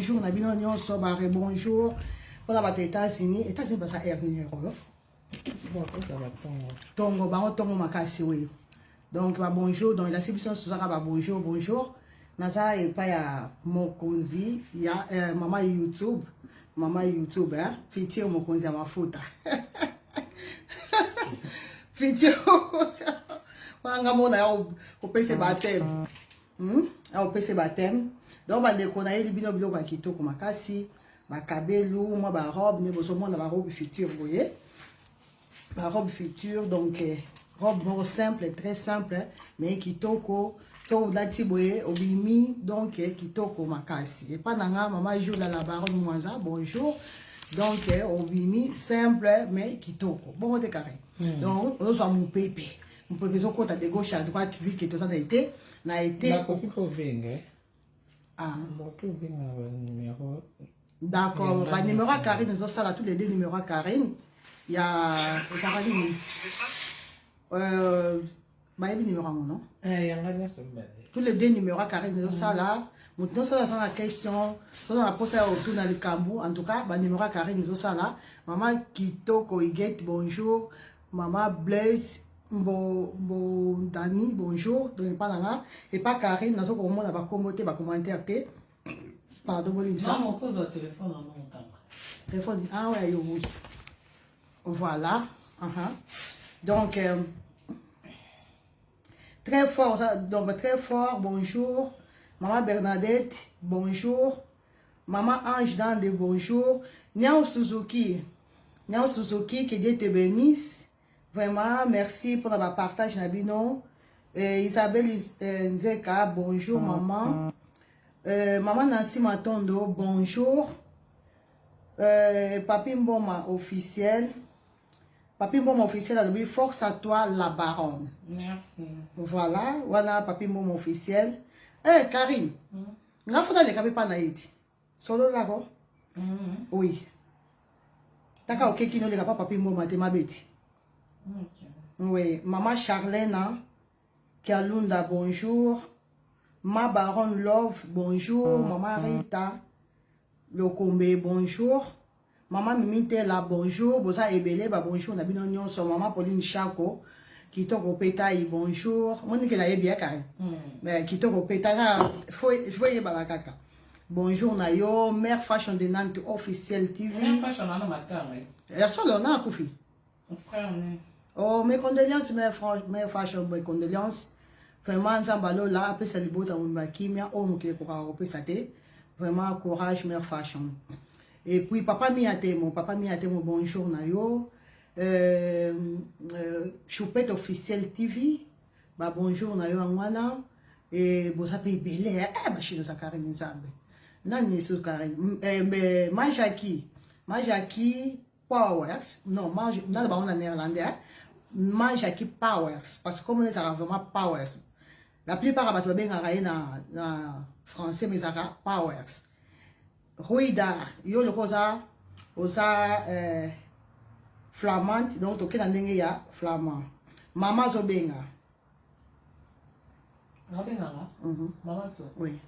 Bonjour na bino nyonso, ba rebonjour mpona bato ya États-Unis. États-Unis baza heure nini oyo? Tongo, bango tongo makasi oyo. Donc ba bonjour, donc elasi biso nyonso tozaka ba bonjour, bonjour. Naza epai ya mokonzi ya mama YouTube, mama YouTube, hein? Futur mokonzi ya mafuta. Futur wanga mona ya kopesa baptême. Ya kopesa baptême. Donc bandeko nayeli bino biloko ya kitoko makasi, bakabelu, mwa ba robe nde bozomona ba robe future boye. Ba robe future, donc robe moko simple, très simple, mais kitoko. So olati boye obimi, donc kitoko makasi. Epa na nga mama Julia la baronne Mwanza, bonjour. Donc obimi simple mais kitoko. Bongo te carré. Donc ozwa mopepe. Mopepe ezokota de gauche à droite vu que toza na été, na été. Nakoki kobenga. Ah. Nakoki kobenga na ba numéro. D'accord, ba numéro ya Karine ezosala, tous les deux numéros ya Karine. Ya ezalaka nini? Bayebi numéro yango non? Yanga nyonso mibale. Tous les deux numéros ya Karine ezosala. Moto nyonso aza na question, soza na posa ya kotuna likambo, en tout cas ba numéro ya Karine ezosala. Mama Kitoko Igete, bonjour. Mama Blaise Mbo Mbondani, bonjour. Donc epa na nga, epa Karine nazo komona ba kombo te, ba commentaire te. Pardon, bolimisa. Mama, okozwa telefone yango motanga. Téléphone, ah ouais, yo, oui. Voilà. Donc, très fort, ça, donc très fort, bonjour. Maman Bernadette, bonjour. Maman Ange Dande, bonjour. Niao Suzuki, Niao Suzuki, que Dieu te bénisse. Vraiment, merci pour le partage, Nabino. Isabelle Nzeka, bonjour, maman. Maman Nancy Matondo, bonjour. Papi Mboma officiel. Papi Mboma officiel a dit force à toi la baronne. Merci. Voilà, voilà Papi Mboma officiel. Eh Karine. Nga fota le kape pa na eti. Solo là ko? Oui. Taka oke kino le kapa Papi Mboma te mabeti. Okay. Oui, maman Charlène Kialunda, bonjour. Ma baronne Love, bonjour. Maman Rita Lokombe, bonjour. Maman Mimi Tela, bonjour. Boza Ebele, ba bonjour na bino nyonso. Maman Pauline Chako, Kitoko Petai, bonjour. Monique la yebi kare. Mais Kitoko Petai, faut yeba kaka. Bonjour na yo, Mère Fashion de Nantes officiel TV. Mère Fashion na matanga. Ya solo na akufi. Mon frère né. Oh, mes condoléances, mère, mère Fashion, mes condoléances. Vraiment, Nzambe alola, apesa libota mobimba kimia, oyo mokili ekokaka kopesa te. Vraiment, courage, mère Fashion. Et puis, papa Miatemo, papa Miatemo, bonjour na yo. Choupette officiel TV, ba bonjour na yo angwana. Et boza pe ebele, eh, ba chino za Karine Nzambe. Nani yesu Karine? Mais Majaki, Majaki Powers, non, Maj, nana bango na néerlandais, hein? Majaki Powers, parce que comme on est vraiment Powers. La plupart ya bato babengaka ye na français, mais ezalaka Powers. Ruidar, yo loko oza flamand, donc toke na ndenge ya flamand. Mama azobenga. Abenganga? Mama so. Oui.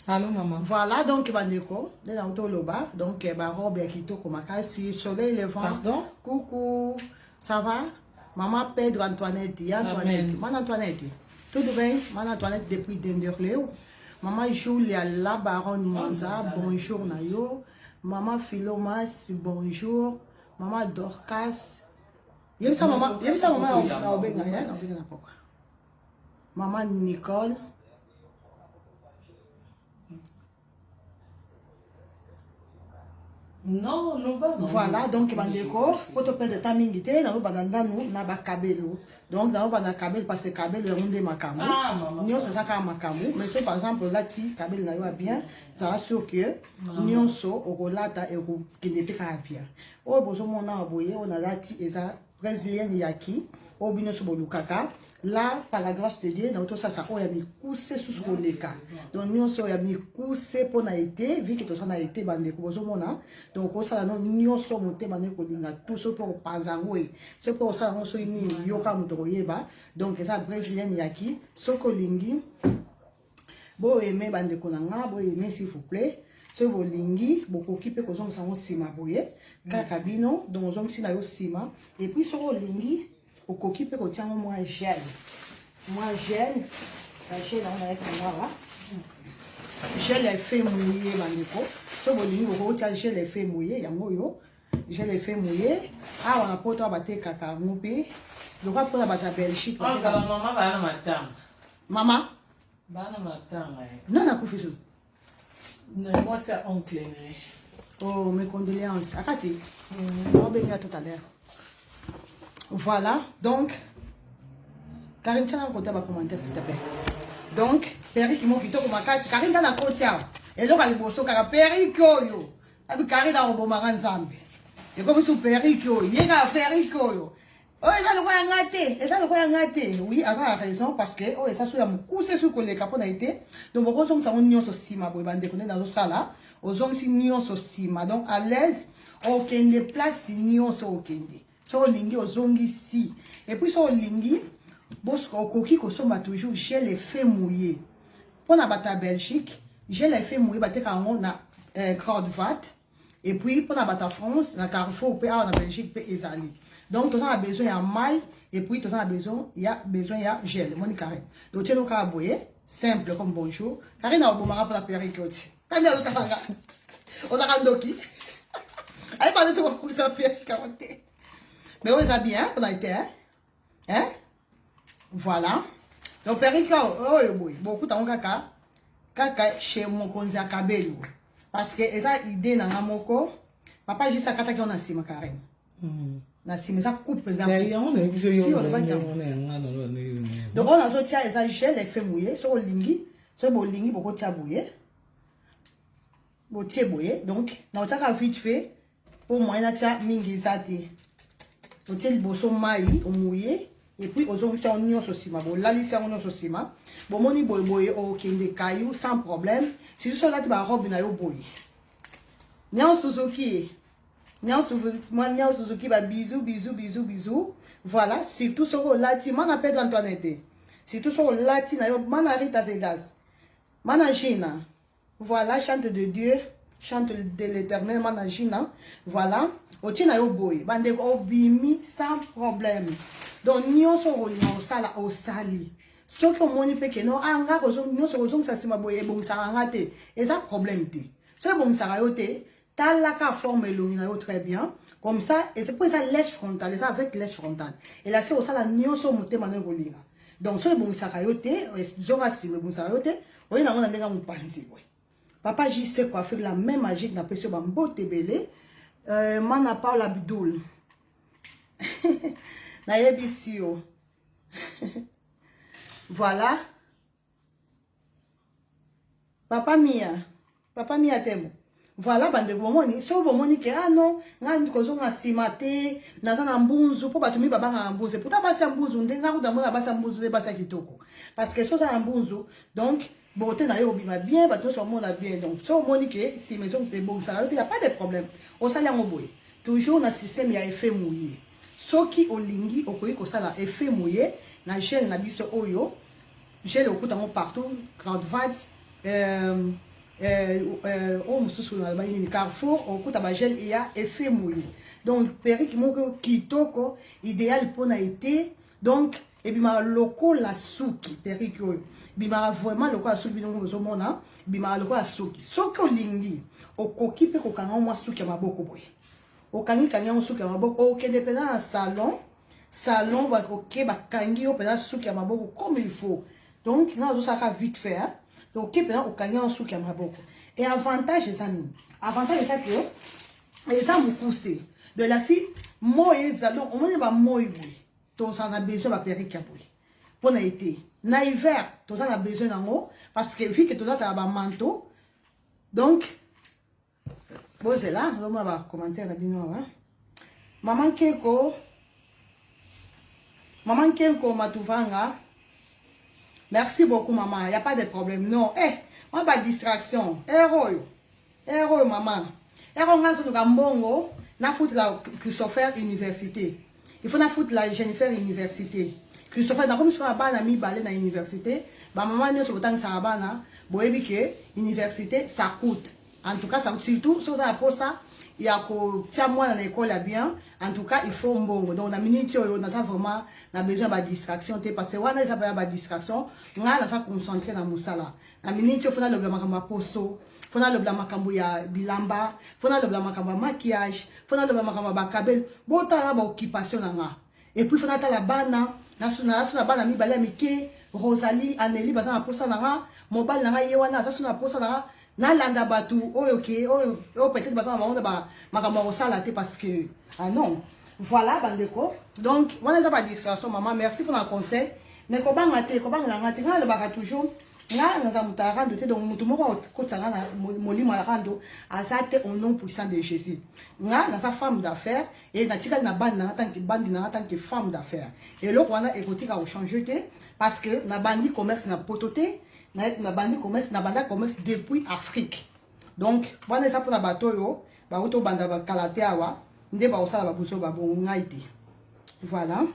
Allô maman. Voilà donc bandeko, nde na toloba, donc ba robe ya kitoko makasi, soleil levant. Pardon? Coucou, ça va? Maman Pedro Antoinette, ya Antoinette. Amen. Maman Antoinette. Tudo bem? Maman Antoinette depuis Denderleeuw. Maman Julia la baronne Mwanza, bonjour na yo. Maman Philomas, bonjour. Maman Dorcas. Yebisa maman, yebisa maman na obenga ya, na obenga na pokwa. Maman Nicole. Non, loba non. Voilà, donc bandeko, po to perdre temps mingi te, nazobanda ndanu na bakabelo. Donc nazobanda kabelo parce que kabelo yango nde makambo. Ah, maman. Nyonso eza kaka makambo, mais so par exemple olati kabelo na yo ya bien, zala sûr que nyonso okolata ekokende mpe kaka bien. Oyo bozomona awa boye, oyo nalati eza brésilienne yaki, oyo bino nyonso bolukaka. Là, par la grâce de Dieu, naotosasa oyo ya mikuse susu koleka. Donc nyonso oyo ya mikuse mpona été, vu que toza na été bandeko bozomona, donc okosala no nyonso motema no ekolinga tout, soki mpe kopanza yango e, soki mpe kosala yango soki nini, yoka moto koyeba. Donc eza brésilienne yaki, soki olingi. Boaime, bandeko na nga, boaime s'il vous plaît. Soki bolingi, bokoki mpe kozongisa yango nsima boye kaka bino. Donc ozongisi na yo nsima, et puis soki olingi, okoki mpe kotia yango mwa gel, mwa gel, bagel yango nayaki yango awa, gel effet mouillé. Bandeko, soki bolingi, bokoki kotia gel effet mouillé. Yango oyo, gel effet mouillé, awa na Poto awa batekaka yango mpe lokola mpona bato ya Belgique. Batekaka. Mama, bana matanga. Mama. Bana matanga ye. Nani akufi so? Na mwasi ya oncle na ye. Oh, mes condoléances. Akati, on va tout à l'heure. Voilà, donc, Karine, tiens un côté commentaire, s'il te plaît. Donc, perruque moko kitoko makasi. Karine, tana koti awa. Eloko ya liboso kaka perruque oyo. Abi Karine akobomaka Nzambe. Ekomi su perruque oyo. Ye kaka perruque oyo. Oyo eza lokola ya nga te, eza lokola ya nga te. Oui, aza na raison, parce que oyo eza so ya mokuse soki koleka mpo na ye te. Donc bokozongisa yango nyonso nsima boye, bandeko, nde nazosala. Ozongisi nyonso nsima, donc à l'aise, okende place nyonso okende. So olingi, ozongisi. Et puis so olingi, okoki kosomba toujours gel effet mouillé mpo na bato ya Belgique. Gel effet mouillé bateka yango na Kruidvat, et puis mpona bato ya France na Carrefour, mpe awa na Belgique mpe ezali. Donc toza na besoin ya mai, et puis toza na besoin ya gel. Moni carré, donc tieno kaka boye, simple comme bonjour. Carré na obomaka mpona perruque oti kandi azotalanga, ozaka ndoki, ayeba nde tokokongisa perruque yango te. Mais oyo eza bien mpona ete, hein? Voilà, donc perruque oyo boye, bokuta yango kaka chez mokonzi ya kabelo, parce que eza idée na nga moko. Papa juste akataki yango na nsima, Karine, na nsima eza coupe. Yango nayebi biso. Si, yo olobaki yango. wana yanga naloba ndenge. Donc oyo nazotia eza gel effet mouillé. Soki olingi, soki bolingi, bokotia boye, botie boye. Donc naotiaka vite fait mpo moyen natia mingi eza te. Otie liboso mai omouillé, et puis ozongisi yango nyonso nsima, bolalisi yango nyonso nsima. Bomoni boyeboye, okende kayu sans problème, surtout so olati barobe na yo boye. Nian Suzuki, Nian Suzuki, babisous, bisous, bisous, bisous. Voilà, surtout soki olati, mana Pedre Antoinette, surtout soki olati na yo, mana Rita Vegas, mana Gina. Voilà, chante de Dieu, chante de l'Éternel, mana Gina. Voilà, otie na yo boye, bandeko, obimi sans problème. Donc nyonso okolinga kosala, osali. Soki omoni mpe que non, ah, nga nyonso kozongisa nsima boye ebongisaka nga te, eza problème te. Soki ebongisaka yo te, talaka forme elongi na yo très bien comme ça. Mpo eza lèche frontale, eza avec lèche frontale elasi, osala nyonso motema na yo kolinga. Donc soki ebongisaka yo te, zonga nsima. Ebongisaka yo te, oye nango na ndenge ya mopanzi boye. Papa JC Coiffure, la main magique, napesi yo bambote ebele. Mana Paul Abdul, nayebisi yo. Voilà, papa Mia, papa Mia Temo. Voilà, bandeko, bomoni, soki bomoni que ah non, ngai kozonga nsima te, naza na mbunzu, mpo bato mingi babangaka mbunzu. Pourtant basi ya mbunzu nde nga kuta mona basi ya mbunzu nde basi ya kitoko, parce que soki oza na mbunzu, donc beauté na yo obima bien, bato nyonso bamona bien. Donc soki omoni que nsima ebongisaka yo te, ya pas de problème, osali yango boye, toujours na système ya effet mouillé. Soki olingi, okoki kosala effet mouillé na gel na biso oyo. Gel okuta yango partout, Kruidvat, oyo mosusu nalobaki nini, Carrefour, okuta bagel ya effet mouillé. Donc perruque moko kitoko, idéal mpona été. Donc ebimaka lokola suki, perruque oyo ebimaka vraiment lokola suki. Bino bozomona, ebimaka lokola suki. Soki olingi, okoki mpe kokanga mwa suki ya maboko boye, okangi-kangi yango suki ya maboko, okende mpenza na salon, oke bakangi yo mpenza suki ya maboko comme il faut. Donc nga azosalaka vite fait, hein? Donc oke mpenza, okangi yango suki ya maboko. Et avantage eza nini? Avantage eza que eza mokuse de lasi moi eza. Donc omoni bamoi boye, tozala na besoin baperruque ya boye mpona été na hiver, toza na besoin nango, parce que vu que tozatala bamanteau. Donc bozela, ozomona bacommentaire na bino awa. Mama Nkeko, mama Nkenko Matuvanga, merci beaucoup mama, y a pas de problème. Non, eh, mwa badistraction ere oyo, ere oyo mama, ere oyo nga azoluka mbongo nafutela Christopher université, il faut nafutela Jennifer université, Christopher, nakomi sikoyo na bana mibale na université. Bamama nyonso botangisaka bana, boyebi ke université ça coûte. En tout cas, ça coûte, surtout soki oza na posa ya kotia mwana na école ya bien, en tout cas il faut mbongo. Donc na minute oyo naza vraiment na besoin ya badistraction te, parce que wana eza ya badistraction. Ngai naza concentré na mosala. Na minute oyo faut nalobela makambo ya poso, faut nalobela makambo ya bilamba, faut nalobela makambo ya maquillage, faut nalobela makambo ya bakabelo. Botala na baoccupation na nga. Et puis faut natala bana, naso na bana mibale ya mike, Rosalie, Anneli, baza na posa na nga. Mobali na nga ye wana aza so na posa na nga. Nalanda bato oyo ke oyo oyo peut-être baza na bango na makambo ya kosala te, parce que ah non. Voilà bandeko, donc wana eza badistraction. Mama, merci mpona conseil, mais kobanga te, kobangela nga te. Nga nalobaka toujours, nga naza moto ya rando te. Donc moto moko akotisa nga na molimo ya rando aza te, au nom puissant de Jésus. Nga naza femme d'affaires e natikali na bandi nanga tant que bandi nanga tant que femme d'affaires. Eloko wana ekotika kochanger te, parce que nabandi commerce na poto te, nabandi commerce, nabanda commerce depuis Afrique. Donc wana eza mpona bato oyo bauti obanda bakala te awa nde bakosala babuso babongo, ngai te. Voilà.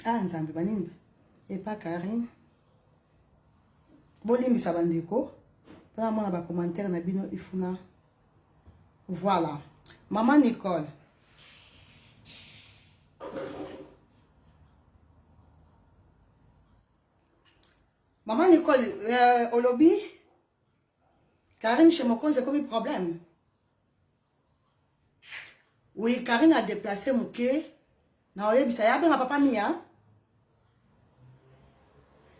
Ah Nzambe, banini epa Karine, bolimbisa bandeko mpona mona bacommentaire na bino ifuna. Voilà, mama Nicole. Mama Nicole, olobi Karine chez Mokonzi ekomi problème. Oui, Karine a déplacé moke. Na oyebisa ye abenga papa Mia,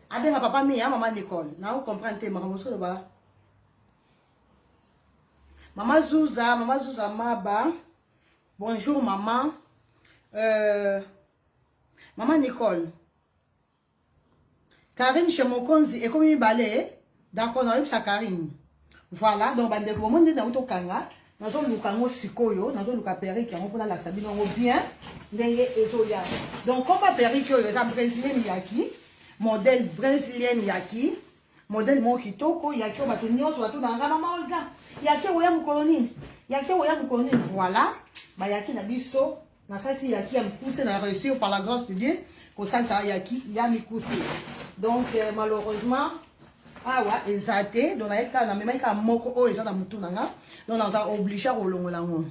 abenga papa Mia. Mama Nicole, na ocomprendre te makambo mosusu oloba. Mama Zuza, mama Zuza Maba, bonjour mama. Mama Nicole, Karine chez Mokonzi ekomi mibale. D'accord, naoyebisa Karine. Voilà, donc bandeko, bomoni nde nauti okanga, nazoluka yango sikoyo, nazoluka perruque yango mpona alakisa bino yango bien ndenge ezoya. Donc komba perruque oyo eza brésilienne yaki, modèle brésilienne yaki, modèle moko kitoko yaki oyo bato nyonso batunaka nga: "Mama Olga, yaki oya mokolo nini? Yaki oya mokolo nini?" Voilà bayaki na biso. Nasalisi yaki ya mikuse, na réussir par la grâce de Dieu kosalisa yaki ya mikuse. Donc malheureusement awa eza te, donc naye kaka, namemaki kaka moko oyo eza na motu na nga, donc naza obligé kolongola yango.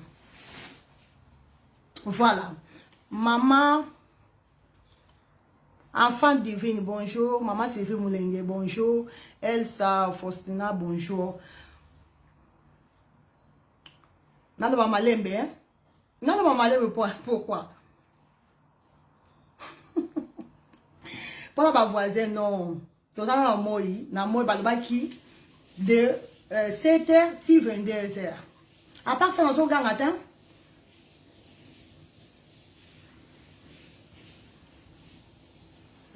Voilà. Mama Enfant Divine, bonjour. Maman Sylvie Moulenge, bonjour. Elsa Faustina, bonjour. Naloba malembe, hein? Naloba malembe, pourquoi? Mpona bavoisin? Non, toza na moi na moi. Balobaki de 7 heures ti 22 heures. À part ça, nazoganga te.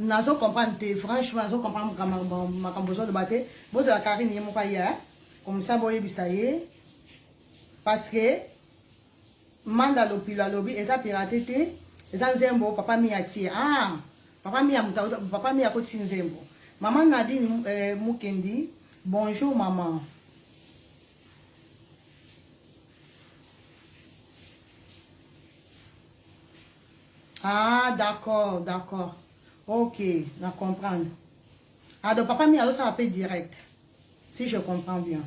Nazo comprendre te, franchement nazo comprendre makambo ozoloba te. Bozala Karine ye moko aya, comme ça boyebisa ye, parce que Manda Lopilo alobi eza pirate te, eza nzembo papa Mia tie. Ah, papa Mia, papa Mia akotisi nzembo. Mama Nadine Mukendi, bonjour maman. Ah d'accord, d'accord, ok, na comprendre. Ah donc papa Mia azosala mpe direct, si je comprends bien.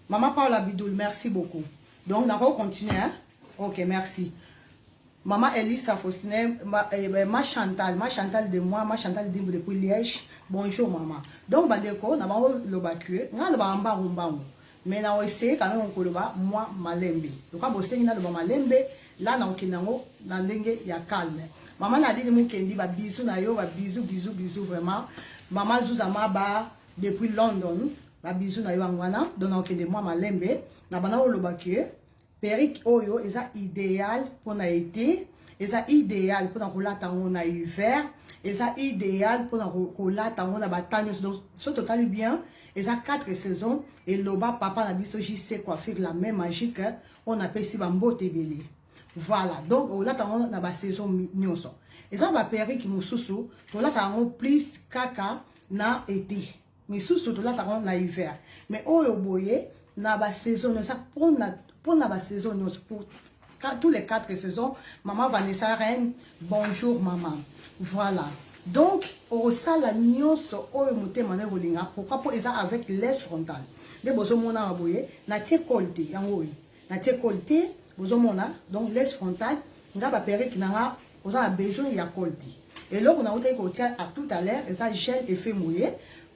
Maman Paula Bidoul, merci beaucoup. Donc nako continuer, hein? Ok, merci. Maman Elisa Faustine, ma Chantal, ma Chantal de moi, ma Chantal Dimbu depuis Liège. Bonjour maman. Donc bandeko, na bango loba que nga loba mbangu mbangu. Mais na essayer quand même koloba moi malembe. Donc bosengi na loba malembe, là na okende yango na ndenge ya calme. Maman Nadine Mukendi, ba bisous na yo, ba bisous, bisous, bisous vraiment. Maman Zuza Maba depuis London, ba bisous na yo yango wana. Donc na okende moi malembe, na bana oloba que perruque oyo eza idéal mpona été, eza idéal mpona kolata yango na hiver, eza idéal mpona kolata yango na batemps nyonso. Donc so totali bien, eza 4 saisons. Eloba papa na biso JC Coiffure, la main magique, oyo napesi bambote ebele. Voilà, donc olata yango na basaison nyonso. Eza na baperruque mosusu tolata yango plus kaka na été, misusu tolata yango na hiver, mais oyo boye na basaison nyonso, mpona basaison nyonso, pour tous les quatre saisons. Mama Vanessa Reine, bonjour mama. Voilà. Donc, okosala nyonso oyo motema na ekolinga. Pourquoi? Mpo eza avec laisse frontale. Nde bozomona awa boye, natie colle te, yango oyo. Natie colle te, bozomona, donc laisse frontale, nga ba perruque na nga, oza na besoin ya colle te. Eloko nautaki kotia à tout à l'heure, eza gel effet mouillé.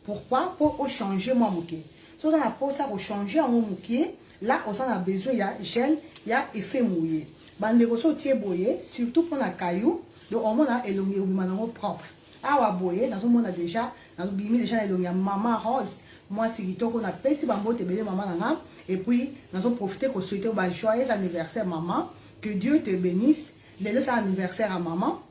Pourquoi? Mpo ochanger mwa moke. So oza na mposa kochanger yango moke, là oza na besoin ya gel ya effet mouillé. Bandeko, so otie boye, surtout mpona caillou, donc omona elongi ekobima nango propre. Awa boye nazomona déjà, nabimi déjà na elongi ya Mama Rose, mwasi kitoko. Napesi bambote ebele, mama na nga. Et puis nazoprofite kosouhaiter ba joyeux anniversaire, maman, que Dieu te bénisse. Lelo eza anniversaire ya mama.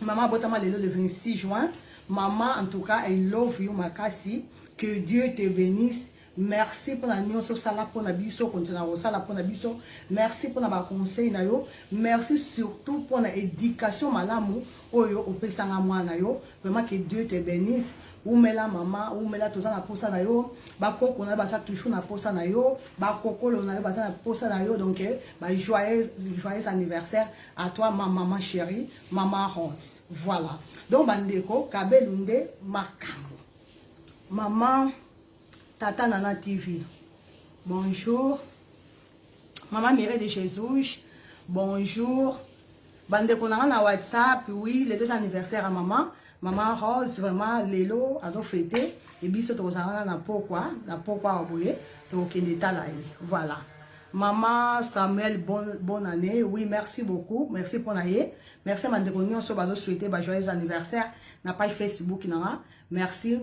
Mama abotama lelo le 26 juin. Mama, en tout cas, I love you makasi, que Dieu te bénisse. Merci mpona nyonso osala mpona biso, kontina kosala mpona biso. Merci mpona baconseil na yo. Merci surtout mpona éducation malamu oyo opesanga mwana na yo. Vraiment, que Dieu te bénisse. Umela mama, umela. Toza na posa na yo. Bakoko na yo baza toujours na posa na yo, bakokolo na yo baza na posa na yo. Donc ba joyeux, joyeux anniversaire à toi, ma maman chérie, Mama Rose. Voilà. Donc bandeko, kabelu nde makambo. Mama Tata Nana TV, bonjour. Mama Mireille de Jesus, bonjour. Bandeko na nga na WhatsApp, oui, le deux anniversaire ya mama, Mama Rose. Vraiment, lelo azofêter e biso tokozala wana na pokwa, na pokwa awa boye tokokende tala ye. Voilà. Mama Samuel, bonne année. Oui, merci beaucoup, merci mpona ye. Merci bandeko nyonso bazosouhaiter ba joyeux anniversaire na page Facebook na nga. Merci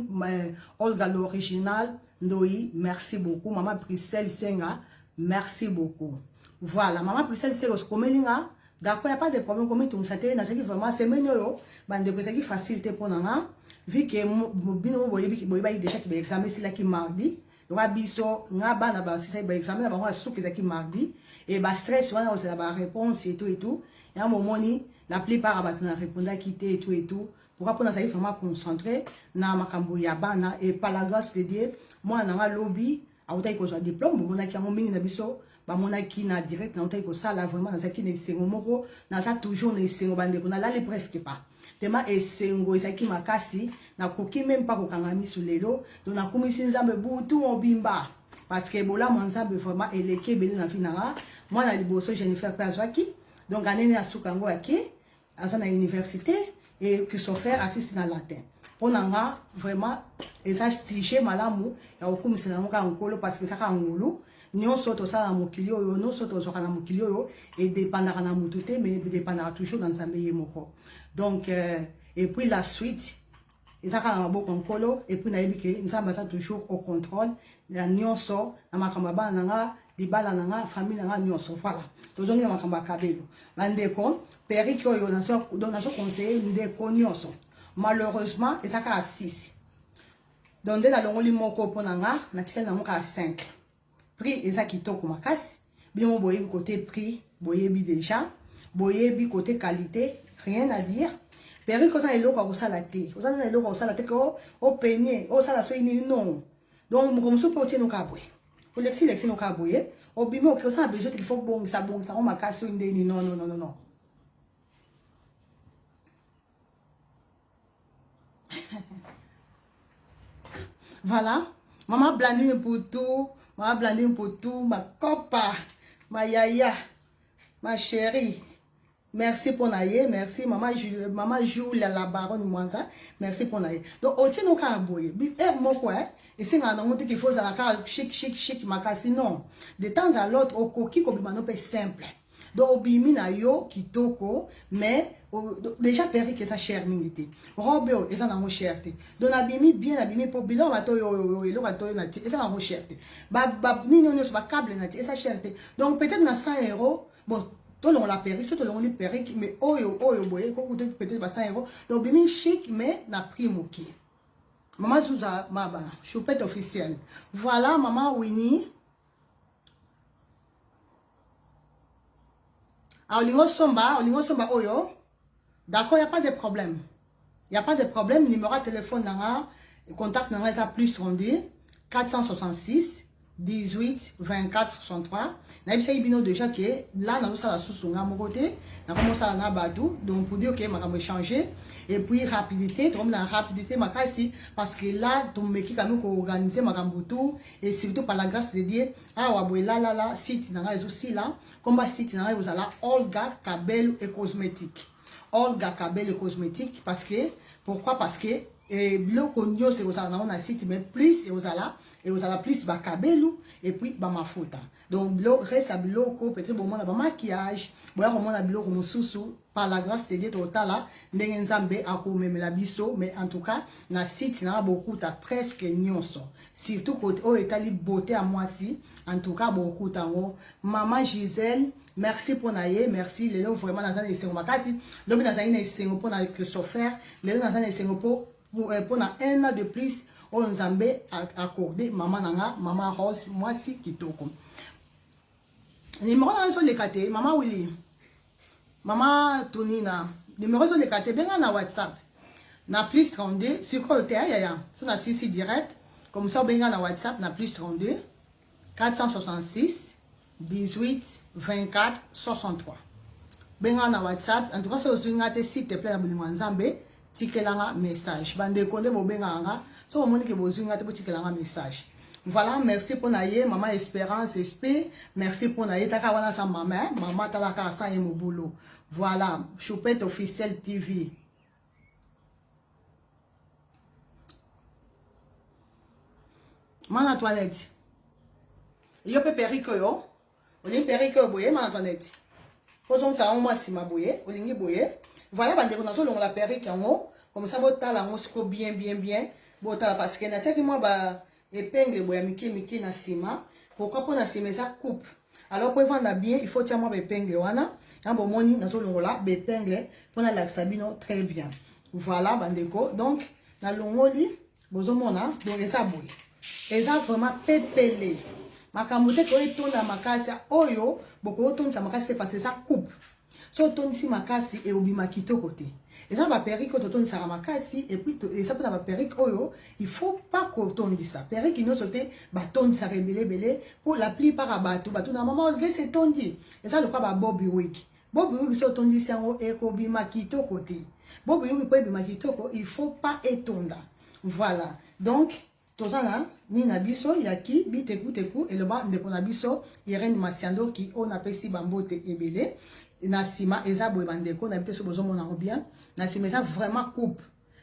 Olga l'original Ndoi, merci beaucoup. Mama Brisel Senga, merci beaucoup. Voilà, Mama Brisel Senga, okomeli nga, d'accord, y a pas de problème. Komitungisa te. Nazalaki vraiment, semaine oyo, bandeko, ezalaki facile te mpo na nga, vu que bino boyebaki déjà ke baexamen esilaki mardi. Loka biso nga bana basisaki baexamen na bango ya suki, ezalaki mardi, e bastress wana kozela baréponse et tout et tout. Yango bomoni, la plupart ya bato na répondaki te et tout et tout. Pourquoi? Mpo nazalaki vraiment concentré na makambo ya bana. Et par la grâce de Dieu, mwana na nga lobi awutaki kozwa diplôme. Bomonaki yango, mingi na biso bamonaki na direct nautaki kosala. Vraiment, nazalaki na esengo moko, naza toujours na esengo. Bandeko, nalali presque pas, tema esengo ezalaki makasi. Nakoki même pas kokanga miso lelo. Donc nakumisi Nzambe butu mobimba, parce que bolamu ya Nzambe vraiment eleki ebele na vie na nga. Mwana liboso Jennifer mpe azwaki, donc anene ya suka yango ake aza na université, et Christopher asisi na latin. Mpo na nga, vraiment, eza sujet malamu ya kokumisela yango kaka Nkolo, parce que eza kaka ngolu. Nyonso tosala na mokili oyo, nyonso tozwaka na mokili oyo, edépendaka na motu te, mais edépendaka toujours na Nzambe ye moko. Donc et puis la suite eza kaka na maboko Nkolo. Et puis nayebi ke Nzambe aza toujours au contrôle ya nyonso, na makambo ya bana na nga, libala na nga, famille na nga nyonso. Voilà, tozongi na makambo ya kabelo. Bandeko, perruque oyo, nazoconseiller ndeko nyonso. Malheureusement, eza kaka 6. Donc nde nalongoli moko mpo na nga, natikali nango kaka 5. Prix eza kitoko makasi. Bino boyebi côté prix, boyebi déjà, boyebi côté qualité, rien à dire. Perruque, oza na eloko ya kosala te, oza na eloko ya kosala te ke opeigner, osala soki nini, non. Donc moko mosusu mpe otie noka boye, olekisi lekisi noka boye, obimi, oke. Osala besoin te qu'il faut bongisa bongisa yango makasi oyo ndeni. Non, non, non, non, non. Voilà, Mama Blandine Poutou, Mama Blandine Poutou, ma copa, ma yaya, ma chérie, merci mpona ye. Merci Mama, Mama Julia la Baronne Mwanza, merci mpona ye. Donc otie no kaka boye aire moko esengaka nango te qu'il faut ozala kaka chic chic chic makasi. Non, de temps à l'autre okoki kobima no mpe simple. Donc obimi na yo kitoko, mais déjà perruque eza cher mingi te, robe oyo eza nango cher te. Donc nabimi bien, nabimi mpo biloko bato oyo, eloko bato oyo na ti eza nango cher te, nini nyonso, bacable na ti eza cher te. Donc peut-être na 100 euros, bon, tolongola perruque, so tolongoli perruque, mais oyo oyo boye ekokuta peut-être ba 100 euros. Donc obimi chic, mais na prix moke. Mama Zuza Maba, Choupette officielle. Voilà, Mama Winnie. Ah, olingo somba, olingo somba oyo. D'accord, y a pas de problème. Y a pas de problème. Numéro de téléphone nanga, contact nanga eza plus 32 466. 18 24 63. Nayebisaki bino déjà ke la nazosala susu nga moko te, nakomosala na bato. Donc pour dire ke makambo échange et puis rapidité, tokomi na rapidité makasi parce que là tomeki quand même koorganiser makambo tout et surtout par la grâce de Dieu. Awa boye lalala site na ngai ezosila. Komba site na ngai ekozala Olga Kabelu et Cosmétique. Olga Kabelu et Cosmétique, parce que pourquoi? Parce que biloko nyonso ekozala nango na site, mais plus ekozala plus bakabelu et puis bamafuta. Donc bilo reste ya biloko, peut-être bomona bamaquillage, boya komona biloko mosusu. Par la grâce de Dieu, totala ndenge Nzambe akomemela biso. Mais en tout cas na site na bokuta presque nyonso, surtout côté oyo etali beauté ya mwasi. En tout cas bokuta yango. Mama Gisèle, merci mpona ye, merci. Lelo vraiment naza na esengo makasi. Lobi nazali na esengo mpona Christopher, lelo naza na esengo mpona un an de plus oyo Nzambe accordé mama na nga, mama Rose, mwasi kitoko. Numéro na nga ezoleka te. Mama Willy, mama Tunina, numéro ezoleka te. Benga na WhatsApp na plus 32 sikoyo te, ayaya so na sisi direct comme ça. Obenga na WhatsApp na plus 32 466 18 24 63. Benga na WhatsApp. En tout cas soki ozwi nga te, s'il te plaît, na bolingo ya Nzambe, tikelanga message. Bandeko nde bobengaka nga, soki omoni ke bozwi nga te, botikelanga message. Voilà, merci mpona ye. Mama Espérance Sp, merci mpona ye. Taka wana sa mama, mama talaka asa ye mobulu. Voilà, Choupette Officiel TV. Mana Toilette, yo mpe perike oyo olingi, perike oyo boye. Mana Toilette, ozongisa yango mwa nsima boye, olingi boye. Voilà bandeko, nazolongola perike yango comme ça botala yango siko bien bien bien. Botala, parce que natiaki mwa ba épingle boye ya mike mike na nsima. Pourquoi? Mpo na nsima eza coupe, alors po evanda bien, il faut tia mwa baépingle wana. Ya bomoni, nazolongola baépingle mpo nalakisa bino très bien. Voilà bandeko, donc nalongoli, bozomona. Donc eza boye, eza vraiment pepele. Makambo te koyo etonda makasi, oyo bokoki otondisa makasi te parce que eza coupe. So otondisi makasi, ekobima kitoko te. Eza na baperruque oyo totondisaka makasi et puis eza mpe na baperruque oyo il faut pas kotondisa. Perruque nyonso te batondisaka ebele ebele. Mpo la plupart ya bato batuna: "Mama Gese, etondi." Eza lokola babob wig. Bob wig, so otondisi yango, ekobima kitoko te. Bob wig, mpo ebima kitoko, il faut pas etonda. Voilà, donc toza na nini na biso yaki bitekuteku. Eloba ndeko na biso Irene Masiandoki oyo napesi bambote ebele. Na nsima eza boye bandeko, nayebi te so bozomona yango bien. Na nsima eza vraiment coupe,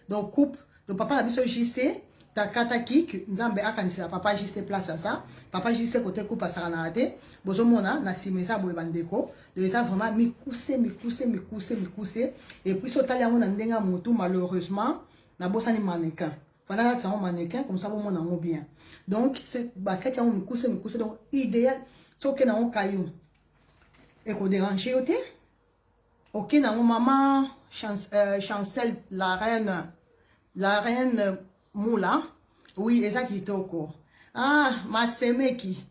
donc coupe. Donc papa na biso JC takataki, Nzambe akanisela papa JC place aza. Papa JC kote coupe asakanaka te. Bozomona na nsima eza boye bandeko. Donc eza vraiment mikuse mikuse mikuse mikuse. Et puis so otali yango na ndenge ya motu, malheureusement nabosani mannequin. Fanda latisa yango mannequin comme ça bomona yango bien. Donc bakati yango mikuse mikuse, donc idéal. So okende yango kayu, ekodéranger yo te. Okende yango. Mama Chancel, la reine, la reine Mula, oui, eza kitoko. Ah, masemeki,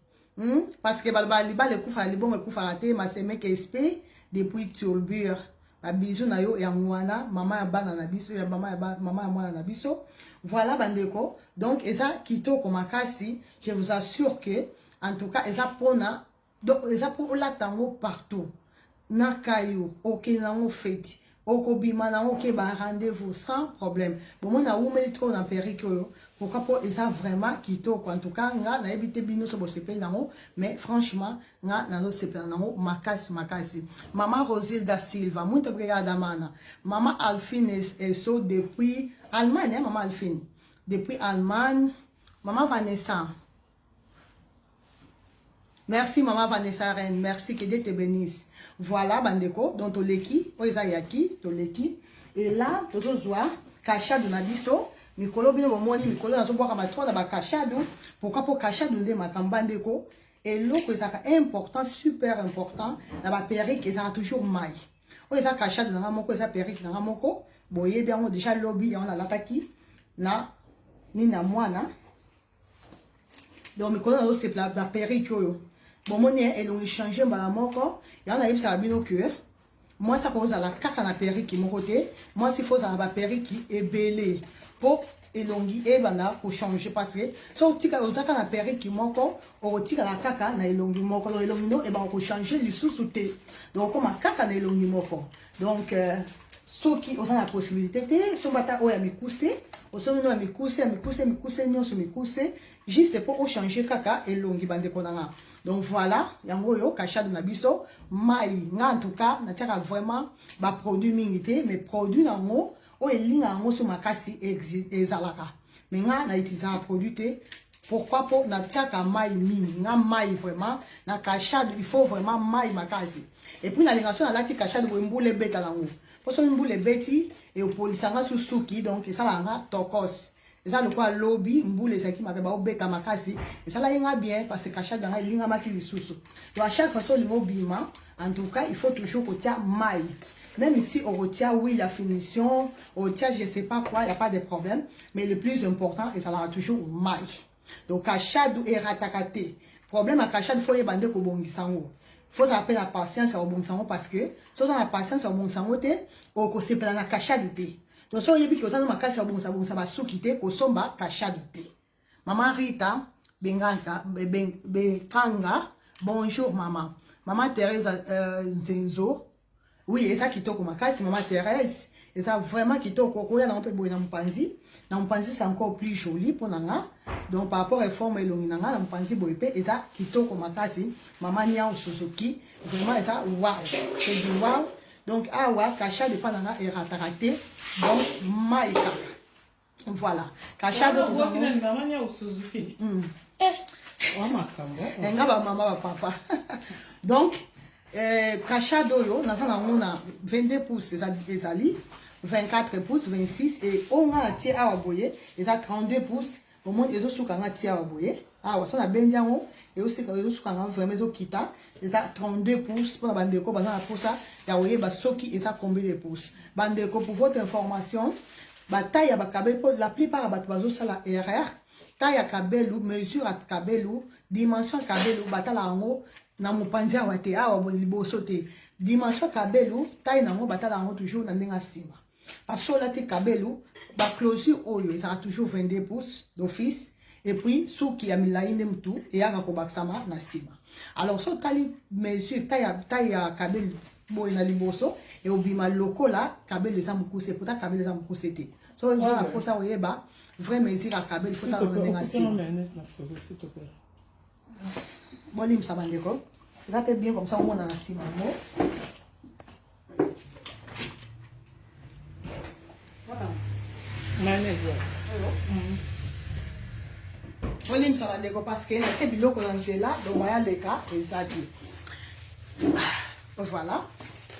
Parce que baloba libala ekufaka, libongo ekufaka te. Masemeki Sp depuis Turbure, babizu na yo yango wana, mama ya bana na biso, ya mama ya, mama ya mwana na biso. Voilà bandeko, donc eza kitoko makasi. Je vous assure que en tout cas eza mpona, donc eza mpo olata yango partout na kayo, okende yango feti, okobima nango, okeba rendez-vous sans problème. Bomoni, awumeli trop na perruque oyo. Pourquoi? Mpo eza vraiment kitoko. En tout cas nga nayebi te bino so bosepeli nango, mais franchement nga nazosepela nango makasi makasi. Mama Rosilda Silva, muito obrigada mana. Mama Alphine Eso depuis Allemagne, hein, mama Alphine depuis Allemagne. Mama Vanessa, merci. Mama Vanessa Reine, merci, que Dieu te bénisse. Voilà bandeko, donc toleki oyo eza yaki toleki. Et là tozozwa kashadu na biso. Mikolo bino bomoni, mikolo nazobwaka matro na bakashadu. Pourquoi? Mpo kashadu nde makambo bandeko. Eloko ezalaka important, super important na baperruque, ezalaka toujours mai. Oyo eza kashadu na nga moko, eza perruque na nga moko, boyebi yango déjà. Lobi yango nalataki na nini na mwana. Donc mikolo nazosepela na perruque oyo. Bomoni elongi change mbala moko. Yango nayebisaka bino ke mwasi akozala kaka na perruque moko te. Mwasi faut ozala na baperruque ebele. mpo elongi ebanda kochange parce que so otika ozaka na perruque moko okotikala kaka na elongi moko donc elongi no ebanda kochange lisusu te donc okoma kaka na elongi moko donc euh, soki oza na possibilité te somba ata oyo ya mikuse osombi no ya mikuse ya mikuse mikuse nyonso mikuse juste mpo ochange kaka elongi bandeko na nga donc voilà yango oyo kashado na biso mai nga en tout cas natiaka vraiment baproduit mingi te mais produit na yango oyo elinga yango so makasi ezalaka mais nga na utilisaka produit te pourquoi mpo natiaka mai mingi nga mai vraiment na kashado il faut vraiment mai makasi epuis nalinga so nalati kashado boye mbula ebeta nango mpo soki mbula ebeti epolisa nga su suki donc esalaka nga tokos eza lokola lobi mbula ezalaki mabe baobeta makasi esalaki nga bien parce que kashado yanga elingamaki lisusu donc à chaque fois so olingi obima en tout cas il faut toujours kotia mai même si okotia oui la finition otia je sais pas quoi y a pas de problème mais le plus important ezalaka toujours mai donc kashadu erataka te problème ya kashadu fo oyeba nde kobongisa yango fo ozala mpe na patience ya kobongisa yango parce que so oza na patience ya kobongisa yango te okosepela na kashadu te donc so oyebi ke oza na makasi ya kobongisa bongisa basuki te kosomba kashadu te mama rita benganka bekanga bonjour mama mama therese euh, nzenzo oui eza kitoko makasi mama Thérèse eza vraiment kitoko okoya nango mpe boye na mopanzi na mopanzi c'est encore plus joli mpo na nga donc par rapport reforme elongi na nga na mopanzi boye mpe eza kitoko makasi mama niao suzuki vraiment eza wow c'est du wow donc awa kasha depa na nga erataka te donc mai kaka voilà kashado mama nya Suzuki mm. eh wa makambo eh, nga ba mama ba papa donc eh, kashado oyo naza nango na 22 pouces ezali 24 pouces 26 et oyo nga natie awa boye eza 32 pouces omoni ezosuka nga tie awa boye awa so nabendi yango ezosuka nga vraiment ezokita eza 32 pouces mpona bandeko baza na mposa ya koyeba soki eza combien de pouces bandeko pour votre information bataille ya bakabelu mpo la plupart ya bato bazosala erreur taille ya kabelu mesure ya kabelu dimension ya kabelu batala yango na mopanzi awa te awa boye liboso te dimension ya kabelu taille na yango batala yango toujours na ndenge ya nsima parce olati kabelu baclosure oyo ezalaka toujours 22 pouces d'office et puis suki ya milai nde mutu eyaka kobakisama na nsima alors so otali mesure taille ya kabelu boye na liboso ekobima lokola kabelo eza mokuse pourtant kabelo eza mokuse te so oza na mposa koyeba vrai mesure ya kabelo fo tala na ndenge nsima bolimbisa bandeko eza mpe bien comme ça omona na nsima yango bolimbisa bandeko parce que natie biloko na nzela donc moya leka eza te voilà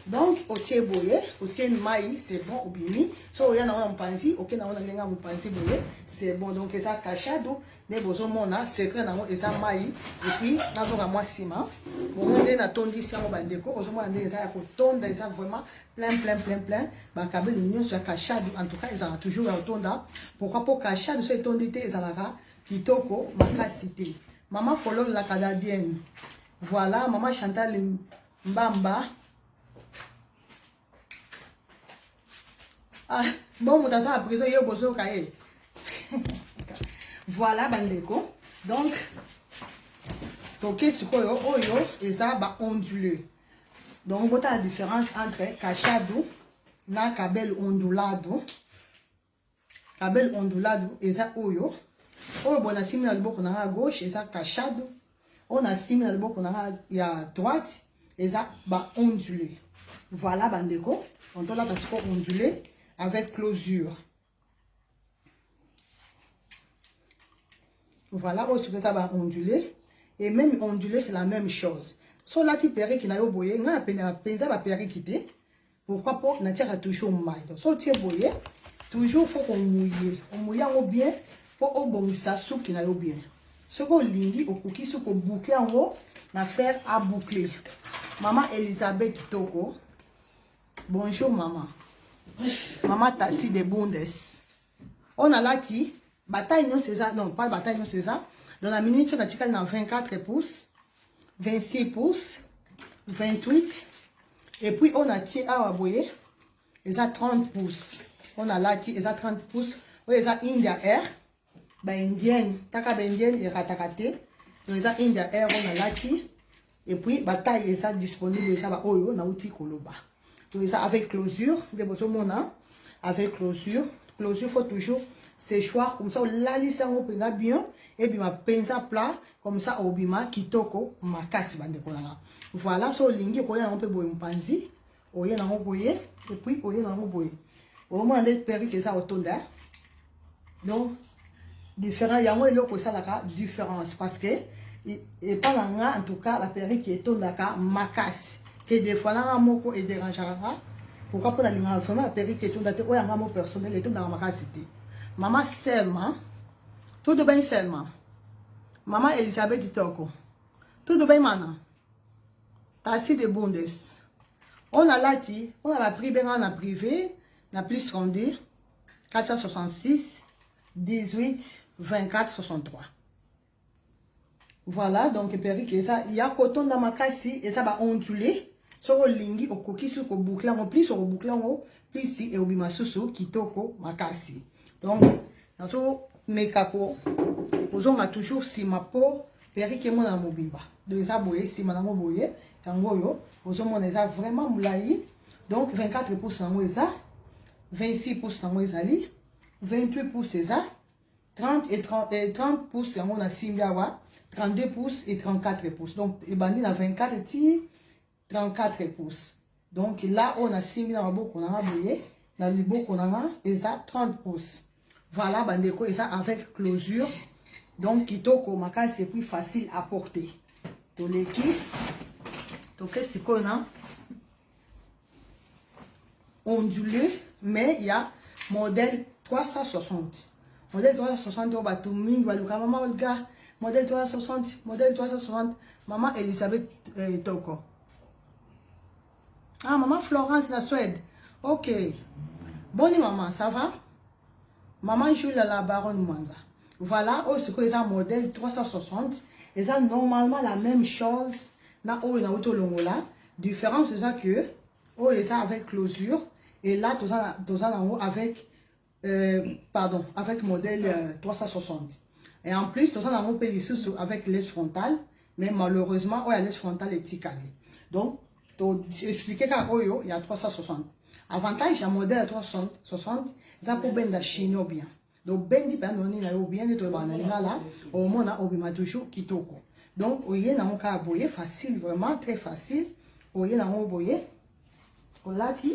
donc otie boye otie mai c'est bon obimi so oya nango na mopanzi oke nango na ndenge ya mopanzi boye c'est bon donc eza kashado nde bozomona secret nango eza mai epuis nazonga mwa nsima bongo nde natondisi yango bandeko ozomona ndenge eza ya kotonda eza vraiment plein plein plein plein bakabelo nyonso ya kashado en tout cas ezalaka toujours ya kotonda pourquoi mpo kashado so etondi te ezalaka kitoko makasi te mama fololo la canadienne voilà mama chantal mbamba ah, bon moto aza na prison ye bozoyoka ye voilà bandeko donc toke sikoyo oyo eza ba onduleux donc botala différence entre kashadu na kabel ondulado Kabel ondulado eza oyo. Oyo bo nasimbi na loboko na nga gauche eza kashado. Oyo nasimbi na loboko na nga ya droite eza ba ondulé. Voilà bandeko, on tolata siko ondulé avec closure. Voilà oyo siko eza ba ondulé et même ondulé c'est la même chose. So olati perruque na yo boye, nga na penza ba perruque te. Pourquoi po natiaka toujours mai. Donc so otie boye, toujours faut komouiller. Omouiller yango bien po obongisa suki na yo bien. Soki olingi okoki soki oboucle yango na fer à boucler. Maman Elisabeth Toko. Bonjour maman. Maman Tassi de Bundes. On a lati bataille nyonso eza non pas bataille nyonso eza dans la minute oyo natikali na 24 pouces 26 pouces 28 et puis oyo natie awa boye eza 30 pouces oyo nalati eza 30 pouces Oyo eza India Air, ba indienne, taka ba indienne erataka te. Donc eza India Air oyo nalati. Et puis ba taille eza disponible, eza ba oyo nauti koloba. Donc eza avec closure, nde bozomona avec closure. Closure faut toujours séchoir comme ça olalisa yango mpenza bien, ebima mpenza plat comme ça, obima kitoko makasi, bandeko nanga. Voilà, so olingi okoya yango mpe boye mopanzi, oye nango boye, et puis oye nango boye, omona nde perruque eza kotonda. Donc différent yango, eloko esalaka différence, parce que epa na nga en tout cas ba perruque etondaka makasi ke des fois nanga moko edérangeaka nga. Pourquoi? Mpo nalingaka vraiment ba perruque etonda te. Oyo yanga mo personnel etondaka makasi te. Mama Selma, tudo bem, Selma? Mama Elizabeth Toko, tudo bem, mana Tasi de Bundes? Oyo nalati mpona ba prix, bengaka na privé na +32 466 18 24 63. Voilà, donc perruque eza ya kotonda makasi, eza ba ondulé. Soki olingi, okoki soki koboucler yango plus, okoboucler yango plus, ekobima susu kitoko makasi. Donc nazomeka kozonga toujours nsima mpo perruque emonana mobimba. Donc eza boye, nsima nango boye, yango oyo ozomona eza vraiment molai. Donc 24 pouces yango eza, 26 pouces yango ezali, 28 pouces eza, 30 et 30, et 30 pouces yango nasimbi awa, 32 pouces et 34 pouces. Donc ebandi na 24 ti 34 pouces. Donc là oyo nasimbi na maboko nanga boye, na liboko nanga eza 30 pouces. Voilà bandeko, eza avec closure, donc kitoko makasi et puis facile à porter. Toleki, toke sikoyo na ondulé, mais il y a modèle 360. Modèle 360 oyo bato mingi baluka. Mama Olga, modèle 360, modèle 360. Mama Elisabeth Toko, ah, mama Florence na Suède, ok, boni mama, ça va? Mama Julia la Baronne Mwanza. Voilà, oyo sikoyo eza modèle 360. Eza normalement la même chose na oyo nauti olongola. Différence eza que oyo eza avec closure et là toza nango avec pardon, avec modèle 360. Et en plus toza nango mpe lisusu avec lace frontale, mais malheureusement oyo ya lace frontale etikali. Donc toexpliquer kaka oyo ya 360. Avantage ya modèle ya 360 eza mpo benda chignon bien. Donc bendi mpe anoni na yo bien, nde toyebaka na lingala, omona obima toujours kitoko. Donc oye nango kaka boye, facile, vraiment très facile. Oye nango boye, olati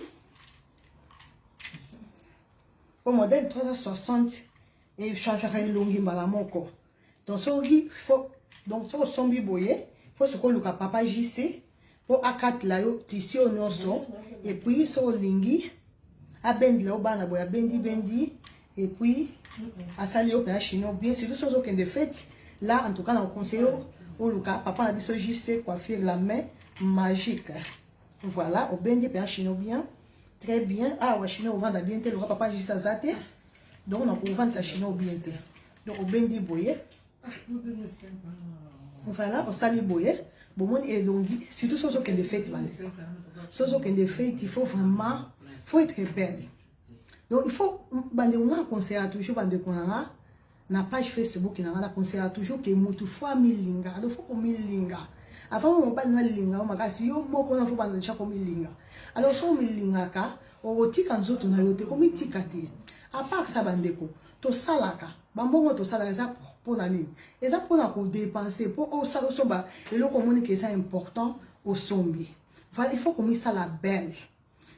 po modèle 360 echangeaka elongi mbala moko. Donc soki fo, donc soki osombi boye, fo soki oluka papa JC mpo akatela yo tissu oyo nyonso. Et puis soki olingi, abendela yo bana boye, abendi-bendi et puis asali yo mpenza chignon bien, surtout soki ozokende fête. Là en tout cas na conseille yo oluka papa na biso JC Coiffure, la main magique. Voilà, obendi mpenza chignon bien, très bien. Awa chignon ovanda bien te, loka papa JC aza te, donc nakovandisa chignon bien te. Donc obendi boye, voilà, osali boye, bomoni elongi. Surtout soki ozokende fête, bandeko, soki ozokende fête, il faut vraiment, faut être belle. Donc il faut, bandeko, nga conseillera toujours bandeko na nga na page Facebook na nga, na conseillera toujours ke motu fo amilinga. Donc fo komilinga avant mobali nalinga yo makasi. Yo moko na fo banda deja komilinga. Alors so omilingaka, okotika nzoto na yo te, komitika te. À part ça, bandeko, tosalaka bambongo, tosalaka eza mpona nini? Eza mpona kodépenser, mpo osala, osomba eloko omoniki eza important, osombi. Voilà, il faut komisala belle.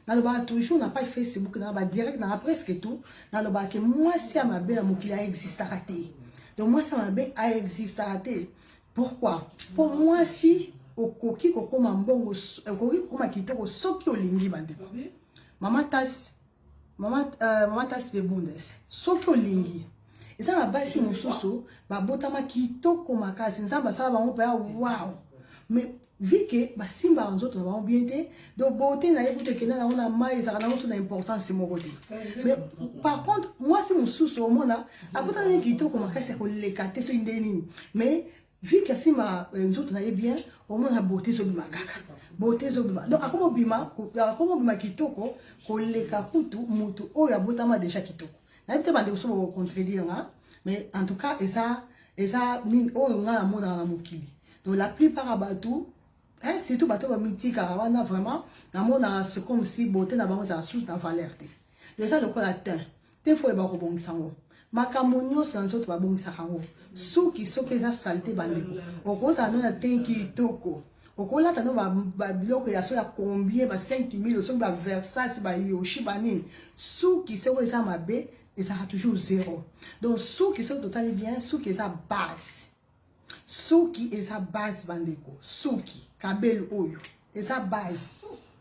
Nalobaka toujours na page Facebook na badirect nanga, presque tout, nalobaka ke mwasi ya mabe na mokili aexistaka te. Donc mwasi ya mabe aexistaka te. Pourquoi? Mpo mwasi okoki kokóma mbongo, okoki kokóma kitoko soki olingi. Bandeko, mama Tasi, mama Tasi de Bundes, soki olingi. Eza na basi mosusu babotama kitoko makasi, Nzambe asala bango mpe ya wow, mais vu que basimbaka nzoto na bango bien te, donc beauté na ye kuta ekenda nango na mai, ezalaka nango so na importance moko te. Mais par contre mwasi mosusu omona abotana kitoko makasi ya koleka te soki nde nini, mais vu que asimbaka nzoto na ye bien, omona beauté ezobima kaka, beauté ezobima. Donc akoma obima kitoko koleka kutu mutu oyo abotama déjà kitoko. Nayebi te bandeko so bokocontredire nga, mais en tout cas eza eza nini oyo nga namonaka na mokili. Donc la plupart ya bato, eh, surtout bato bamitikaka wana, vraiment namonaka c'est comme si beauté na bango ezala susu na valeur te. Donc eza lokola teint te, faut oyeba kobongisa yango. Makambo nyonso na nzoto babongisaka yango. Suki soki eza saleté, bandeko, okozala no na teint kitoko, okolata no babiloko ya so ya combien, ba 5000, soki ba Versace, bayoshi, banini, suki soki eza mabe, ezalaka toujours zéro. Donc suki, soki totali bien, suki eza base. Suki eza base, bandeko. Suki kabelu oyo eza base,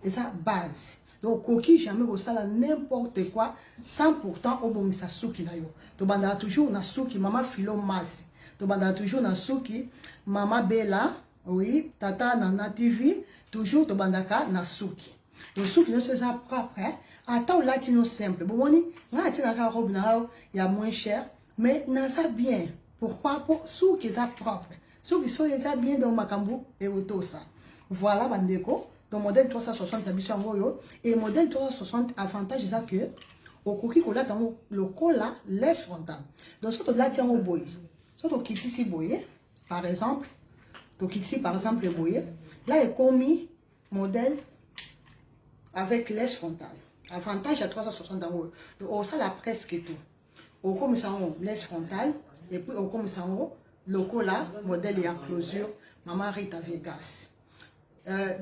eza base. Donc okoki jamais kosala n'importe quoi sans pourtant obongisa suki na yo. Tobandaka toujours na suki. Mama Filo Masi, tobandaka toujours na suki. Mama Bela, oui, Tata Nana TV, toujours tobandaka na suki. Donc suki nyonso eza propre, ata olati no simple. Bomoni ngai natinaka robe na yo ya moins cher, mais naza bien. Pourquoi? Po suki eza propre. Suki soki eza bien, donc makambo ekotosa. Voilà, bandeko. Donc modèle 360 na biso yango oyo. Et modèle 360, avantage eza que okoki kolata yango lokola lace frontale. Donc soki tolati yango boye, soki tokitisi boye, par exemple, tokitisi par exemple boye, là ekomi modèle avec lace frontale. Avantage ya 360 yango oyo. Donc osala presque tout, okomisa yango lace frontale et puis okomisa yango lokola modèle ya closure. Mama Rita Vegas,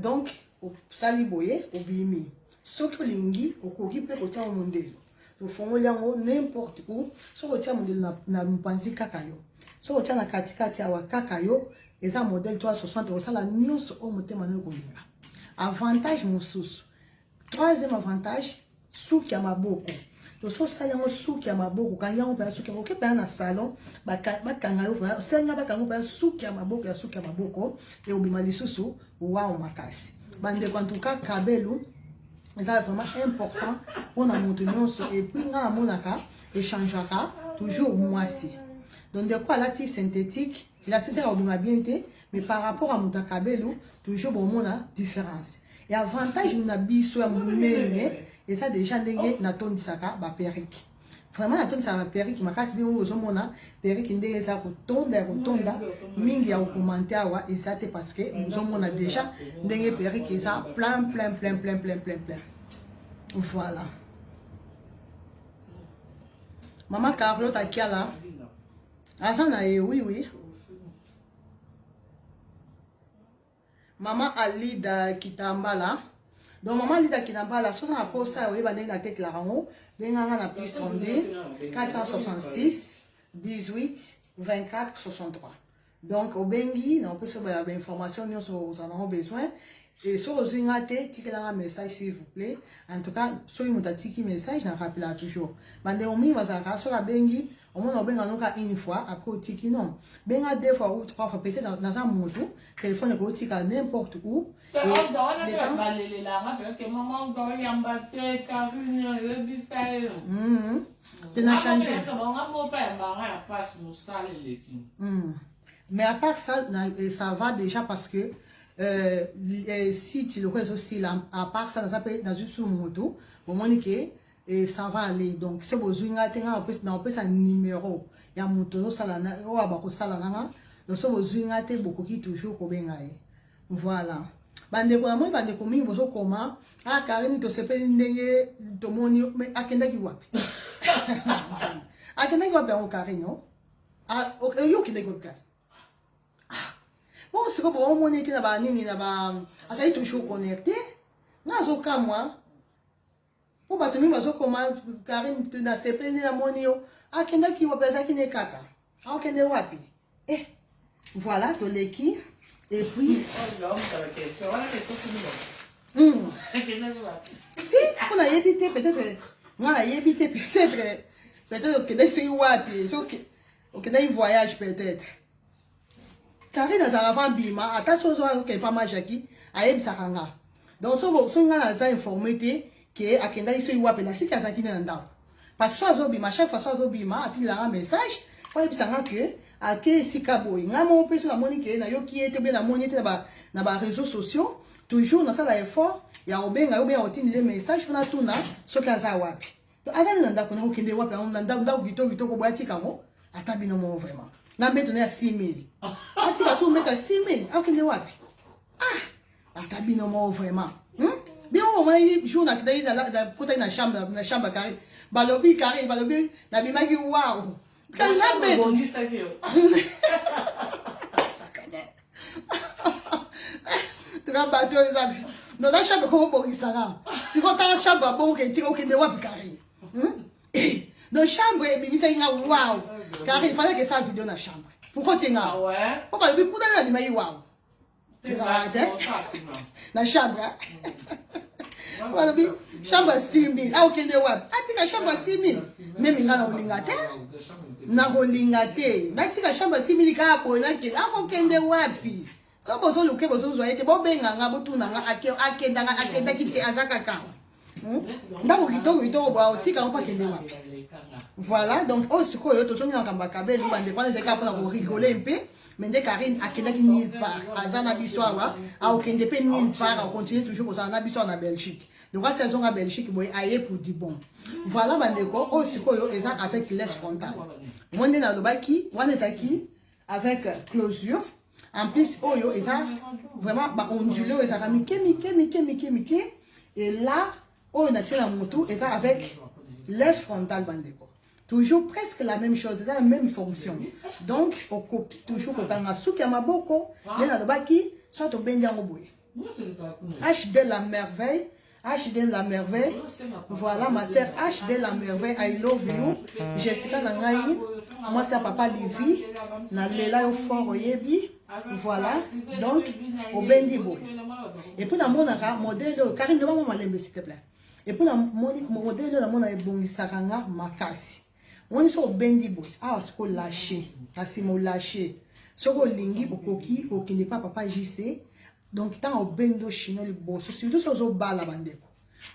donc osali boye, obimi. Soki olingi, okoki mpe kotia yango mondelo, ofongoli yango n'importe où. Soki otia mondelo na mopanzi, kaka yo. Soki otia na katikati awa, kaka yo. Eza modèle 360, osala nyonso oyo motema nayo kolinga. Avantage mosusu, troisième avantage, suki ya maboko. To so osali yango suki ya maboko, okangi yango mpenza suki yango, oke mpenza na salon, bakanga yo mpenza, osenga bakanga mpenza suki ya maboko, ya suki ya maboko eobima lisusu wow makasi. Bandeko, en tout cas kabelu eza vraiment important mpona moto nyonso. Et puis nga namonaka échangeaka toujours mwasi. Donc ndeko alati synthétique, élastique akobima bien te, mais par rapport à moto ya kabelu, toujours bomona différence. Et avantage na biso ya monene eza déjà ndenge natondisaka baperruque. Vraiment natondisaka baperruque makasi. Bino ozomona perruque ndenge eza kotonda, ya kotonda mingi, ya kocommenter awa eza te, parce que ozomona déjà ndenge perruque eza plein, plein, plein, plein, plein, plein, plein. Voilà, mama Carlotte Akiala aza na ye. Oui, mama Alida Kitambala. Donc mama Alida Kitambala, soki na posa oyeba ndenge natekelaka yango, benganga na +32 466 18 24 63. Donc obengi na opesa bainformation nyonso ozala nango besoin. Et soki ozwi nga te, tikelanga message, s'il vous plaît. En tout cas, soki moto atiki message, na rappelaka toujours. Bandeko mingi bazalaka, soki abengi, omona obenga noka une fois, après otiki. Non, benga deux fois ou trois fois. Peut-être naza motu, téléphone ekotika n'importe où. Balelelanga mpe mama oyamba te, Karine, oyebisa yo. Te, na change. Bango moko yambanga na mpasi, mosala eleki. Mais à part ça, ça va déjà, parce que site lokola ezosila, à part ça, naza mpe nazwi biso motu, bomoni ke et ça va aller. Donc so bozwi nga te, nga na opesa numéro ya moto ozosala oyo bakosala nanga. Donc so bozwi nga te, bokoki toujours kobenga ye. Voilà, bandeko. Namoni bandeko mingi bozokoma: "Ah Karine, tosepeli ndenge tomoni." Mais akendaki wapi? Akendaki wapi yango, Karine? O yo okendaki wapi, Karine? Bon, sikoyo bomoni te na banini na ba azali toujours connecté. Nga azokamwa mpo bato mingi bazokoma: "Karine, nasepeli nde namoni yo." Akendaki wapi? Azalaki ne kaka, akokende wapi? Eh, voilà, toleki. Et puis si mpo nayebi te, peut-être nga nayebi te, peut-être okendaki soki wapi, soki okendaki voyage peut-être. Karine azalaka avant bima, ata so ozokende pa Majaki, ayebisaka nga. Donc soki nga naza informé te ke akendaki soki wapi, nasiki azalaki nde na ndako, parce que so azobima, chaque fois so azobima, atindelanga message po ayebisanga ke ake esika boye. Ngai moko mpe so namoni ke nayoki ye te, mpe namoni ye te na baréseaux sociaux, toujours nasala effort ya kobenga yo, benga, kotindela message mpo natuna soki aza wapi. Azali na ndako na okende wapi yango na ndako ndako kitoko kitoko boye atika yango ata bino moko vraiment. Na mbeto na ya 6000. Atika so mbeto ya 6000 akende wapi? Ah, ata bino moko vraiment. Bino bomonaki jour nakendaki nakotaki na chambre na chambre carré. Balobi carré balobi nabimaki wow. Kasi na mbeto. Tuka bato eza no na chambre koko bongisaka. Siko ta chambre bongo ke tika okende wapi carré. Eh, donc chambre ebimisaki nga wow. Carré, il fallait que ça vidéo na chambre. Pourquoi tu nga? Ah ouais. Po balobi kuna na bimaki wow. Ezalaka te na chambre. Balobi chambre ya 6000. Ah okende wapi? Atika chambre ya 6000. Meme nga na kolinga te. Nakolinga te. Natika chambre ya 6000 kaka boye nakende. Akokende wapi? So bozoluke bozozwa ye te bobenga nga botuna nga akendanga akendaki te aza kaka. Ndako kitoko kitoko boye otika yango mpo akende wapi? Voilà, donc oyo sikoyo tozongi na makambo ya kabelu bandeko wana ezali kaka mpona korigole mpe mais nde Karine akendaki nulle part aza na biso awa akokende mpe nulle part akocontinue toujours kozala na biso awa na Belgique. Donc asi azonga Belgique boye aye pour du bon. Voilà bandeko oyo sikoyo eza avec laisse frontale. Moi nde nalobaki wana ezalaki avec closure. En plus oyo eza vraiment ba ondulé oyo ezalaka mike mike mike mike mike et là oyo natie na mutu eza avec laisse frontale bandeko. Toujours presque la même chose, eza la même fonction. Donc okoki toujours kokanga suki ya maboko nde nalobaki soit obendi yango boye. HD la merveille, HD la merveille. Voilà ma sœur HD la merveille, I love you. Jessica na ngai, moi c'est papa Livy, na lela yo fort oyebi. Voilà, donc obendi boye. Et puis na monaka modèle oyo, Karine loba mwa malembe s'il te plaît. Et puis na moni modèle oyo namona ebongisaka nga makasi. Moni so obendi boye, awa siko lâcher, kasi mo lâcher. Soko olingi okoki kokende pa papa JC. Donc tant obendi oshino liboso, surtout so ozobala bandeko.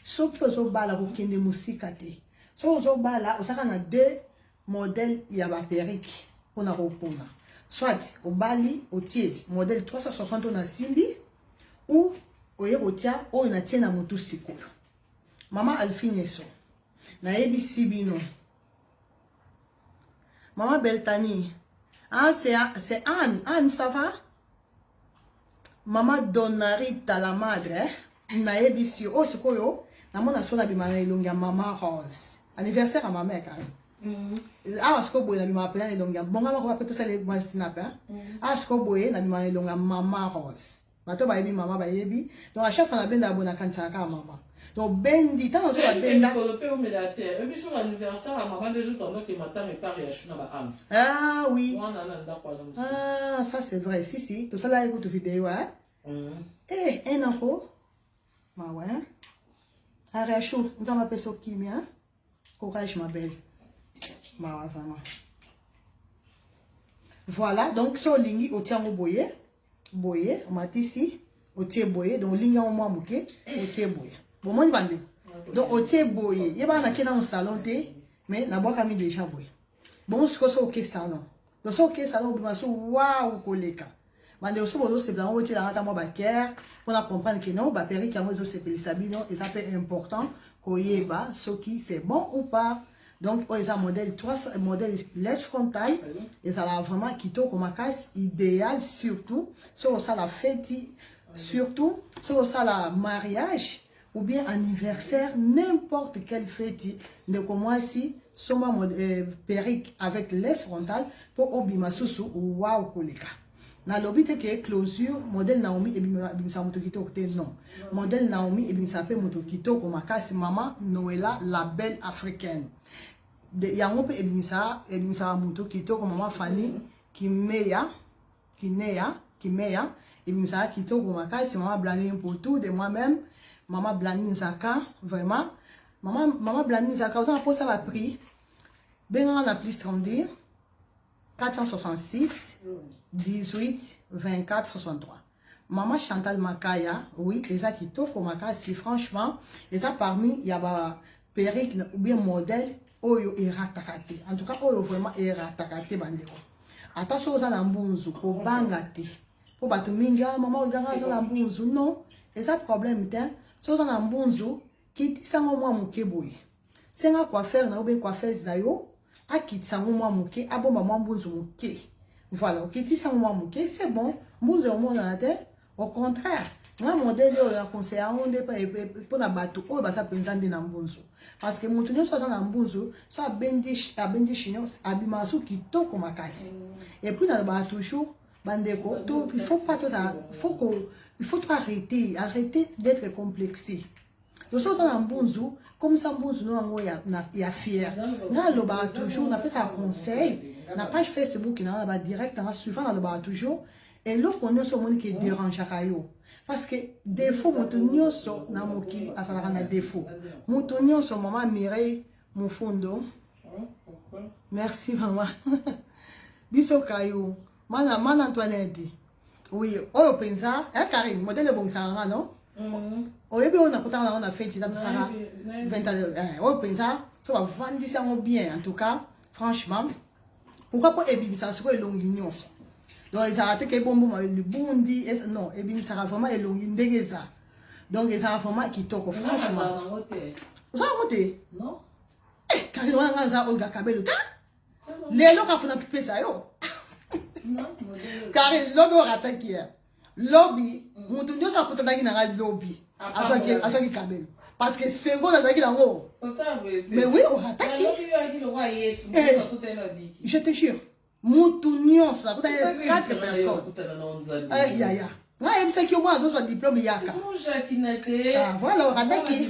Soki ozobala kokende mosika te. Soki ozobala osaka na deux modèles ya ba perruque mpona kopona. Soit obali otie modèle 360 oyo nasimbi ou oye kotia oyo natie na motu sikoyo. Mama Alphine Eso, nayebisi bino. Mama Beltani, ah, c'est Anne. Anne, ça va? Mama Donarita la madre, nayebisi oyo sikoyo namona so nabima na elongi ya Mama Rose. Anniversaire ya mama ya Karine. Awa sikoyo boye nabima mpenza na elongi ya bonga moko bape tosala mwa snap. Awa sikoyo boye nabima na elongi ya Mama Rose. Bato bayebi mama bayebi. Donc à chaque fois nabenda boye nakanisaka kaka mama. Donc bendi ntango nazo babenda. Ah oui. Ah ça c'est vrai. Si si, tosala kutu vidéo hein. Eh un an ko. Mawa hein. Ariachou, nzambe apesa kimia. Courage ma belle. Mawa vraiment. Voilà, donc so olingi otiango boye. Boye, omatisi, otie boye, donc olingi yango mwa moke, otie boye. Bomoni bande. Donc otie boye, yeba na kena no salon te, mais nabwakami déjà boye. Bon sikoyo so oke salon. Donc so oke salon obima so waouh koleka. Bande so bozosepela yango botielanga ata mwa bakere mpona comprendre que non ba perruque yango ezosepelisa bino, eza mpe important koyeba soki c'est bon ou pas. Donc oyo eza modèle 3, modèle laisse frontale, ezala vraiment kitoko makasi, idéal surtout soki osala feti, surtout soki osala mariage ou bien anniversaire, n'importe quelle feti, ndeko mwasi somba perruque avec laisse frontale po obima susu wow koleka. Nalobi te ke closure modèle Naomi ebimisa moto kitoko te, non. Modèle Naomi ebimisa pe moto kitoko makasi, mama Noëlla la belle africaine. Yango pe ebimisaka moto kitoko, mama Fanny Kimeya, Kineya, Kimeya ebimisaka kitoko makasi, mama Blandine pour tout de moi-même, mama Blandine Zaka vraiment. Mama Blandine Zaka oza na posa ba prix. Benganga na plus 32 466 18 24 63. Maman Chantal Makaya, oui, eza kitoko makasi, franchement, eza parmi ya ba perruque ou bien modèle oyo erataka te. En tout cas oyo vraiment erataka te bandeko. Ata soki oza na mbunzu kobanga te. Po bato mingi, ah maman olingaka aza na mbunzu, non, eza problème te. Soki oza na mbunzu, kitisango mwa moke boye. Senga coiffeur na yo be coiffeuse na yo akitisa yango mwa moke, abomba mwa mbunzu moke. Voilà, okitisa yango mwa moke, c'est bon. Mbunzu omonana te. Au contraire, nga modèle oyo na conseille yango nde mpona bato oyo baza mpenza nde na mbunzu, parce que moto nyonso aza na mbunzu so abendi chignon, abimaka so kitoko makasi. Et puis nalobaka toujours, bandeko, to il faut pas tozala, il faut to arrêter d'être complexé. Soso oza na mbunzu, komisa mbunzu no yango ya fier. Nga alobaka toujours, napesaka conseil na page Facebook na nga, na badirect nanga souvent nalobaka toujours: eloko nyonso omoni ke dérangeaka yo, parce que défaut, moto nyonso na mokili azalaka na défaut, moto nyonso. Mama Mireille Mofundo, merci mama. Biso kayo mana mana Antoinette, oui, oyo mpenza ya Karine, modèle ebongisaka nga, non? Oyebi oyo nakutaka nango na feti, tosala 20 oyo mpenza so bavandisi yango bien. En tout cas, franchement, pourquoi? Mpo ebimisaka sikoyo elongi nyonso. Donc ezalaka te ke ebomboma libundi, non, ebimisaka vraiment elongi ndenge eza. Donc ezalaka vraiment kitoko, franchement. Oza yango te, Karine? Wana nga aza Olga Kabelo te. Lelo kafuna pesa yo, Karine. Lobi orataki ye, lobi moto nyonso akutanaki na ngai lobi azwaki kabelo, parce que sengo nazalaki nango. Mais oui, orataki, je te jure. Mutu nyonso akutaki, quatre personnes. Yaya, ngai ayebisaki yo mwana azozwa diplôme, yaka. Ah, voilà, orataki.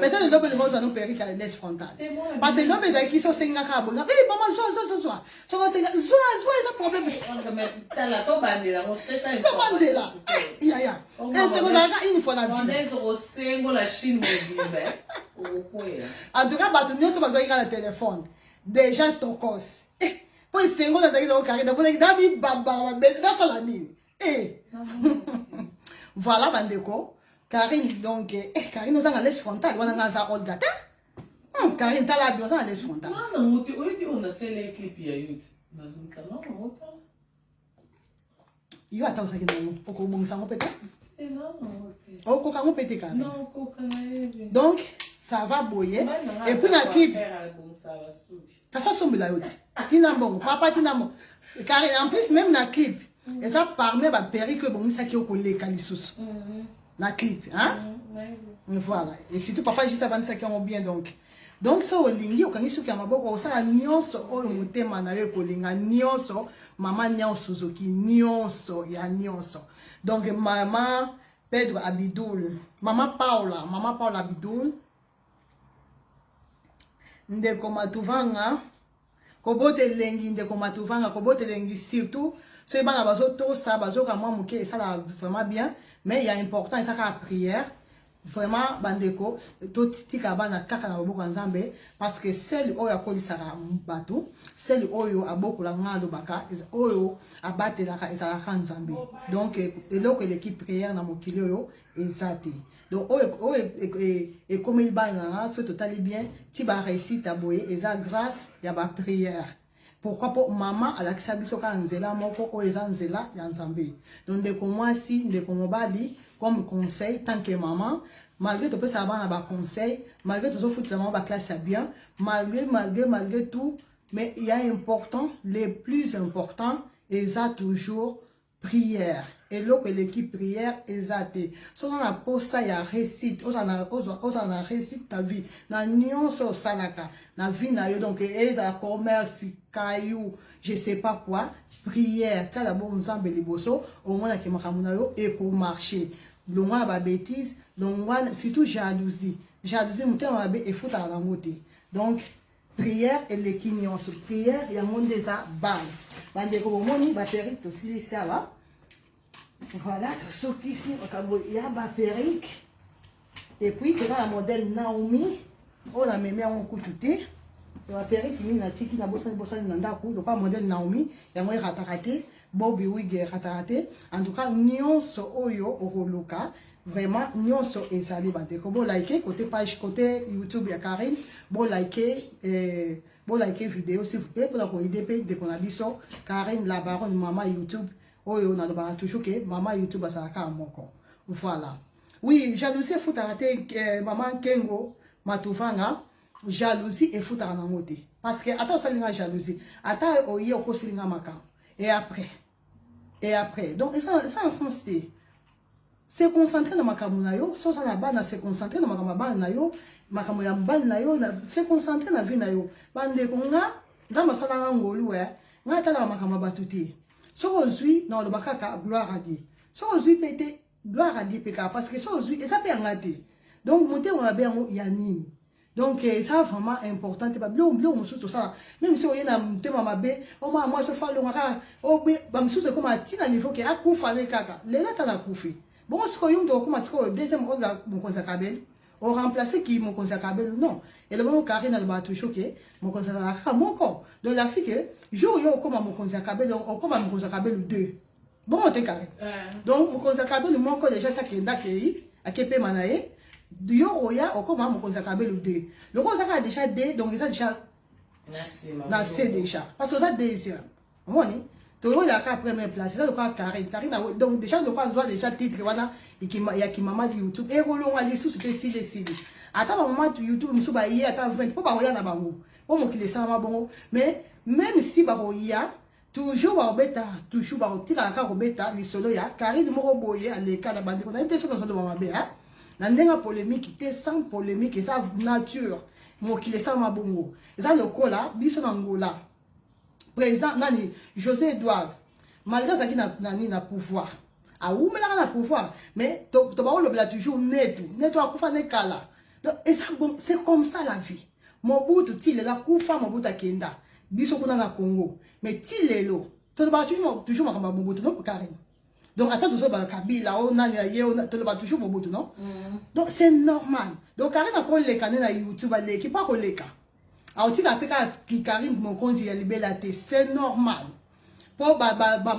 Peut-être lobi elingi ozwa no perruque ya lace frontale, parce que lobi ezalaki so osengaka kaka boye: "Eh mama, zwa, zwa, zwa." Soki osenga, zwa, zwa, eza problème. Tobandela, yaya, esengo ezalaka une fois na vie. En tout cas, bato nyonso bazwaki kaka na telefone déjà tokos mpo esengo nazalaki nango. Kari namonaki na mibamba mabe, nasala nini? Voilà, bandeko, Karine. Donc Karine, ozanga lace frontale wana, nga aza Olga te. Karine, tala bi oza na lace frontale. Nango te. Oyebi oyo nasala clip ya youth, nazongisa nango te. Yo ata ozalaki nango, okobongisa yango mpe te, okoka yango mpe te, Karine. Donc ça va boye. Et puis na clip kasi asombela yo te, tina mbongo papa, tina mbongo, Karine. En plus, même na clip eza parmi baperruque oyo ebongisaki yo koleka lisusu na clip, hein? Voilà, et surtout papa juste avandisaki yango bien. Donc so olingi, okangi suki ya maboko, osala nyonso oyo motema na yo ekolinga nyonso. Mama Niao Suzuki, nyonso ya nyonso. Donc mama Pedro Abidul, mama Paula, mama Paula Abidul, ndeko Matuvanga, kobota elengi. Ndeko Matuvanga, kobota elengi, surtout soki bana bazotosa, bazoka mwa moke, esalaka vraiment bien. Mais ya important eza kaka prière. Vraiment, bandeko, totika bana kaka na loboko ya Nzambe, parce que sele oyo akolisaka bato, sele oyo abokola, nga alobaka, oyo abatelaka, ezalaka Nzambe. Donc eloko eleki prière na mokili oyo eza te. Donc oyo ekomeli bana na nga, soki totali bien ti baréussite ya boye, eza grâce ya baprière. Pourquoi? Mpo mama alakisa biso kaka nzela moko oyo eza nzela ya Nzambe. Donc ndeko mwasi, ndeko mobali, comme conseil tant que maman, malgré topesaka bana baconseil, malgré tozofutela bango baclasse ya bien, malgré, malgré, malgré tout, mais il y a important, le plus important eza toujours prière. Eloko eleki prière eza te. Soki na posa ya réussite, ozala na réussite na vie na nyonso osalaka na vie na yo, donc ezala commerce, caillou, je sais pas quoi, prière. Tia d'abord Nzambe liboso, omonaki makambo na yo ekomarche. Longwa na babêtise, longwa surtout jalousie. Jalousie, motema mabe efutaka bango te. Donc prière eleki nyonso, prière yango nde eza base. Bandeko, bomoni baperruque tosilisi awa. Voilà, tosukisi makambo ya baperruque. Et puis toza na modèle Naomi oyo namemi yango kutu te. Baperruque mingi natiki, nabosani, bosani na ndako. Lokola modèle Naomi, yango erataka te. Bobi wig erataka te. En tout cas, nyonso oyo okoluka, vraiment nyonso ezali. Bandeko, bolike côté page, côté YouTube ya Karine, bolike vidéo, s'il vous plaît, mpona koaider mpe ndeko na biso Karine la Baronne, mama YouTube oyo nalobaka toujours ke mama YouTube azalaka moko. Voilà, oui, jalousie efutaka te. Mama Nkengo Matuvanga. Jalousie efutaka nango te, parce que ata osali nga jalousie, ata oye okoseli nga makambo, et après, et après, donc eza na sens te. Se concentrer na makambo na yo. So oza na bana, se concentrer na makambo ya bana na yo, makambo ya mobali na yo, se concentrer na vie na yo. Bandeko, nga Nzambe asalanga ngolu, e nga atalaka makambo ya bato te. Soki ozwi, na oloba kaka gloire à Dieu. Soki ozwi mpe te, gloire à Dieu mpe kaka, parce que soki ozwi, eza mpe yanga te. Donc motema mabe yango ya nini? Donc eza vraiment important te. Babiloko, biloko mosusu tosala, même soki oye na motema mabe, omwana mwasi ofo alonga kaka, bamisusu ekóma ntina niveau ke akufa ne kaka lelo, ata nakufi bongo. Sikoyo yo moto okóma sikoyo deuxième oyo mokonzi ya kabele, oremplace ki mokonzi ya kabele? Non, elobongo Karine alobaka toujours ke mokonzi azalaka kaka moko. Donc lasi ke jour yo okóma mokonzi ya kabele, okóma mokonzi ya kabele deux, bongo te, Karine? Donc mokonzi ya kabele moko déjà si akenda, akei, akepema na ye. Yo oya okóma mokonzi ya kabele deux, loko oza kaka déjà deux, donc eza déjà na se déjà, parce que oza deuxième. Omoni, toyolaka première place eza lokola Karine. Karine donc déjà lokola azwa déjà titre wana ya kimama YouTube, ekolongwa lisusu te. Esili, esili. Ata bamama YouTube mosusu baye ata 20 mpo bakoya na bango, mpo mokili esalama bongo. Mais même si bakoya, toujours bakobeta, toujours bakotikala kaka kobeta lisolo ya Karine moko boye aleka na bandeko. Nayebi te soki nazoloba mabe na ndenge ya polémique te, sans polémique, eza nature, mokili esalama bongo. Eza lokola biso na Ngola, président nani, José Edouard, malgré azalaki nani na pouvoir, awumelaka na pouvoir, mais tobakolobela toujours Netu. Netu akufa ne kala. Donc eza bon, c'est comme ça la vie. Mobutu ti lelo akufa, Mobutu akenda biso kuna na Congo, mais ti lelo tolobaka toujours, toujours makambo ya Mobutu, non, Karine? Donc ata tozoloba Kabila o nani ye, toloba toujours Mobutu, non? Donc c'est normal. Donc Karine akoleka nde na YouTube, aleki mpo akoleka, aotika mpe kaka Karine mokonzi ya libela te. C'est normal, mpo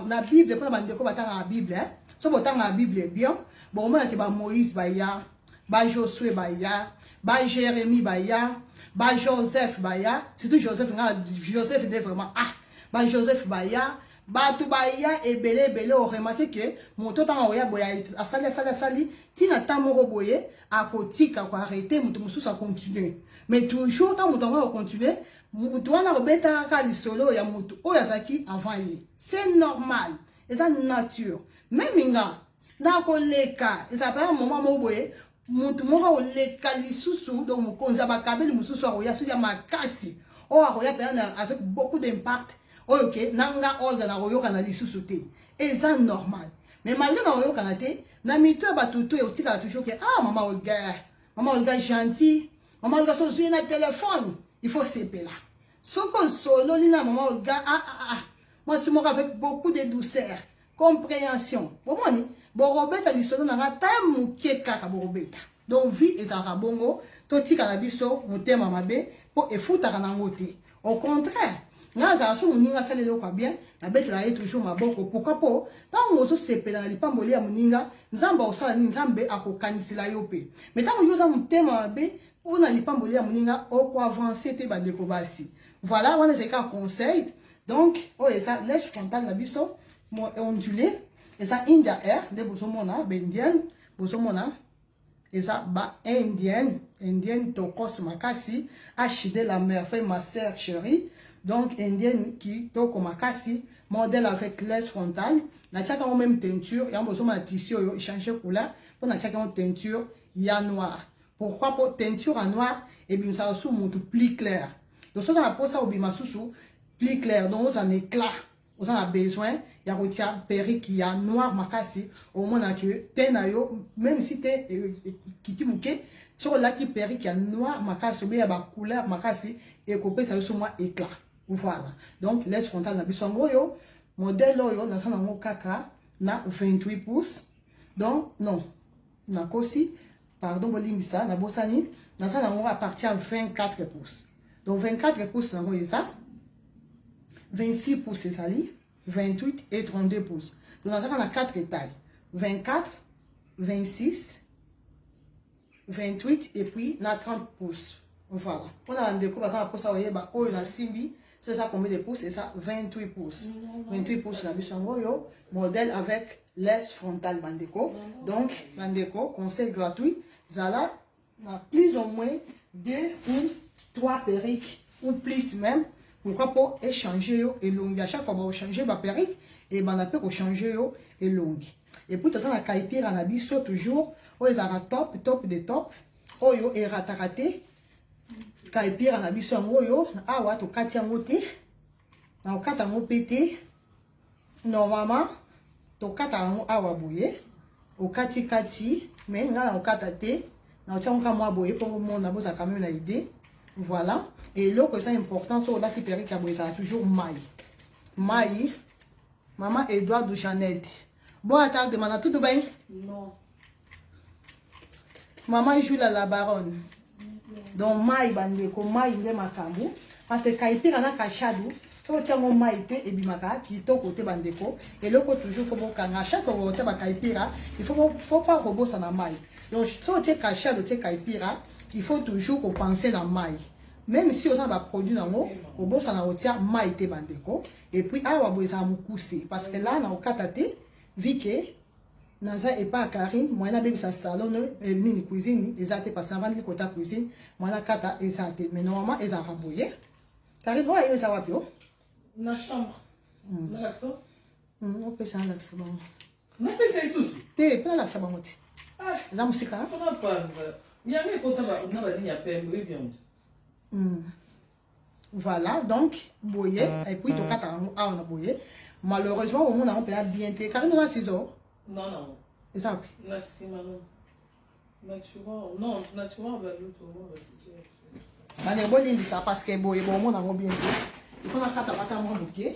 na Bible, mpona bandeko batangaka Bible, so botangaka Bible bien, bokomona te baMoïse baya, baJosue baya, baJérémie baya, baJoseph baya, surtout Joseph. Nga Joseph nde vraiment, ah, baJoseph baya, bato baya ebele ebele. Oremarquer ke moto ntango akoya boye, asali, asali, asali, ntina ntan moko boye akotika, koarrêter, moto mosusu acontinue. Mais toujours ntango moto yango akocontinue, moto wana akobetaka kaka lisolo ya moto oyo azalaki avant ye. C'est normal, eza nature. Même nga nakoleka, ezala mpenza moment moko boye, motu moko akoleka lisusu. Donc mokonzi ya bakabeli mosusu akoya, soki ya makasi oyo akoya mpenza avec beaucoup d'impact, oyo ke na nga Olga nakoyokana lisusu te, eza normal. Mais malgré nakoyokana te, na mito ya bato to eotikala toujours ke ah, mama Olga, mama Olga gentil, mama Olga, so ozwi ye na telefone, il faut sepela. Soki osololi na mama Olga, ah, ah, ah, mwasi moko avec beaucoup de douceur, compréhension, bomoni bokobeta lisolo na nga ta moke kaka bokobeta. Donc vie ezalaka bongo. Totikala biso motema mabe mpo efutaka nango te. Au contraire, nga azala so moninga asala eloko ya bien, nabetela ye toujours maboko. Pourquoi? Mpo ntango ozosepela na lipamboli ya moninga, Nzambe akosala nini? Nzambe akokanisela yo mpe. Mais ntango yo oza motema mabe mpona lipamboli ya moninga, okoavance te. Bandeko basi, voilà, wana ezali kaka conseil. Donc oyo eza lace frontale na biso ondulé, eza India Air nde bozomona, baindienne bozomona, eza ba indienne, indienne tokos makasi, HD la merveille, ma sœur chérie. Donc indienne kitoko makasi, modèle avec lace frontale. Natiaka yango même teinture yango, bozomona tissu oyo echange couleur mpo natiaka yango teinture ya noir. Pourquoi? Mpo teinture ya noir ebimisaka su motu plus clair. Donc soza na mposa obima susu plus clair, donc oza na éclat, oza na besoin ya kotia perruque ya noir makasi. Omona ke te na yo, même si te ekiti moke, soki olati perruque ya noir makasi obe ya bacouleur makasi, ekopesa yo so mwa éclat. Voilà, donc lace frontale na biso yango oyo, modèle oyo naza nango kaka na 28 pouces. Donc non, nakosi, pardon, bolimbisa, nabosani, naza nango à partir ya 24 pouces. Donc 24 pouces nango eza, 26 pouces ezali, 28 et 32 pouces. Donc nazaka na 4 tailles: 24, 26, 28 et puis na 30 pouces. Voilà, mpona bandeko baza na mposa koyeba oyo nasimbi so eza combien de pouces, eza 28 pouces. 28 pouces na biso yango oyo, modèle avec lace frontale, bandeko. Donc bandeko, conseil gratuit, zala na plus ou moins deux ou 3 perruques ou plus même. Pourquoi po echanger yo elongi? À chaque fois baochange baperruque, ebanda mpe kochange yo elongi. Et puis toza na kaipira na biso toujours, oyo ezalaka top top de top, oyo erataka te. Kaipira na biso yango oyo awa tokati yango te, na kokata yango mpe te. Normalement tokata yango awa boye, okati kati, mais nga na kokata te, na kotia yango kaka mwa boye mpo bomona, bozala quand même na idée. Voilà, eloko eza important, soki olati perruque ya boye, ezala toujours mai mai. Mama Edouard Jeannette, boa tarde, mana, tudo bem? Non. Mama Jula la baronne. Donc mai, bandeko, mai nde makambo, parce que kaipira na kashadu, soki otia yango mai te, ebimaka kitoko te. Bandeko, eloko toujours faut bokanga, chaque fois kotia bakaipira, il faut pas kobosana mai. Donc soki otie kashadu, otie kaipira, il faut toujours kopenser na mai, même si oza na baproduit nango, kobosana kotia mai te, bandeko. Et puis awa boye ezala mokuse, parce que là na kokata te, vu que naza epa ya Karine, moyen nabebisa salon nini, cuisine eza te, parce que navandeli kota cuisine, moyen nakata eza te. Mais normalement ezalaka boye. Karine, oyo ayo eza wapi o? Na chambre. Nalakisa? Opesa, nalakisa bango. Napesa lisusu? Te, mpe nalakisa bango te, eza mosika. Mpona panza yango ekota na banini ya pembe, oyebi yango. Voilà, donc boye, et puis tokata yango awa na boye. Malheureusement omona yango mpenza bien te. Karine, oza ciseau? Non, non. Eza wapi? Na nsima, no, na tiroir, non, na tiroir baluto. Bandeko, bolimbisa, parce que boye bomona yango bien te, il faut nakata bata mwa moke.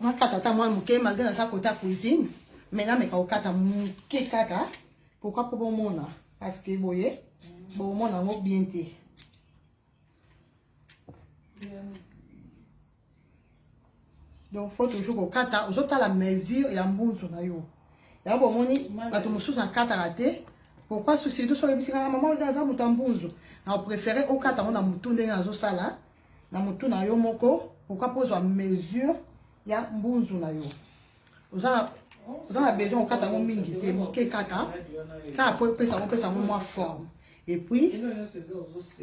Nakata ata mwa moke, malgré naza kota cuisine, mais nameka kokata moke kaka. Pourquoi? Mpo bomona, parce que boye bomona yango bien te. Donc faut toujours kokata, ozotala mesure ya mbunzu na yo. Yango bomoni, bato mosusu nakataka te. Pourquoi? Surtout soki oyebisi kaka mama oyo aza moto ya mbunzu, na préféré okata yango na motu ndenge nazosala, na motu na yo moko. Pourquoi? Mpo ozwa mesure ya mbunzu na yo. Oza na besoin okata yango mingi te, moke kaka, kaka po epesa yango, opesa yango mwa forme. Et puis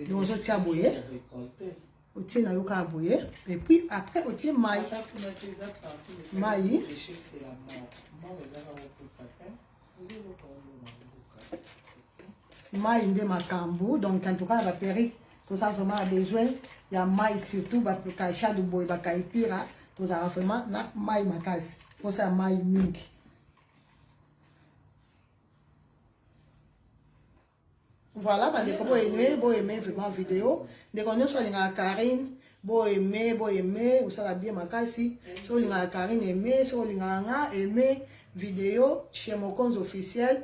donc ozotia boye, otie na yo kaka boye, et puis après otie mai mai. Mai nde makambo. Donc en tout cas na baperruque toza vraiment na besoin ya mai, surtout bakashadu boye, bakaipira, tozalaka vraiment na mai makasi, mposa ya mai mingi. Voilà, bandeko, boaime, boaime vraiment vidéo. Ndeko nyonso alingaka Karine, boaime, boaime, osala bien makasi. Soki olingaka Karine, aime. Soki olingaka nga, aime vidéo chez Mokonzi Officiel.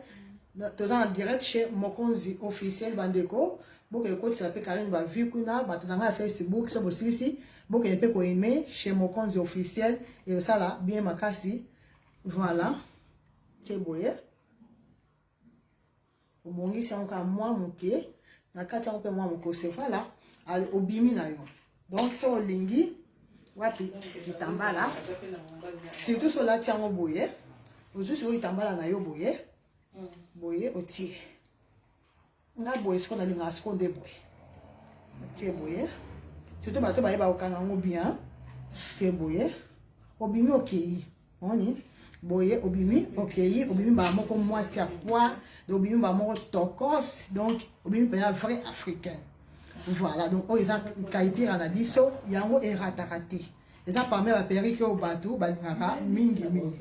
Toza en direct chez Mokonzi Officiel. Bandeko, bokende kotisa mpe Karine bavues kuna. Bato na ngai ya Facebook, so bosilisi, bokende mpe koaime chez Mokonzi Officiel, ekosala bien makasi. Voilà, tie boye, obongisi yango kaka mwa moke na kati yango mpe mwa mokose. Voilà, obimi na yo. Donc so olingi wapi kitambala, surtout so olati yango boye, ozwi sikoyo kitambala na yo boye boye, otie nga boye. Sikoyo nalingaka sikoyo nde boye, otie boye, surtout bato bayeba kokanga yango bien. Tie boye, obimi, okei oni boye, obimi, okei, obimi mbala moko mwasi ya poids, obimi mbala moko tokos, donc obimi mpenza vrai africain. Voilà, donc oyo eza kaipira na biso, yango erataka te, eza parmi baperruque oyo bato balingaka mingi mingi.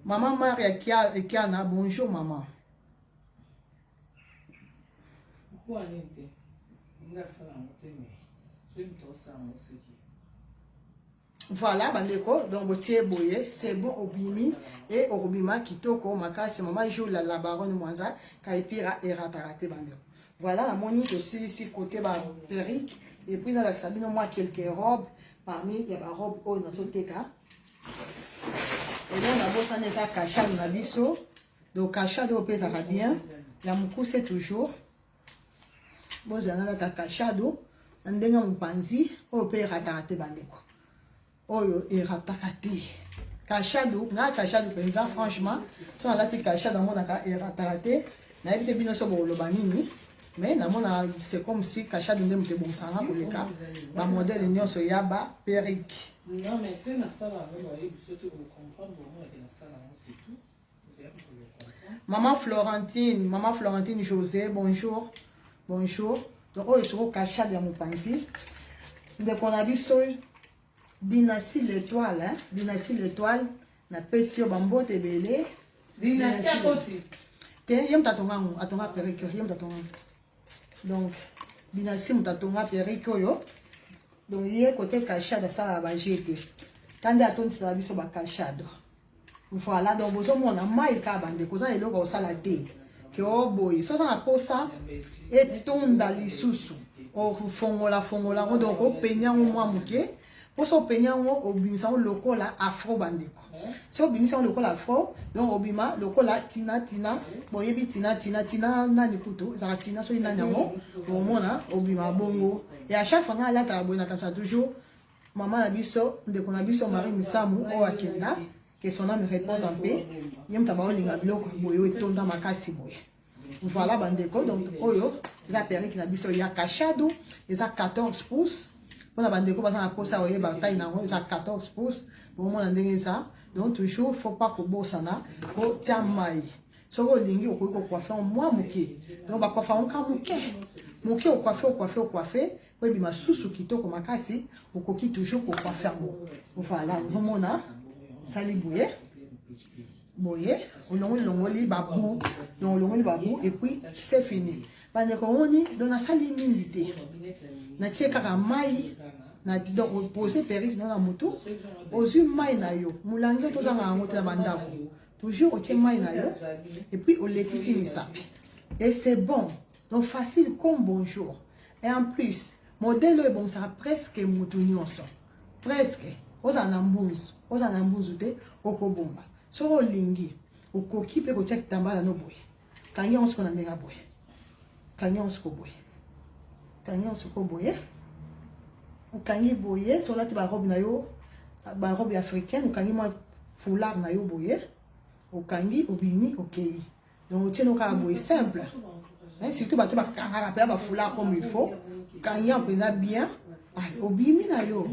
Mama Maria Ekiana, bonjour mama. Mpo nini te? Nga asala yango te, mais soki moto osala yango soki. Voilà, bandeko, donc botie boye, c'est bon, obimi e okobima kitoko makasi. Mama Jula la baronne Mwanza, kaipira erataka te, bandeko. Voilà, namoni tosilisi côté baperruque, et puis nalakisa bino mwa quelques robes parmi ya barobe oyo nazoteka. Eloko nabosani eza kashado na biso. Donc kashado oyo mpe ezalaka bien, ya mokuse toujours. Bozala nalata kashado na ndenge mopanzi, oyo mpe erataka te, bandeko, oyo erataka te. Kashadu, nga kashadu penza franchement, so alati kashadu amonaka erataka te. Nayebi te bino so bokoloba nini, mais namona c'est comme si kashadu nde moto ebongisaka nga koleka ba modèle nyonso ya ba perruque. Non mais se nasala yango bayebi soki ocomprendre omonake nasala yango c'est tout. Maman Florentine, Maman Florentine José, bonjour. Bonjour. Donc oyo soko kashadu ya mopanzi. Ndeko na biso Dynastie l'étoile, hein? Dynastie l'étoile, na pesi yo bambote ebele. Dynastie akoti. Te, ye moto atonga yango, atonga perruque, ye moto atonga. Donc, Dynastie moto atonga perruque oyo. Donc, ye côté cachade asalaka ba jeu te. Tande atondisaka biso ba cachade. Voilà, donc bozomona mai kaka bandeko, oza na eloko osala te. Ke oboye, soki oza na posa etonda lisusu, ofongola fongola yango, donc openya yango mwa moke, mposa openya yango obimisa yango lokola afro bandeko. Soki obimisa yango lokola afro, donc obima lokola tina tina, boyebi tina tina tina nani kutu, ezalaka tina soki nani yango, omona obima bongo. Et à chaque fois ngai alataka boye nakanisa toujours Maman na biso, ndeko na biso Marie Misamu oyo akenda, que son âme repose en paix. Ye moto abaolinga biloko boye oyo etonda makasi boye. Voilà bandeko, donc oyo eza perruque na biso ya kashadu, eza 14 pouces. Mpona bandeko baza na posa oyeba taille na yango eza 14 pouces. Bomona ndenge eza. Donc toujours faut pas kobosana kotia mai. Soki olingi okoki kocoiffe yango mwa moke. Donc bacoiffe yango ka moke. Moke ocoiffe ocoiffe ocoiffe po ebima susu kitoko makasi, okoki toujours kocoiffe yango. Voilà, ozomona sali boye boye, olongoli longoli babu, donc olongoli babu et puis c'est fini. Bandeko omoni, donc nasali mingi te, natie kaka mai na, donc opose perruque no na motu, ozwi mai na yo molangi oyo tozanga yango te na bandako, toujours otie mai na yo et puis olekisi misapi et c'est bon. Donc facile comme bonjour. Et en plus, modèle oyo ebongisaka presque mutu nyonso. Presque. Ozala na mbunzu, ozala na mbunzu te, okobomba. Soki olingi, okoki mpe kotia kitambala no boye. Kangi yango siko na ndenge boye. Kangi yango siko boye. Kangi yango siko boye. Okangi boye, soki olati ba robe na yo, ba robe africaine, okangi mwa foulard na yo boye. Okangi, obimi, okei. Donc otie no kaka boye simple. Hein, surtout bato bakangaka mpenza bafoulard comme il faut, kangi yango mpenza bien, obimi na yo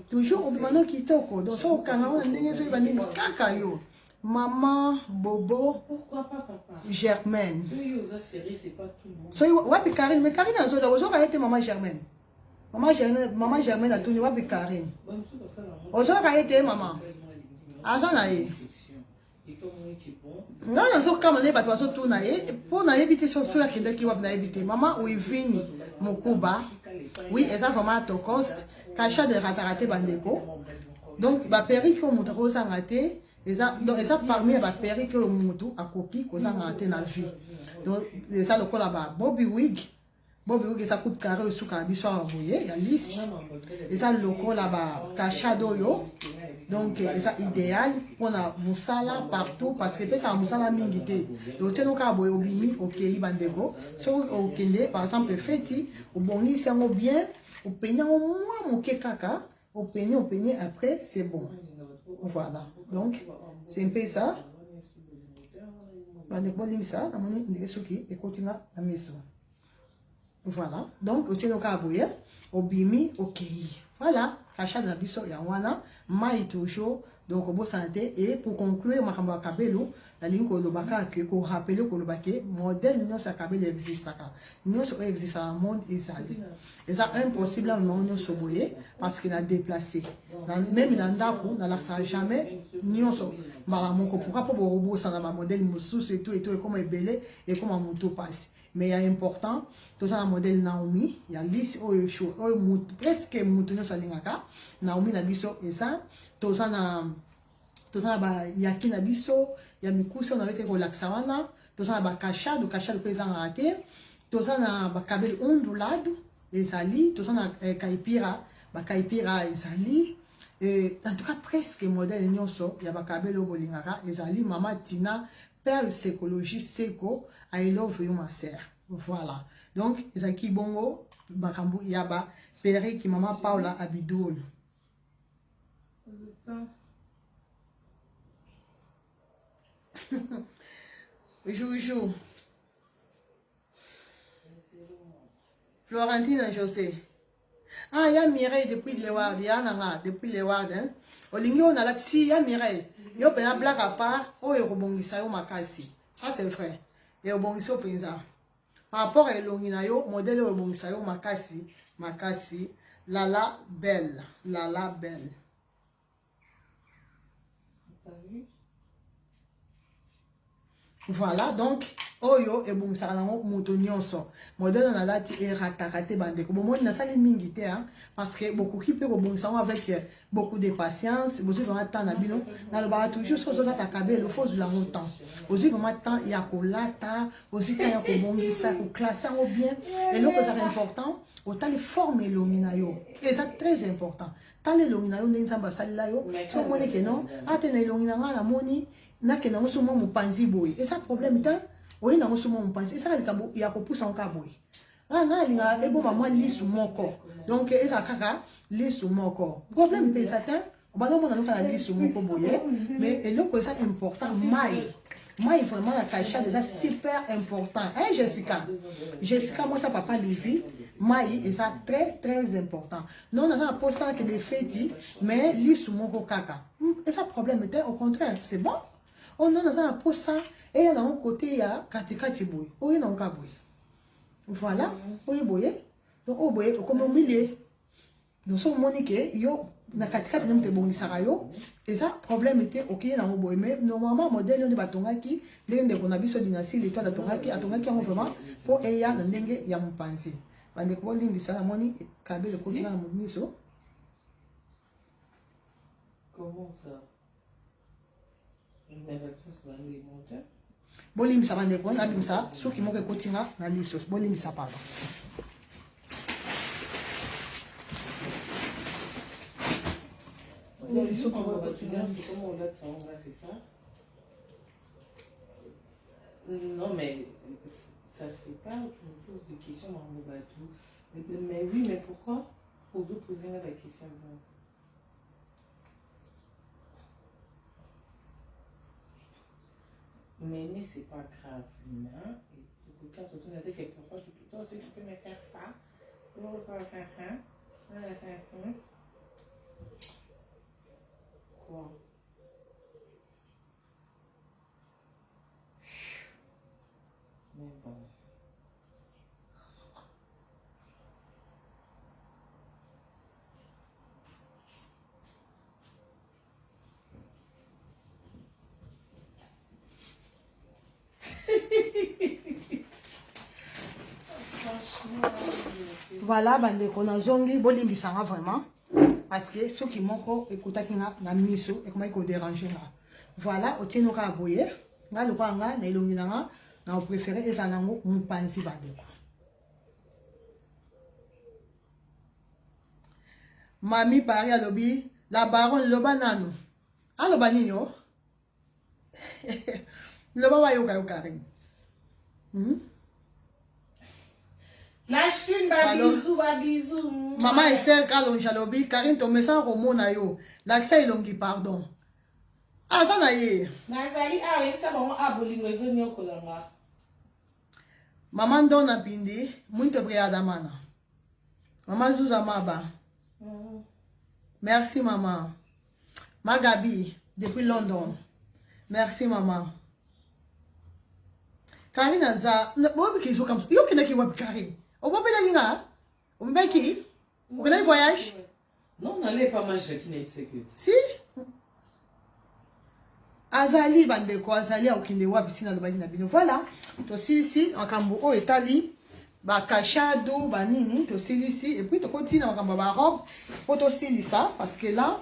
toujours obima no kitoko. Donc soki okanga yango na ndenge soki banini kaka yo. Maman Bobo Germaine, soki wapi Karine? Mais Karine azola, ozoka ye te. Maman Germaine, Maman Germaine, Maman Germaine atuni wapi Karine, ozoka ye te. Maman aza na ye. Ngai nazokama nde bato bazotuna ye mpo nayebi te soki akendaki wapi, nayebi te. Mama Wivine Mokuba, oui, eza vraiment tokos, kasha de rataka te bandeko. Donc baperruque oyo moto akozanga te, eza, donc eza parmi ya baperruque oyo moto akoki kozanga te na vie. Donc eza lokola ba bobi wig. Bobi wig eza coupe carré oyo esukaka biso awa boye ya lisse, eza lokola ba kashade oyo. Donc eza idéal mpona mosala partout parce que epesaka mosala mingi te. Donc otie no kaka boye, obimi, okei. Bandeko, soki okende par exemple feti, obongisi yango bien, openye yango mwa moke kaka, openye openye, après c'est bon. Voilà, donc c'est un peu ça bandeko. Bolimbisa, namoni ndenge soki ekoti nga na miso. Voilà, donc otie no kaka boye, obimi, okei. Voilà, rachat na biso yango wana, mai toujours, donc obosana te. Et pour conclure makambo ya kabelo, nalingi koloba kaka ke korappeler, koloba ke modèle nyonso ya kabelo existaka, nyonso oyo existaka na monde ezali. Eza impossible na bango nyonso boye parce que na déplacé même na ndako, nalakisaka jamais nyonso mbala moko. Pourquoi? Mpo bokobosana bamodèle mosusu eto eto ekoma ebele, ekoma motu mpasi. Mais ya important, toza na modèle Naomi ya lisse oyo oyo mutu, presque mutu nyonso alingaka Naomi na biso. Eza toza na bayaki na biso ya mikusi oyo nayoki kolakisa wana. Toza na bakashado, kashado mpe ezangaka te. Toza na bakabeli ondulado ezali, toza na kaipira, bakaipira ezali. En tout cas presque modèle nyonso ya bakabeli oyo bolingaka ezali. Mama Tina Perle Psychologie Seko, I love you ma sœur. Voilà, donc ezalaki bongo makambo ya ba perruque. Mama Paula Abidul. Joujou. Florentine José. Ah, ya Mireille depuis Leward, ya nanga depuis Leward, hein. Olingi oyo nalakisi ya Mireille. Yo pena blague à part, oyo ekobongisa yo makasi. Ça c'est vrai. Ekobongisa yo penza. Par rapport à elongi na yo, modèle oyo ebongisa yo makasi, makasi. Lala belle, lala belle. Voilà, donc oyo ebongisaka nango moto nyonso modele nalati erataka te bandeko bomoni nasali mingi te hein, parce que bokoki mpe kobongisa yango avec euh, beaucoup de patience bozwi vraiment temps na bino nalobaka toujours soki ozolata kabelo fo ozwila yango temps ozwi vraiment temps ya kolata ozwi temps ya kobongisa koklasse yango bien eloko ezaka important otali forme elongi na yo eza très important tala elongi na yo ndenge nzambe asalela yo so omoni ke non ate na elongi na ngai namoni nakende yango so mwa mopanzi boye eza problème te oye nango so mwa mopanzi ezaka likambo ya kopusa yango kaka boye ngai ngai alingaka eboma mwa lisu moko donc ezala kaka lisu moko problème mpe eza te obanda omona loka na lisu moko boye mais eloko eza important mai mai vraiment na calcium eza super important hein Jessica Jessica mwasi ya papa Levi mai eza très très important non naza na posa nakende feti mais lisu moko kaka hmm, eza problème te au contraire c'est bon oh non naza na posa eya nango kote ya katikati boye oye nango kaka boye voilà oye boye donc oyo boye okomi au milieu donc soki omoni ke yo na katikati nde moto ebongisaka yo eza problème te okei nango boye mais normalement modèle oyo nde batongaki ndenge ndeko na biso dynastie letoile atongaki atongaki yango vraiment mpo eya na ndenge ya mopanzi bandeko bolimbisa namoni kabele ekoti nga na miso bolimbisa bandeko nabimisa suki moko ekoti nga na liso bolimbisa pardon Non, mais ça se fait pas. Tu me poses des questions, Mais, mais oui, mais pourquoi Vous poser la question bon. Mais, mais c'est pas grave, hein. Pourquoi tu toi aussi tu peux me faire ça Quoi Mais bon. Voilà bandeko nazongi bolimbisa nga vraiment parce que soki moko ekotaki nga na miso ekomaki koderange nga voilà otie no kaka boye nga lokola nga na elongi na nga na opréféré ezala nango mopanzi bandeko Mami Paris alobi la baronne loba nanu. Aloba nini o? Oh? Loba bayoka yo Karine. Hmm? La Chine, ba bisous, ba bisous. Maman Esther Kalonji alobi Karine tomesana komona yo. Lakisa elongi pardon. Aza na ye. Nazali awa yebisa bango a bolingo ezonyokola nga. Maman Donna Pindi, muito obrigada mana. Maman Zuza Maba. Mm. Merci maman. Magabi depuis London. Merci maman. Karine aza boyebi ke ezokamwisa yo okendaki wapi Karine obobelaki nga obebaki okendaki voyage Non, n'allez pas ma Jackie na sécurité. Si azali bandeko azali akokende wapi si nalobaki na bino voilà tosilisi makambo oyo etali bakashado banini tosilisi epuis tokoti na makambo ya barobe mpo tosilisa parce que là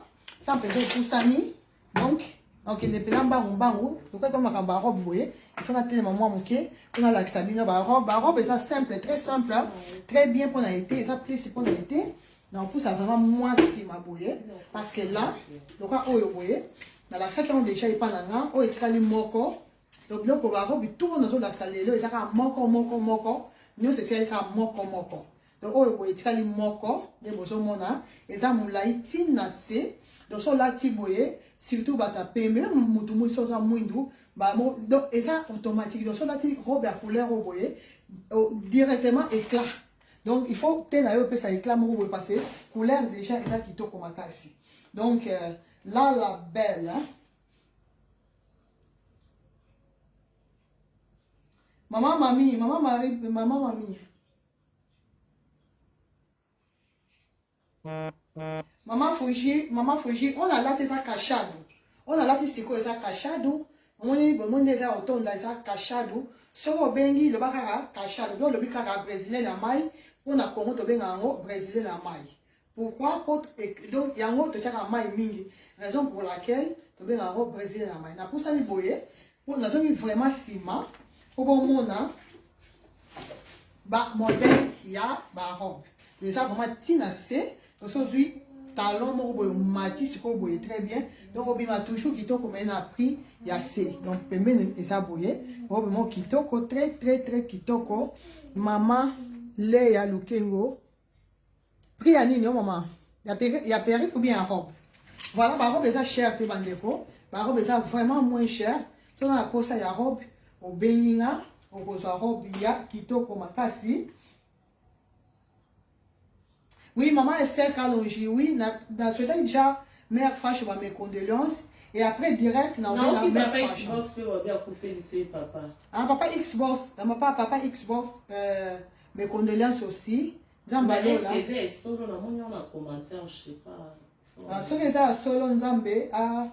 temps mpenza epusani donc nakokende mpenza mbangu mbangu tokaki makambo ya robe boye ifo natelema mwa moke mpo nalakisa bino barobe barobe eza simple très simple très bien mpo na ete eza plus mpo na ete nakopusa vraiment mwa nsima boye parce que là loka oyo boye nalakisaki yango déjà epa na nga oyo etikali moko donc biloko barobe tout nazolakisa lelo eza kaka moko moko moko nyonso etikali kaka moko moko donc oyo boye etikali moko nde bozomona eza molai ntina se Donc so olati boye, surtout bato ya pembe, meme mutu mwisi oza mwindu, ba donc eza automatique. Donc so olati robe ya couleur oyo boye, directement éclat. Donc il faut te na yo opesa éclat moko boye parce que couleur déjà eza kitoko makasi. Donc là la belle, hein? Maman mami, maman Marie, maman mami. Maman Fuji, maman Fuji, on a lati eza kashadu. On a lati sikoyo eza kashadu. Omoni bomoni eza otonda eza kashadu. Soki obengi loba kaka kashadu. Yo olobi kaka brésilien na mai, mpo na Congo tobenga yango brésilien na mai. Pourquoi? Po donc yango totiaka mai mingi. Raison pour laquelle tobenga yango brésilien na mai. Napusani boye, mpo nazongi vraiment nsima mpo bomona ba modèle ya ba robe. Eza vraiment ntina se oso ozwi talon moko boye omati sikoyo boye très bien. Donc obima toujours kitoko mais na prix ya se. Donc pembeni eza boye, robe moko kitoko, très très très kitoko. Mama Leya Lukengo, prix ya nini o mama? Ya perruque ou bien ya robe? Voilà, ba robe eza cher te bandeko, ba robe eza vraiment moins cher. Soki na posa ya robe obengi nga, okozwa robe ya kitoko makasi. Oui, maman Esther Kalonji, oui, na souhaité déjà mère Fache ba mes condoléances et après direct na obenga mère Fache. Xbox pe wabi akufeli so papa. Ah papa Xbox, na papa papa Xbox mes condoléances aussi. Nzambe alola. Eza solo na moni na commentaire, je sais pas. Ah soki eza solo Nzambe a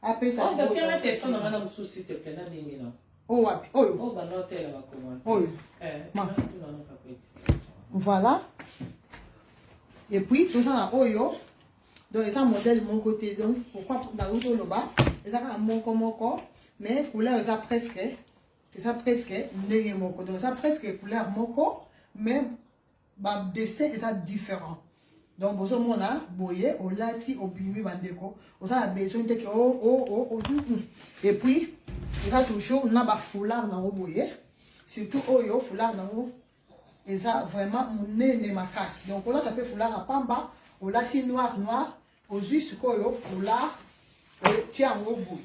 apesa. Oh, donc na téléphone na mosusu s'il te plaît na bengi na. Oh wapi? Oyo. Oh ba note la ba commentaire. Oyo. Ma. Voilà. Et puis toza na oyo. Donc eza modèle mon côté, donc pourquoi na loba eza kaka moko moko mais couleur eza presque ndenge moko. Donc eza presque couleur moko mais ba dessin eza différent. Donc bozomona boye olati obimi bandeko, oza na besoin te ke oh oh oh oh. Et puis eza toujours na ba foulard nango boye, surtout oyo foulard nango eza vraiment monene makasi. Donc olata pe foulard ya pamba, olati noir noir, ozwi sikoyo foulard otia yango boye.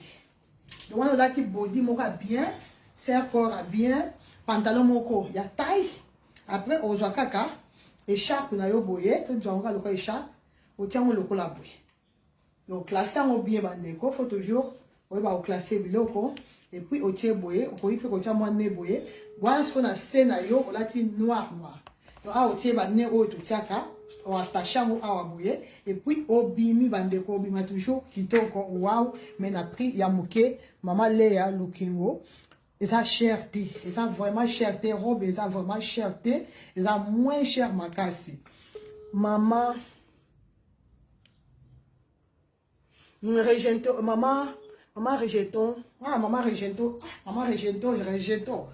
Donc wana olati body moko ya bien, serre corps ya bien, pantalon moko ya taille. Après ozwa kaka écharpe na yo boye, tozwa yango lokola écharpe, otia yango lokola boye. Donc classer yango bien bandeko, faut toujours oyeba koclasser biloko. Et puis otie boye, okoki mpe kotia mwa ne boye. Wana sikoyo na se na yo olati noir noir. Donc awa otie ba ne oyo totiaka, oattache yango awa boye. Et puis obimi bandeko, obima toujours kitoko, wow, mais na prix ya moke. Mama Léa Lukingo, eza cher te, eza vraiment cher te, robe eza vraiment cher te, eza moins cher makasi. Mama Regento, maman, maman Rejeton, ah maman Regento, ah maman Regento, Rejeton.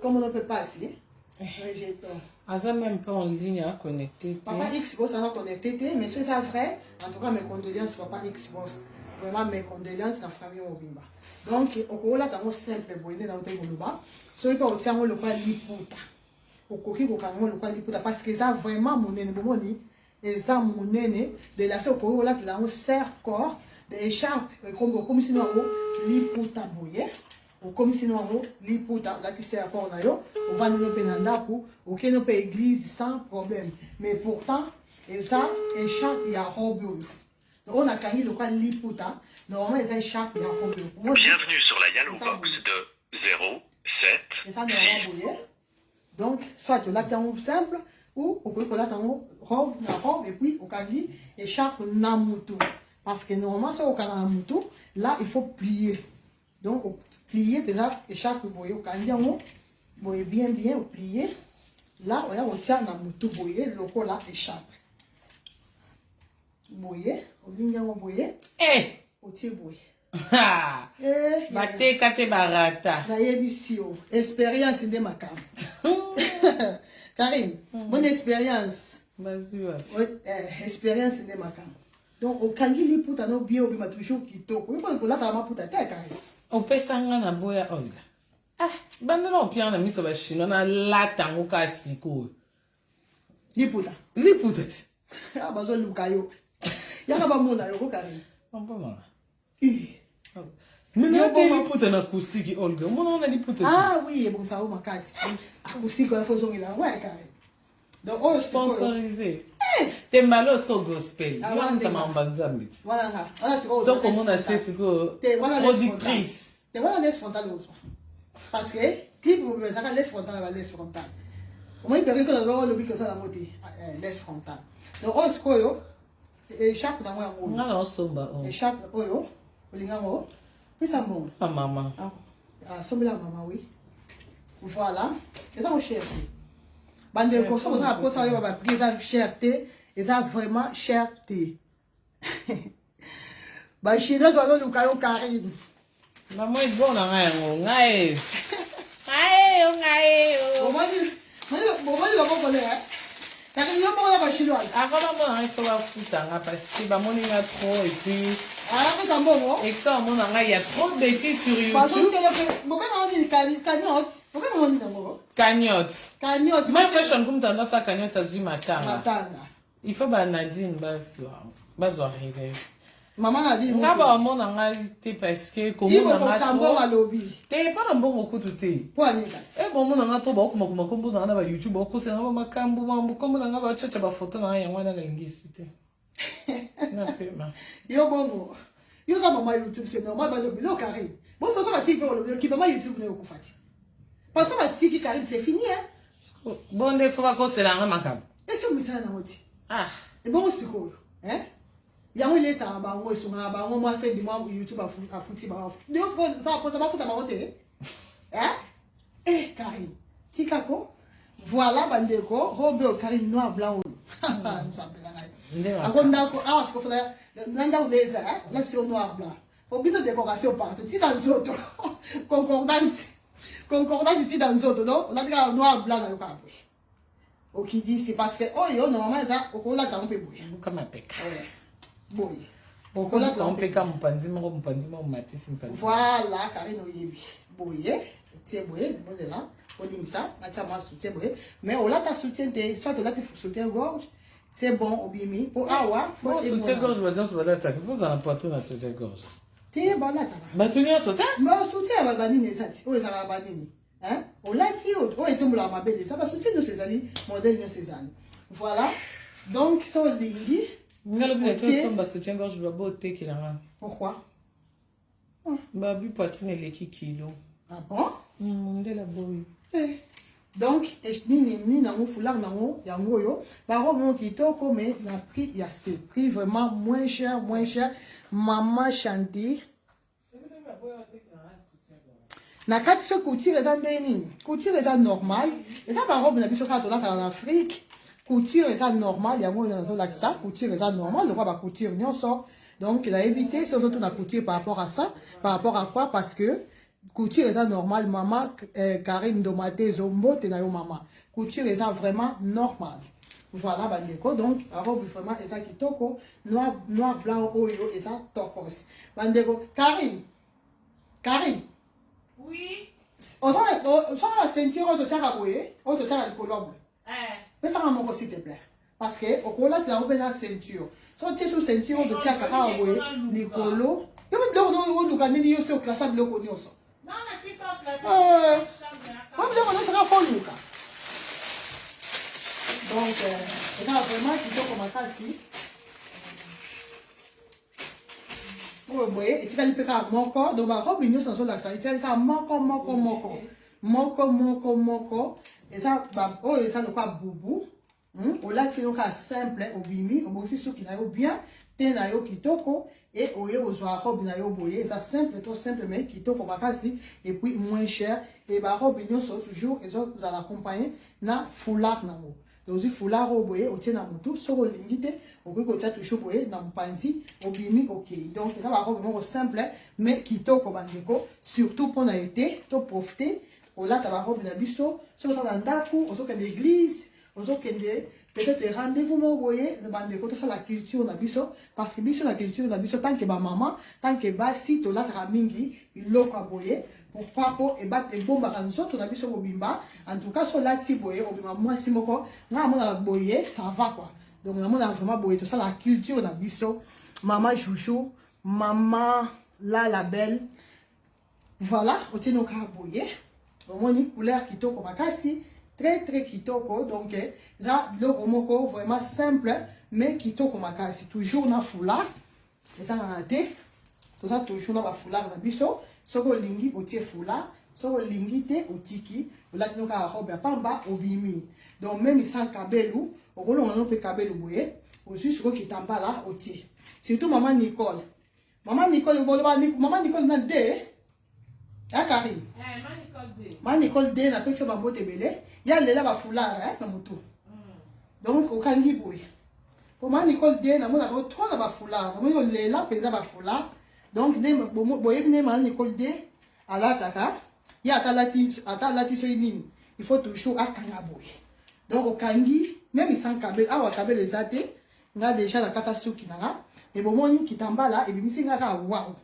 Comment on peut passer? Rejeton. Aza même pas en ligne à connecter. Papa Xbox a connecté, mais c'est ça vrai. En tout cas, mes condoléances, papa Xbox. Vraiment mes condoléances la famille Obimba. Donc, au là, t'as simple boyné dans le goloba. Soki pas otia ngo lokwa liputa. Okoki kokanga ngo lokwa liputa parce que ça vraiment monene bomoni. Eza monene de la se okoki kolatela yango serre corps de écharpe okomisi no yango liputa boye, okomisi no yango liputa, olati serre corps na yo, ovandi no mpe na ndako, okei no mpe église sans problème. Mais pourtant eza écharpe ya robe oyo. Donc on a kangi lokwa liputa, normalement eza écharpe ya robe oyo. Bienvenue sur la Yalo Box de 0 7 eza normalement boye. Donc soit olati yango simple ou okoki kolata yango robe na robe et puis okangi écharpe na mutu. Parce que normalement soki okanga na mutu, là il faut plier. Donc plier mpenza écharpe boye, okangi yango boye bien bien, oplier. Là oya kotia na mutu boye lokola écharpe. Boye, olingi yango boye. Otie boye. Bateka te barata. Nayebisi yo, expérience nde makambo. Karine, bonne expérience. Bazua. Expérience nde makambo. Donc okangi liputa no bien obima toujours kitoko. Yo kolata maputa te Karine. Opesanga na boya Olga. Ah, banda na opianga na miso ba chinois na lata ngo kasi ko. Liputa. Liputa te. Ah bazoluka yo. Yaka bamona yo kokari. Maboma. Mais na te liputa na acoustique, Olga. Omona wana liputa. Ah oui, ebongisa yo makasi. Acoustique wana fo ozongela yango ya kare. Donc oyo sponsorisé. Te mbala oyo sikoyo gospel. Wana mamba nzambe. Wana nga. Wana sikoyo. Donc omona se sikoyo. Te wana productrice. Te wana laisse frontal ozwa. Parce que clip mobimba ezaka laisse frontal ba laisse frontal. Omoni perruque oyo olobi kozala yango te laisse frontal. Donc oyo sikoyo écharpe nango yango nga na osomba oh. Écharpe oyo olinga yango pesa mbongo. Ah mama. Ah, asombela mama, oui. Voilà, eza ngo cher te, bandeko. Soki oza na mposa oyeba baprix, eza cher te, eza vraiment cher te. Bachinoise bazoluka yo, Karine. Mama, ebonga ngai yango, ngai ngai yo, ngai yo. Bomoni loboko ne Karine, yo moko na bachinoise. Avant bamona ngai, fo bafuta nga, parce que bamoni nga trop et puis Apesa mbongo. Exa omona ngai ya trop bêtise sur YouTube. Bazotiela mpe, bobenga nini? Cagnotte, bobenga nini yango? Cagnotte. Cagnotte. My Fashion kumta ndasa cagnotte azwi matanga. Matanga. Il faut ba Nadine bazwa relève. Mama Nadine. Nga bamona ngai te parce que komona nga mbongo alobi. Te, mpo na mbongo kutu te. Mpo ani kasi? E bomona nga to baokomakoma kombo na nga na bayoutube, bakosela nga bamakambo mambo, kombo na nga bachacha bafoto na nga, yango wana nalingisi te, napema. Yo bongo yo oza mama YouTube, c'est normal balobi lo Karine. Bososo batiki mpe olobi oki mama YouTube na yo okufa ti, parce que batiki Karine, c'est fini, hein. Bon, nde fo bakosela nga makambo. Esi omisala nango ti. Ah. Ebongo sikoyo, hein? Yango elesaka bango, esungaka bango mwa fin du mois, YouTube afuti bango. Ndenge sikoyo osala mposa bafuta bango te, hein? Eh Karine, tikako. Voilà bandeko, robe oyo Karine, noir blanc oyo, Nzambe na ngai, ako ndako awa sikoyo fona na ndako nde eza na siko noir blanc po biso décoration partout, tika nzoto, concordance, concordance tina nzoto. Donc olati kaka noir blanc na yo kaka boye, okidisi, parce que oyo normalement eza okolata yango mpe boye. Buka mapeka. Boye. Okolata mpeka mopanzi moko, mopanzi moko, matisi mopanzi. Voilà, Karine, oyebi boye, otie boye, bozela olimbisa, natia mwa soutien boye, mais olata soutien te, soit olati soutien gorge, c'est bon, obimi po awa. Fo soutien gorge, bato nyonso balataka, fo ozala na poitrine na soutien gorge. Te, balataka. Bato nyonso te. Ma soutien ya banini eza ti oyo ezalaka banini, olati oyo etombolaka mabele, eza basoutien nyonso, ezali modèle nyonso ezali. Voilà, donc so olingi. Nga lobi na tosomba soutien gorge, babo otekelanga. Pourquoi? Babi poitrine eleki kilo. Ah bon? Mondela boyi. Eh. Donc nini nini nango, foulard nango yango oyo, barobe moko kitoko, mais na prix ya se prix vraiment moins cher, moins cher. Mama Chanti na kati, so couture eza ndenge nini? Couture eza normal, eza barobe na biso kaka tolataka na Afrique. Couture eza normal, yango oyo nazolakisa, couture eza normal lokola bacouture nyonso. Donc nayebi te soki ozotuna couture par rapport à ça, par rapport à quoi, parce que couture eza normal. Mama Karine Ndomate, ezombote na yo mama, couture eza vraiment normal. Voilà bandeko, donc robe vraiment eza kitoko, noir, noir blanc oyo eza tokos, bandeko. Karine, Karine. Oui. Oza na ceinture oyo totiaka boye, oyo totiaka likolo ya boye, pesanga moko s'il te plaît, parce que okolatela yango mpe na ceinture. So otie so ceinture oyo totiaka awa boye likolo, yo mpe biloko oluka nini? Yo si oklasa biloko nyonso, biloko nyonso kaka fo oluka. Donc eza vraiment kitoko makasi. Oyo boye etikali mpe kaka moko. Donc barobe nyonso nazolakisa etikali kaka moko moko moko moko moko moko. Eza oyo eza lokola bubu, Olati yo kaka simple, obimi, obongisi suki na yo bien te, na yo kitoko, e oye kozwa robe na yo boye. Eza simple to simple, mais kitoko makasi et puis moins cher. E barobe nyonso toujours ezozala accompagné na foulard nango. Ozwi foulard oyo boye, otie na motu. Soki olingi te, okoki kotia toujours boye na mopanzi, obimi, okei. Donc eza barobe moko simple mais kitoko, bandeko, surtout mpona ete toprofite kolata barobe na biso. Soki oza na ndako, ozokende église, ozokende peut-être rendez-vous moko boye, bandeko, tosala culture na biso, parce que biso na culture na biso, tant que bamama, tant que basi, tolataka mingi biloko ya boye. Pourquoi? Po ebombaka nzoto na biso mobimba. En tout cas so olati boye, obima mwasi moko. Nga amonaka boye, ça va quoi. Donc namonaka vraiment boye tosalaka culture na biso. Mama Chouchou, mama la la belle. Voilà, otie no kaka boye. Omoni couleur kitoko makasi, très très kitoko. Donc eza biloko moko vraiment simple mais kitoko makasi. Toujours na foulard, ezangaka te. Toza toujours na ba foulard na biso. Soki olingi otie foulard, soki olingi te otiki, olati no kaka robe ya pamba obimi. Donc même sans kabelu, okolonga no mpe kabelu boye, ozwi sikoyo kitambala otie. Surtout mama Nicole. Mama Nicole, boloba mama Nicole na de ya Karine. Eh, ma Nicole D. Ma Nicole D na pesi ba mbote ebele. Ya lela ba foulard eh na mutu. Donc okangi boye. Po ma Nicole D na mona ko trop na ba foulard. Namoni olela penza ba foulard. Donc ne boyebi ne ma Nicole D alataka ye ata alati ata alati soki nini il faut toujours akanga boye. Donc okangi même sans kabel awa kabel eza te nga déjà nakata suki na nga e bomoni kitambala ebimisi nga kaka wow.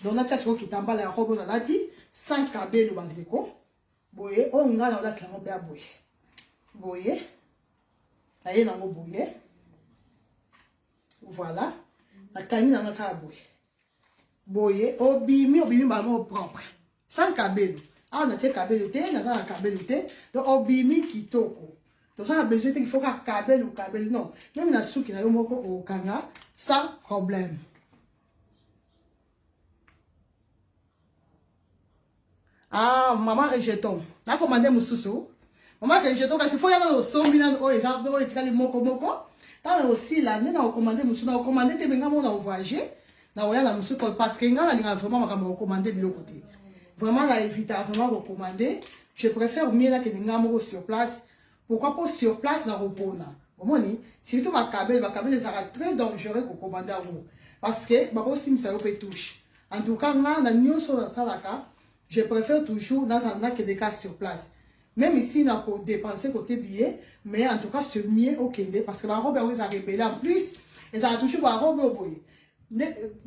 Donc natia sikoyo kitambala ya robe oyo nalati sans kabelo bandeko boye oyo nga na olati yango mpe ya boye boye naye nango boye voilà nakangi nanga kaka boye boye obimi obimi mbala moko propre sans kabelo awa natie kabelo te naza na kabelo te donc obimi kitoko toza na besoin te il faut kaka kabelo kabelo non meme na suki na yo moko okanga sans problème. Ah, mama rejeton nakomande mosusu mama rejeton kasi fo yana osombi nanu oyo eza oyo etikali moko moko ntango osila nde nakokomande mosusu nakokomande te menga moko na voyage nakoya na mosusu parce que ngai nalingaka vraiment makambo ya kokomande biloko te vraiment na evita vraiment kokomande. Je préfère mieux nakende ngai moko sur place. Pourquoi? Po sur place nakopona omoni surtout bakabele bakabele ezalaka très dangereux kokomande yango parce que bakosimisa yo mpe touche. En tout cas nga na nyonso nasalaka je préfère toujours nazala nakende ka sur place même ici na ko dépenser côté billet, mais en tout cas c'est mieux okende parce que barobe yango ezalaka ebele. En plus ezalaka toujours barobe oyo boye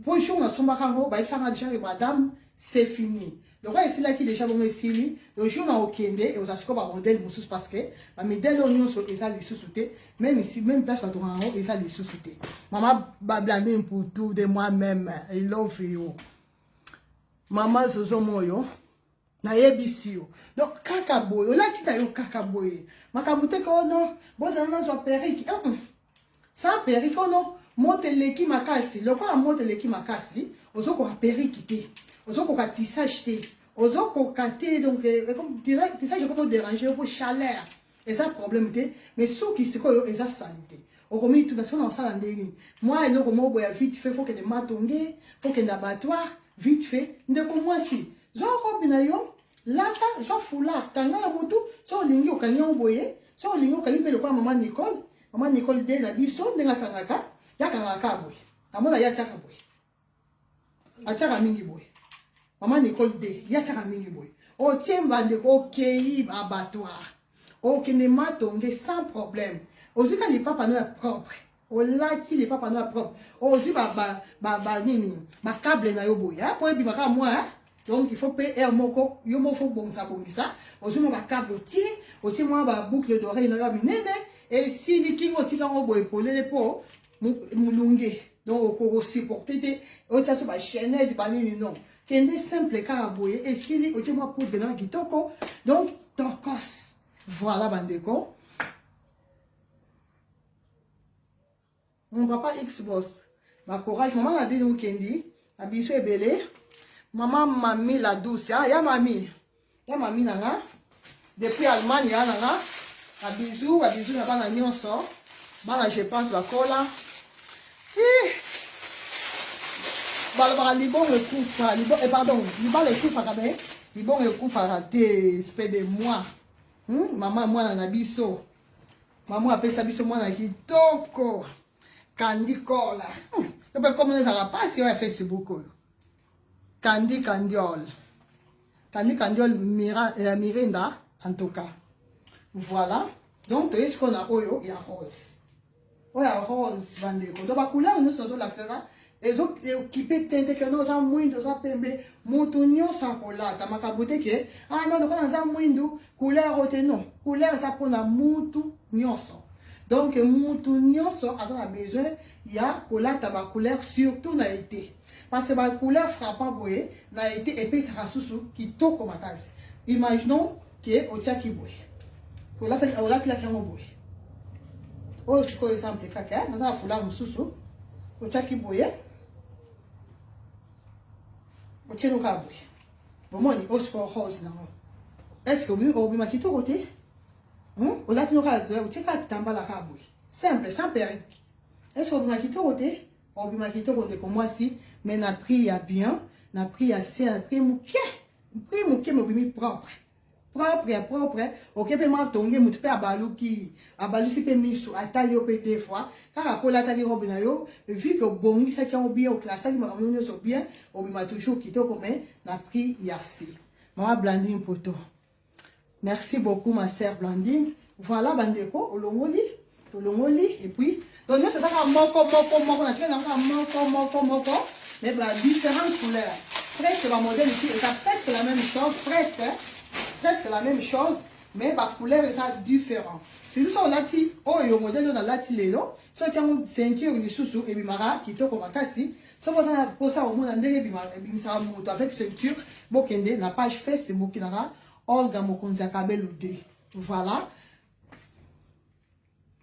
po jour nasombaka yango bayebisaka déjà que madame c'est fini lokola esilaki déjà bongo esili. Le jour na okende ekozala sikoyo bamodele mosusu parce que bamidele oyo nyonso eza lisusu te même ici même place batongaka yango eza lisusu te. Mama Bablandine Mputu de moi-même, I love you. Mama Zozo Moyo nayebisi yo donc kaka boye olati na yo kaka boye makambo te ko non bozala nazwa perruque sans perruque ono moto eleki makasi lokola moto eleki makasi ozokoka perruque te ozokoka tissage te ozokoka te donc tissage ekomo déranger yo po chaleur eza problème te mais soki sikoyo eza salité okomi tuna sikoyo na kosala ndenge mwa eloko moko boya vite fait faut kende matonge faut kende abattoir vite fait. Ndeko mwasi zwa robe na yo lata zwa foulard kanga na motu so olingi okangi yango boye so olingi okangi mpe lokola mama Nicole mama Nicole de na biso ndenge akangaka ye akangaka boye namona ye atiaka boye atiaka mingi boye mama Nicole de ye atiaka mingi boye otie bandeko okei abattoir okende matonge sans problème ozwi ka lipapa no ya propre olati lipapa no ya propre ozwi banini bakable na yo boye po ebima kaka mwa donc il faut pe air moko yo moko faut bongisa bongisa ozwi mwa bakable otie otie mwa baboucle d'oreille na yo ya minene esili kingo otika yango boye polele po molunge donc okokosupporte te otia so bachaînette banini non kende simple kaka boye esili otie mwa poudre na kitoko donc tokos. Voilà bandeko. Mon papa X-Boss, ba courage, maman Nadine Mukendi, na biso ebele, maman Mami la douce, ah ya mami, ya mami nanga, depuis Allemagne ya nanga, ba bisous, ba bisous na bana nyonso, bana je pense bakola. Eh. Balobaka libongo ekufa, libongo, eh, pardon, libala ekufaka be, libongo ekufaka te, espèce de moi. Mama mwana na biso. Mama apesa biso mwana kitoko. Kandi kola. Tope komo ezalaka pasi oyo ya Facebook oyo. Kandi Kandiol. Kandi Kandiol Mira, Mirinda en tout cas. Voilà. Donc toyei sikoyo na oyo ya rose. Oyo ya rose bandeko. Donc ba couleur nyonso nazolakisa eza ezokipe te te ke no oza mwindu oza pembe moto nyonso akolata makambo te ke ah non lokola naza mwindu couleur oyo te non couleur eza mpona mutu nyonso. Donc mutu nyonso aza na besoin ya kolata ba couleur, surtout na été, parce que ba couleur frappant boye na été epesaka susu kitoko makasi. Imaginons ke otiaki boye, olatilaki yango boye. Oyo sikoyo exemple kaka, naza na foulard mosusu. Otiaki boye, otieni kaka boye. Bomoni oyo sikoyo rose nango, est ce que obima kitoko te? Olati no kaka, otie kaka kitambala kaka boye, simple, sans perruque, est ce que obima kitoko te? Obima kitoko, ndeko mwasi, mais na prix ya bien, na prix ya se, na prix moke, prix moke, mais obimi propre, propre ya propre. Oke mpe matonge, motu mpe abaluki, abalusi mpe miso, atali yo mpe deux fois kaka mpo olataki robe na yo. Vu que obongisaki yango bien, oklasaki makambo nyonso bien, obima toujours kitoko, mais na prix ya se. Mama Blandine Poto, merci beaucoup, ma sœur Blandine. Voilà bandeko, olongoli, tolongoli. Et puis donc nyonso ezaka moko moko moko, na tikali yango moko moko moko, mais ba différentes couleurs. Presque bamodèle ici eza presque la même chose, presque, presque la même chose, mais bacouleur eza différent. Surtout so olati oyo modèle oyo nalati lelo, so otiango ceinture lisusu, ebimaka kitoko makasi. So boza na mposa komona ndenge ebimisaka moto avec ceinture, bokende na page Facebook nanga, Olga Mokonzi ya Kabelu 2. Voilà,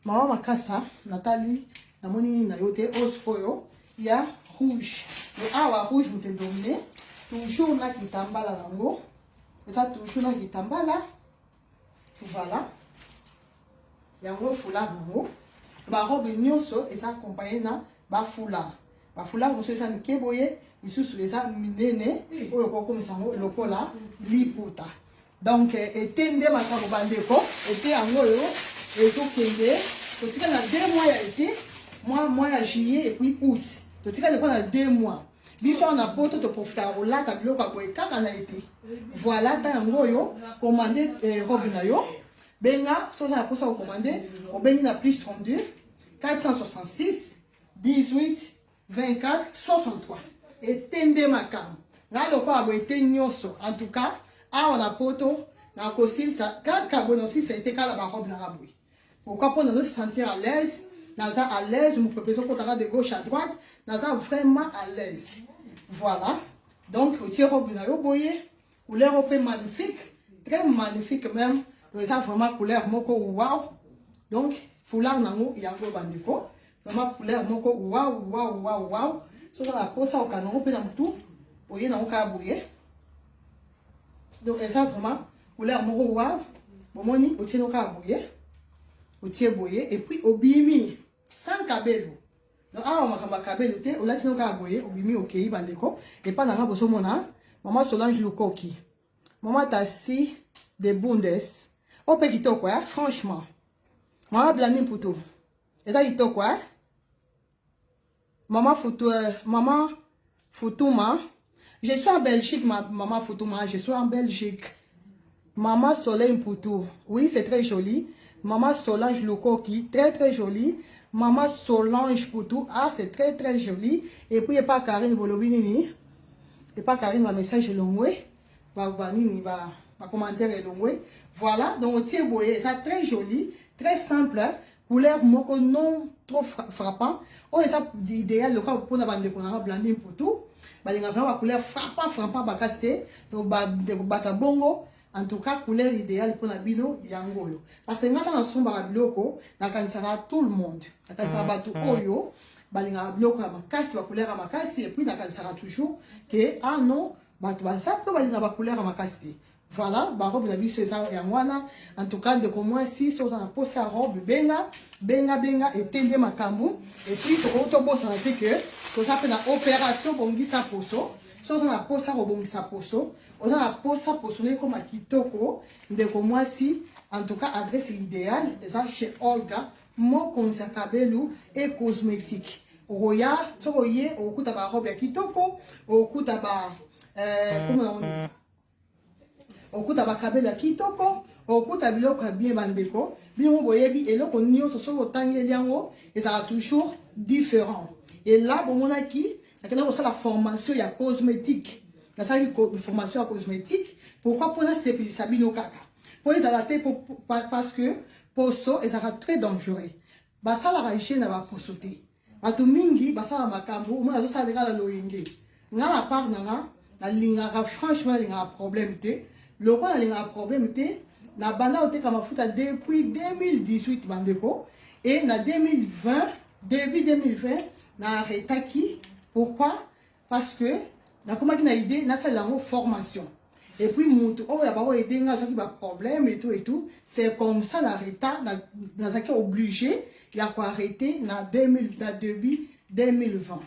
mama Makasa, natali, namoni nini na yo te. Oyo sikoyo ya rouge, mais awa rouge moto edomine toujours na kitambala nango, eza toujours na kitambala. Voilà, yango foulard nango. Barobe nyonso eza accompagné na bafoulard. Bafoulard mosusu eza mike boye, misusu eza minene, oyo kokomisa yango lokola liputa. Donc ete nde makambo, bandeko. Ete yango oyo ezokende, totikali na 2 mois ya été, mois ya juillet et puis août. Totikali mpo na 2 mois. Biso awa na Poto toprofitaka kolata biloko ya boye kaka na été. Voilà, ta yango oyo, commande robe na yo. Benga so oza na mposa kocommander, obengi na plus 32 466 18 24 63. Ete nde makambo. Ngai lokola boye te nyonso, en tout cas awa na Poto nakosilisa kaka boye, nakosilisa ete kala barobe nanga boye. Pourquoi? Mpo nazo sentir à l'aise, naza à l'aise, mopepe ezokotaka de gauche à droite, naza vraiment à l'aise. Voilà, donc otie robe na yo boye, couleur oyo mpe magnifique, très magnifique même. Donc eza vraiment couleur moko wow. Donc foulard nango yango, bandeko, vraiment couleur moko wow, wow, wow, wow. Soki na posa okanga yango mpe na motu, oye nango kaka boye. Donc eza vraiment couleur moko wow. Bomoni, otie no kaka boye, otie boye et puis obimi sans kabelo. Donc awa makambo ya kabelo te, olati no kaka boye, obimi, okei. Bandeko, epa na nga bozomona mama Solange Lukoki, mama Tasi de Bundes, oyo mpe kitoko, eh? Franchement, mama Blani Mputu, eza kitoko, eh? Mama Futu, mama Futuma, je suis en Belgique, ma, maman Futuma, je suis en Belgique. Maman Soleil Mputu, oui, c'est très joli. Maman Solange Lukoki, très très joli. Maman Solange Mputu, ah, c'est très très joli. Et puis, il n'y a pas Karine Bolobinini. Et pas Karine, ma message elongwe. Ba, ba, nini, ba, ba commentaire elongwe. Voilà, donc, otie boye, c'est très joli, très simple. Couleur moko non trop frappant. Oh, eza idéal lokola mpona bandeko nanga Blandi Mputu. Balingaka vraiment bacouleur frappant, frappant bakasi te. Donc bandeko bata bongo, en tout cas couleur idéale mpona bino yango oyo, parce que nga ntango nasombaka biloko, nakanisaka tout le monde, nakanisaka bato oyo balingaka biloko ya makasi, bacouleur ya makasi. Et puis nakanisaka toujours ke ah non, bato baza mpe balingaka bacouleur ya makasi te. Voilà, barobe na biso eza yango wana. En tout cas, ndeko mwasi, so oza na posa ya robe, benga, benga, benga. Etende makambo. Et puis tokoki tobosana te ke toza mpe na opération bongisa poso. So oza na posa kobongisa poso, oza na posa poso no ekóma kitoko, ndeko mwasi, en tout cas adresse idéale eza chez Olga Mokonzi ya Kabelu et Cosmétique. Okoya, soki oye, okokuta barobe ya kitoko, okokuta ba komona yango nini, okuta bakabelo ya kitoko, okuta biloko ya bien. Bandeko, bino boyebi eloko nyonso, soki otangeli yango ezalaka toujours différent. Et là bomonaki nakenda kosala formation ya cosmétique, nasalaki formation ya cosmétique. Pourquoi? Mpona sepelisa bino kaka, mpo ezala te, parce que poso ezalaka très dangereux. Basalaka jeu na baposo te. Bato mingi basalaka makambo omona azosala kaka na loyenge. Nga na part na nga nalingaka franchement nalingaka problème te. Lokola nalingaka problème te, nabanda koteka mafuta depuis 2018 bandeko et na 2020 début 2020 na arretaki. Pourquoi? Parce que nakomaki na idée nasalela yango formation. Et puis mutu oyo ya bango aide nga azwaki ba problème et tout et tout, c'est comme ça na retard nazalaki obligé ya ko arrêter na 2000 na début 2020.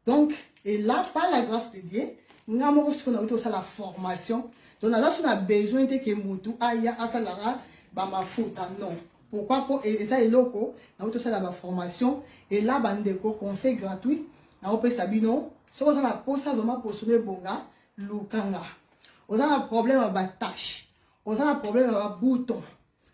Donc et là par la grâce de Dieu nga moko sikoyo nauti kosala formation, donc naza so na besoin te ke mutu aya asalaka ba mafuta non. Pourquoi? Po eza eloko nauti kosala ba formation. Et là bandeko, conseil gratuit naopesa bino, soki oza na posa vraiment poso ebonga, lukanga. Oza na problème ya ba tache, oza na problème ya ba bouton,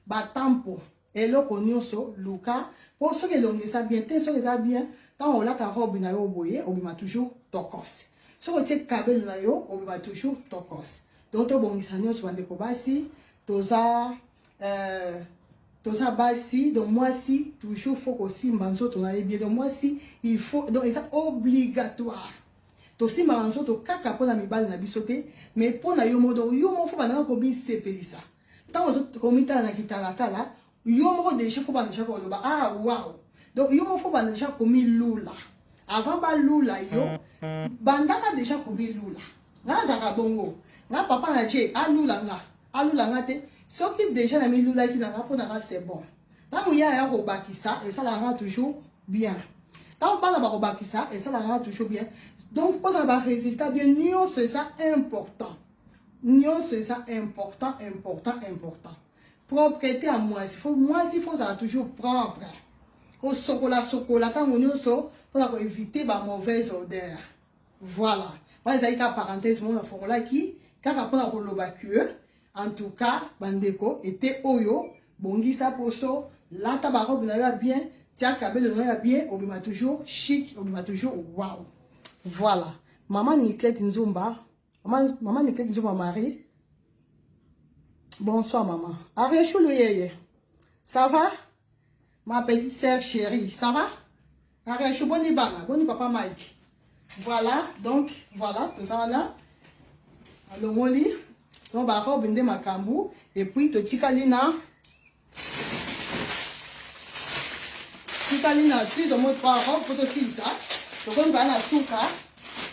ba tampon, eloko nyonso luka. Po soki elongi eza bien te, soki eza bien ntango olata robe na yo boye obima toujours tokos, soki otie kabelo na yo obima toujours tokos. Donc tobongisa nyonso bandeko basi, toza toza basi, donc mwasi toujours faut kosimba nzoto na ye bien. Donc mwasi il faut, donc eza obligatoire tosimbaka nzoto kaka mpona mibali na biso te, mais mpona yo moko. Donc yo moko faut bandaka komisepelisa ntango ozokomitala na kitalatala, yo moko déjà faut banda déjà koloba ah wow. Donc yo moko faut banda déjà komilula avant balula yo, bandaka déjà komilula. Nga nazalaka bongo, nga papa na tie alula nga, alula nga te, soki déjà na milulaki na nga mpo na nga c'est bon. Ntango ye aya kobakisa esalaka nga toujours bien, ntango bana bakobakisa esalaka nga toujours bien. Donc mpozala ba résultat bien nyonso eza important, nyonso eza important, important, important. Propreté ya mwasi, faut mwasi faut ozala toujours propre, kosokola sokola ntango nyonso mpona koéviter ba mauvaise odeur. Voilà, wana ezali kaka parenthèse moko nafongolaki kaka mpona koloba que en tout cas bandeko ete oyo bongisa poso, lata barobe na yo ya bien, tia kabelo na yo ya bien, obima toujours chic, obima toujours wow. Voilà, mama Niclette Nzumba, mama, mama Niclette Nzumba Marie, bonsoir maman. Ariechulu yeye, ça va ma petite sœur chérie, ça va Ariechou? Boni bana, boni papa Mike? Voilà, donc voilà, toza wana alongoli donc barobe nde makambo. Et puis totikali na tikali na plus ou moins trois robes po tosilisa, tokomi baa na suka.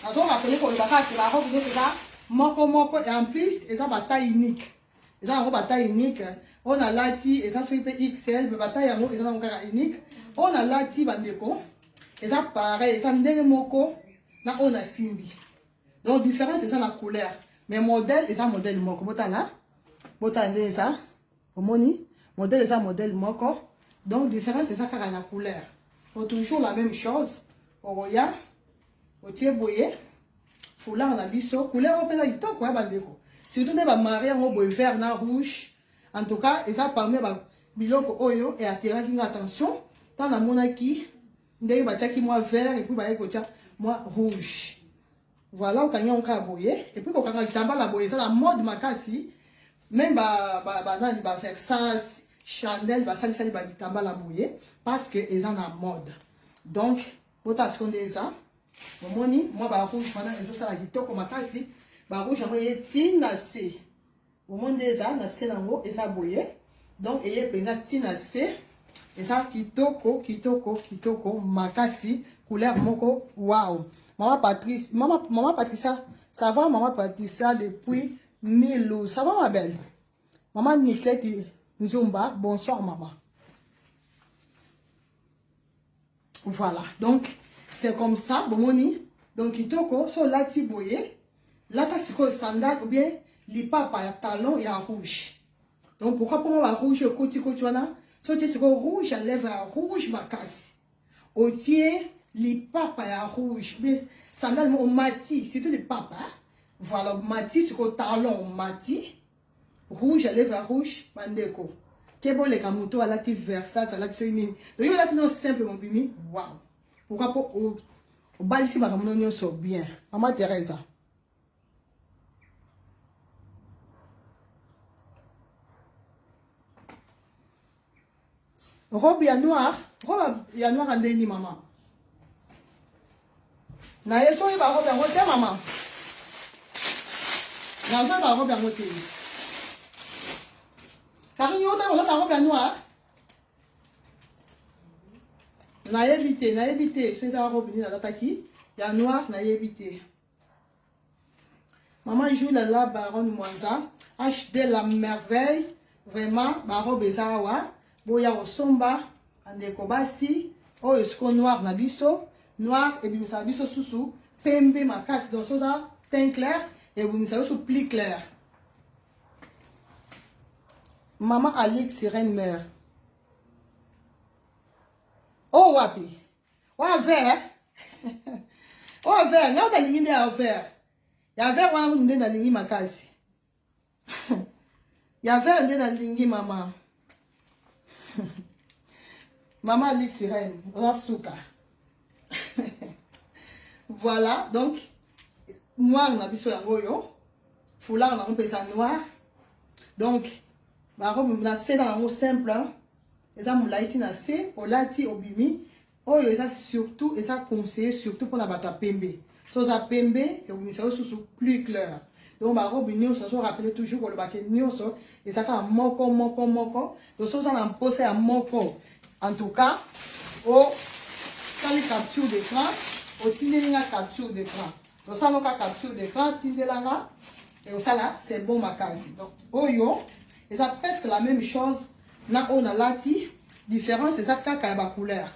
Nazorappeler koloba kaka ke barobe nyonso eza moko moko, et en plus eza bataille unique, eza yango bataille unique. Oyo nalati eza soki mpe XL, mais bataille yango eza nango kaka unique. Oyo nalati bandeko eza pareil, eza ndenge moko na oyo nasimbi, donc différence eza na couleur, mais modèle eza modèle moko. Botala, botala ndenge eza, omoni modèle eza modèle moko, donc différence eza kaka na couleur. Donc toujours la même chose, okoya otie boye foulard na biso, couleur oyo mpenza kitoko ya bandeko, surtout nde bamari yango boye vert na rouge. En tout cas eza parmi biloko oyo eattiraki nga attention ntango namonaki ndenge batiaki mwa vert et puis bayaki kotia mwa rouge. Voilà, okangi yango kaka boye, et puis kokanga kitambala boye eza na mode makasi, même banani ba Versace, Chanel basalisali babitambala boye parce que eza na mode. Donc botala sikoyo nde eza, omoni mwa barouge wana ezosala kitoko makasi, barouge yango eye ntina se, omoni nde eza na se nango eza boye, donc eye mpenza ntina se, eza kitoko kitoko kitoko makasi, couleur moko wow. Mama Patrice, mama, mama Patricia, ça va mama Patricia depuis Milou, ça va ma belle? Mama Niclette Nzumba, bonsoir maman. Voilà, donc c'est comme ça, bomoni donc kitoko. So olati boye, lata sikoyo sandale ou bien lipapa ya talon ya rouge. Donc pourquoi mpongo ba rouge ekoti koti wana, so otie sikoyo rouge ya lèvre ya rouge makasi, otie lipapa ya rouge mais sandale mo omati surtout lipapa. Voilà, omati sikoyo talon, omati rouge ya lèvre ya rouge, bandeko ke boleka moto alati Versace, alati soki nini, donc yo olati no simple mobimi wow. Pourquoi? Mpo obalisi makambo no nyonso bien. Mama Teresa, robe ya noir. Robe ya noir ya ndenge nini mama? Na ye soki ba robe yango te mama. Nazo ba robe yango te. Karine yo te kolata robe ya noir? Nayebi te, nayebi te soki eza robe nini nalataki ya noir, nayebi te. Maman Jules la baronne Mwanza HD la merveille vraiment ba robe eza awa boya kosomba bandeko basi oyo siko noir na biso noir ebimisaka biso susu pembe makasi donc soza teint clair ebimisa biso plus clair. Maman Alix reine mère oyo oh, wapi oyo vert oyo vert ngai nalingi nde ya vert ya vert wana kutu nde nalingi makasi ya vert nde nalingi mama mama Alix reine oza suka. Voilà, donc noir na biso yango oyo foulard nango mpe eza noir donc barobe na se na yango simple eza molai ti na se olati obimi oyo eza surtout eza conseillé surtout mpona bato ya pembe so oza pembe ebimisa yo susu plus clair donc barobe nyonso nazo rappele toujours koloba ke nyonso eza kaka moko moko moko donc so oza na mposa ya moko en tout cas osali capture d'écran otindeli nga capture d'écran tosala oka capture d'écran tindela nga osala c'est bon makasi donc oyo eza presque la même chose na oyo nalati différence eza kaka ya bacouleur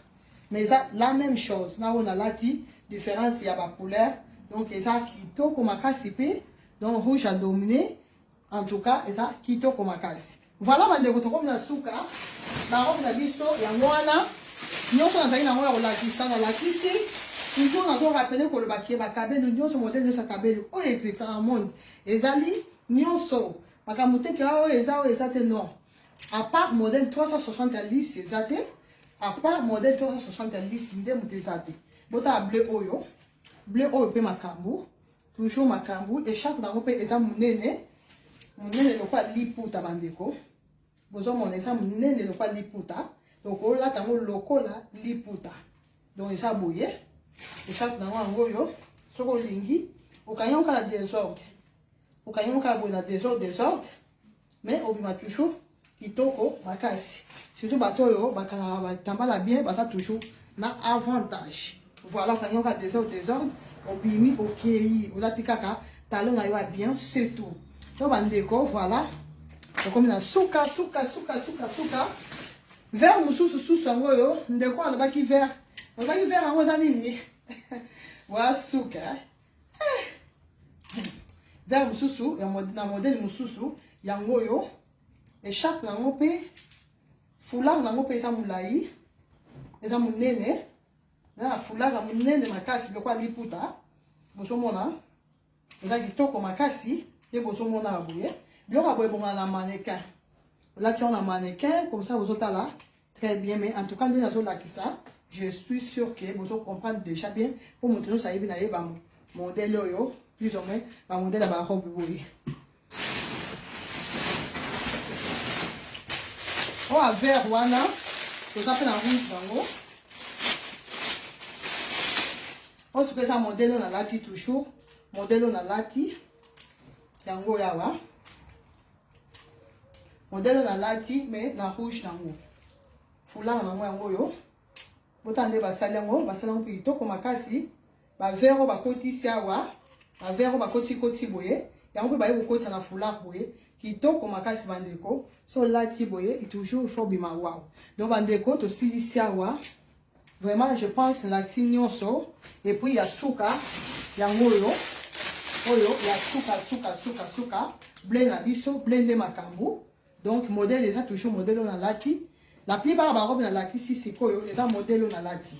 mais eza la même chose na oyo nalati différence ya bacouleur donc eza kitoko makasi mpe donc rouge a dominé en tout cas eza kitoko makasi. Voilà bandeko, tokomi na suka barobe na biso yango wana nyonso nazali nango ya kolakisa nalakisi. Toujours nazo rappeler koloba ke bakabelo nyonso modele nyonso ya kabelo oyo existe na monde ezali nyonso makambo te ke oyo eza oyo eza te non à part modèle 360 ya lisi eza te à part modèle 360 ya lisi nde moto eza te. Botala bleu oyo, bleu oyo mpe makambo toujours makambo echarpe nango mpe eza monene monene lokola liputa bandeko bozomona eza monene lokola liputa donc olata yango lokola liputa donc eza boye echarpe nango yango oyo soki olingi okangi yango kaka désordre okangi yango kaka boye na désordre désordre mais obima toujours kitoko makasi surtout bato oyo bakangaka batambala bien baza toujours na avantage. Voilà okangi yango kaka désordre désordre obimi okei olati kaka talon na yo ya bien c'est tout. To bandeko voilà tokomi na suka suka suka suka suka vert mosusu susu yango oyo ndeko alobaki vert alobaki vert yango eza nini wa suka vert mosusu na modele mosusu yango oyo echarpe nango mpe foulard nango mpe eza molai eza monene na foulard ya monene makasi lokola liputa bozomona eza kitoko makasi nde bozomona ya boye biloko ya boye ebongana na mannequin olati yango na mannequin comme ça bozotala très bien mais en tout cas nde nazolakisa je suis sûr que bozo comprendre déjà bien mpo moto nyonso ayebi na ye ba modèle oyo plus ou moins ba modèle ya ba robe boye oyo ya vert wana toza mpe na rouge nango oyo sikoyo eza modèle oyo nalati toujours modèle oyo nalati yango oyo awa modèle oyo nalati mais na rouge nango foulard nango yango oyo botala nde basali yango basali yango mpe kitoko makasi bavere oyo bakotisi awa bavere oyo bakotikoti boye yango mpe baye kokotisa na foulard boye kitoko makasi bandeko so olati boye toujours il faut bima wow donc bandeko tosilisi awa vraiment je pense nalakisi nyonso et puis ya suka yango oyo oyo ya suka suka suka suka ble na biso ble nde makambo donc modèle eza toujours modèle oyo nalati la plupart barobe nalakisi sikoyo eza modèle oyo nalati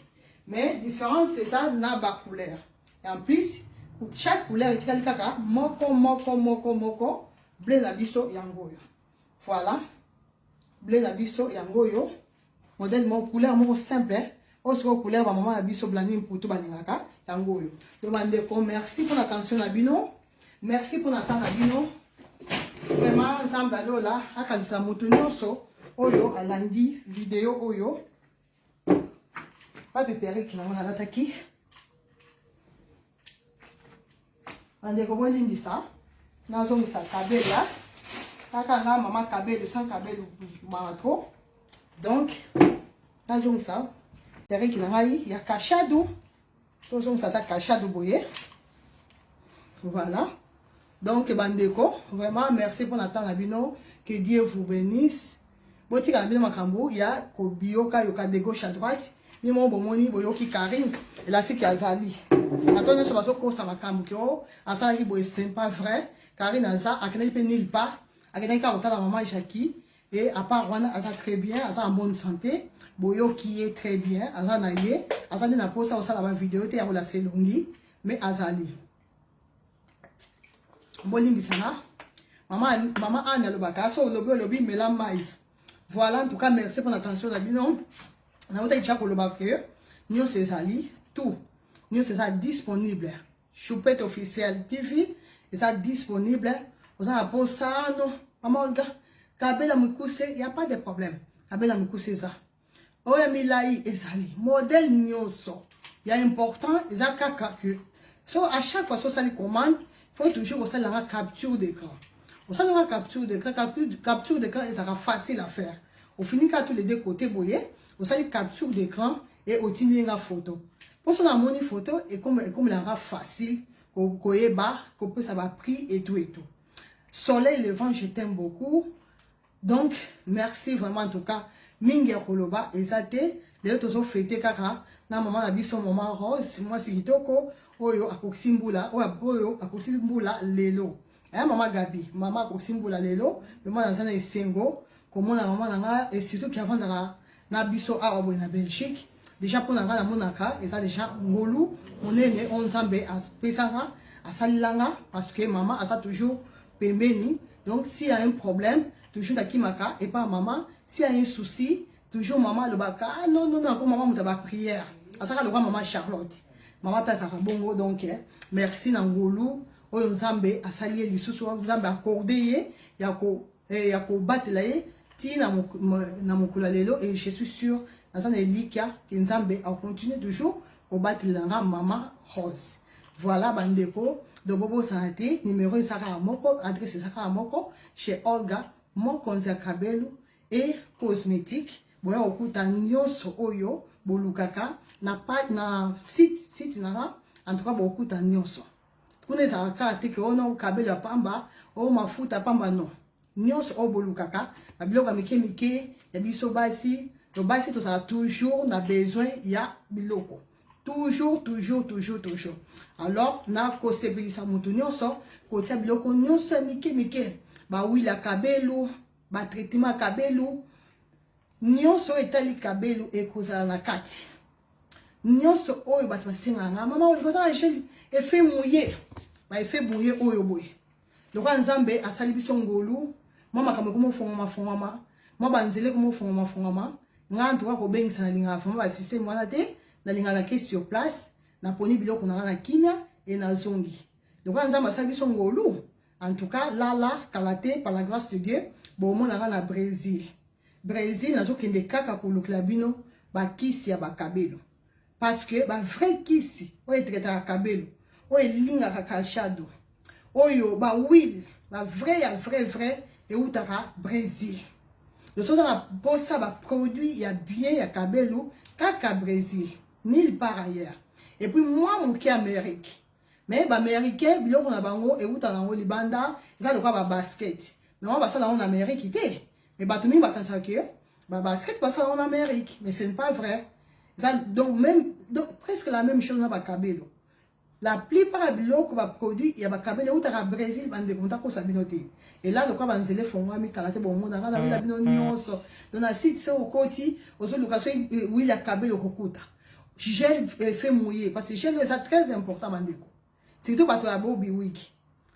mais différence eza na bacouleur en plus chaque couleur etikali kaka moko moko moko moko ble na biso yango oyo voilà ble na biso yango oyo modèle moko couleur moko simple oyo sikoyo couleur bamama na biso Blandine Mputu balingaka yango oyo donc bandeko merci mpona attention na bino merci mpona temps na bino vraiment nzambe alola akanisa moto nyonso oyo alandi video oyo. Wapi perruque na ngo nalataki? Bandeko, bolimbisa, nazongisa kabela kaka nga mama kabelu sans kabelu mawa trop. Donc nazongisa perruque na ngai ya kashadu, tozongisa ata kashadu boye. Voilà. Donc bandeko, vraiment merci mpona temps na bino, que Dieu vous bénisse. Botika na bino makambo ya kobiyoka yoka de gauche à droite. Bino moko bomoni, boyoki Karine elasiki azali bato nyonso bazokosa makambo ke o asalaki boye. C'est pas vrai. Karine aza akendaki mpe nulle part, akendaki kaka kotala mama Jackie et à part wana aza très bien, aza en bonne santé. Boyoki ye très bien, aza na ye, aza nde na mposa kosala bavideo te ya kolakisa elongi, mais azali. Bolimbisanga, mama, mama Anne alobaka so olobi olobi mela mai. Voilà, en tout cas merci pour l'attention na bino. Nautaki tia koloba ke nyonso ezali, tout nyonso eza disponible. Choupette Officiel TV eza disponible. Oza na posa no mama Olga kabela mokuse, y a pas de problème, kabela mokuse eza, oyo ya milai ezali, modèle nyonso. Ya important eza kaka que so à chaque fois so osali commande, faut toujours osalelanga capture d'écran. Osalelanga capture d'écran. Capture d'écran ezalaka facile à faire. Ofini kaka tous les deux côtés boye, osali capture d'écran et otindi nga photo. Mpo so namoni photo, ekomelanga facile koyeba kopesa baprix et tout et tout. Soleil Levant, je t'aime beaucoup. Donc merci vraiment, en tout cas mingi ya koloba eza te. Lelo tozofete kaka na mama na biso, mama Rose, mwasi kitoko oyo akokisi mbula, oyo akokisi mbula lelo. Aya mama Gabi, mama akokisi mbula lelo. Vraiment naza na esengo komona mama na nga et surtout ki avandaka na biso awa boye na Belgique. Déjà mpo na ngai namonaka eza déjà ngolu monene oyo Nzambe apesanga, asalelanga, parce que mama aza toujours pembeni. Donc s'il y a un problème, toujours nakimaka epa mama. S'il y a un souci, toujours mama alobaka: ah non non non, ako mama moto ya baprière, azalaka lokwa mama Charlotte, mama mpe azalaka bongo. Donc merci na ngolu oyo Nzambe asali ye lisusu, Nzambe accorde ye ya kobatela ye ti na mokolo ya lelo. Et je suis sûr, naza na elikya ke Nzambe akontinue toujours kobatela nga mama Rose. Voilà bandeko, donc bobosana te, numéro eza kaka moko, adresse eza kaka moko, chez Olga, mokonzi ya kabelu et cosmétique. Boya kokuta nyonso oyo bolukaka na site nanga. En tout cas bokokuta nyonso kuna. Ezalaka kaka te ke ono kabelo ya pamba, oyo mafuta ya pamba, non. Nyonso oyo bolukaka, babiloko ya mike mike ya biso basi. To basi tozala toujours na besoin ya biloko, toujours, toujours, toujours, toujours. Alors nakosepelisa motu nyonso kotia biloko nyonso ya mike mike, bahuile ya kabelu, batraitement ya kabelu, nyonso oyo etali kabelu ekozala na kati. Nyonso oyo bato basengaka nga, mama olingi oza na gel effet mouillé, baeffet mouillé oyo boye. Lokola Nzambe asali biso ngolu, mwa makambo ekoma ofongwama fongwama, mwa banzela ekoma ofongwama fongwama. Nga ntoka kobengisa, nalingaka vraiment basystème wana te. Nalingaka nake sur place, naponi biloko na nga na kimia e nazongi. Lokola Nzambe asali biso ngolu, en tout cas lala kala te, par la grâce de Dieu, bomonanga na Brésil. Brésil nazokende kaka kolukela bino bakisi ya bakabelo, parce que bavrai kisi oyo etraitaka kabelo, oyo elingaka calciado, oyo bahuile, bavrai ya vrai vrai eutaka Brésil. Donc oza na mposa baproduit ya bien ya kabelo, kaka Brésil, nulle part ailleurs. Et puis mwa moke Amérique, mais baaméricain biloko na bango euta nango libanda, eza lokola babasket nango basala yango na Amérique te. Mais bato mingi bakanisaka ke babasket basala yango na Amérique, mais ce n'est pas vrai. Eza donc même, donc presque la même chose na bakabelo. La plupart ya biloko, baproduit ya bakabelo eutaka Brésil. Bandeko, moto akosa bino te. Ela lokola banzela efongwami kala te, bomonanga na wila bino nyonso. Donc na site se okoti, ozoluka so huile ya kabelo, okokuta gel effet mouillé, parce que gel eza très important bandeko, surtout bato ya bobi wig,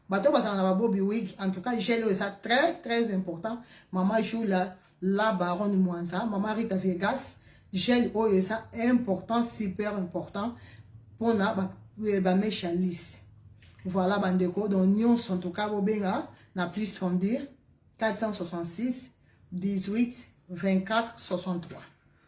bato oyo bazala na babobi wig. En tout cas gel oyo eza très très important. Mama Jula la Baronne Mwanza, mama Rita Vegas, gel oyo eza important, super important mpona bamèches ya lisse. Voilà bandeko, donc nyonso en tout cas bobenga na plus 32 466 18 24 63.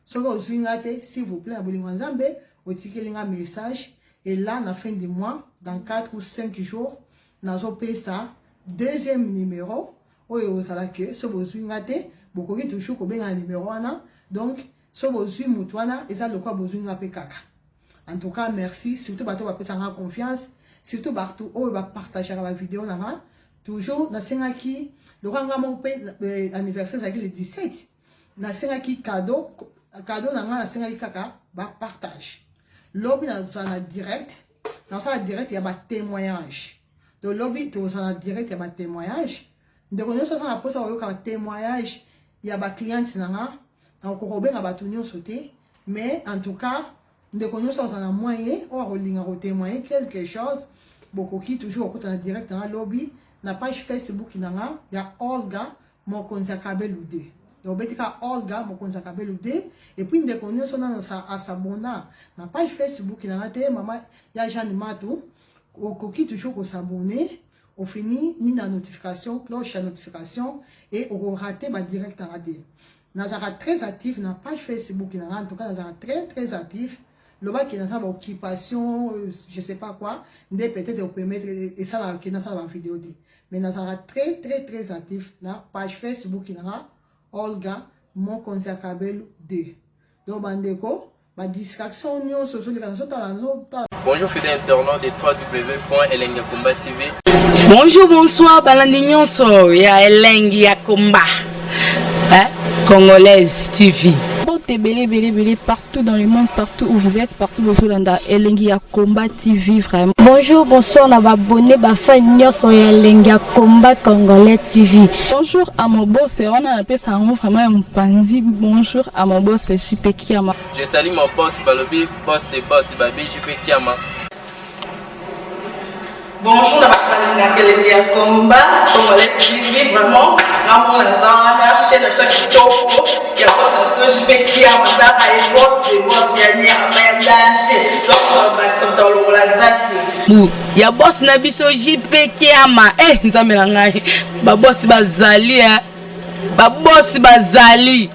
Soki ozwi nga te, s'il vous plaît, na bolingo ya Nzambe, otikeli nga message. Et là, na fin du mois, dans 4 ou 5 jours, nazopesa deuxième numéro oyo ozala ke soki bozwi nga te, bokoki toujours kobenga na numéro wana. Donc soki bozwi motu wana, eza lokola bozwi nga mpe kaka. En tout cas, merci, surtout bato bapesa nga confiance, surtout bato oyo bapartageaka bavideo na nga. Toujours nasengaki, lokola nga moko mpe anniversaire ezalaki le 17, nasengaki cadeau. Cadeau na nga, nasengaki kaka bapartage. Lobi nazala na direct, nasala direct ya batémoignage. To lobi tozala na direct ya batémoignage. Ndeko nyonso aza na mposa koyoka batémoignage ya bacliente na nga, nakoka kobenga bato nyonso te, mais en tout cas, ndeko nyonso aza na moyen oyo akolinga kotémoigner quelque chose, bokoki toujours kokota na direct na nga lobi na page Facebook na nga ya Olga Mokonzi ya Kabelu 2. Donc obeti kaka Olga Mokonzi ya Kabelu 2. Et puis ndeko nyonso nano asabona na page Facebook na nga te, mama ya Jeanne Matu, okoki toujours kosabonner, ofini ni na notification, cloche ya notification, et okorater badirect na nga te. Nazalaka très actif na page Facebook na nga. En tout cas, nazalaka très très actif. Lobaki naza baoccupation, je sais pas quoi nde peut-être opermettre esalaka ke nasala bavideo te, mais nazalaka très très très actif na page Facebook na nga, Olga Mokonzi ya Kabelu 2. Donc bandeko, badistraction nyonso ozoleka, nazotala, nazotala. Bonjour fidèles internautes de www.elengakomba TV. Bonjour, bonsoir, balandi nyonso ya Elengi ya Komba, hein? Congolaise TV. Mbote ebele ebele ebele partout dans le monde, partout où vous êtes, partout bozolanda Elengi ya Komba TV vraiment. Bonjour, bonsoir na baabonnés, bafans nyonso ya Elengi ya Komba Congolais TV. Bonjour à mon boss, wana napesa yango vraiment ya mopandi. Bonjour à mon boss JP Kiama. Je salue mon boss Balobi, boss des boss, Babi JP Kiama. Bonjour na bato balingaka Elengi ya Komba Congolais TV. Vraiment, ngamona naza wana, chaîne na biso ya kitoko ya boss na biso JP Kiama. Taka ye, boss de boss ya nyama ya danger. Donc bakisa moto alongola zaki. Bu ya boss na biso JP Kiama. Eh, Nzambe na ngai, babosi bazali, eh. Babosi bazali,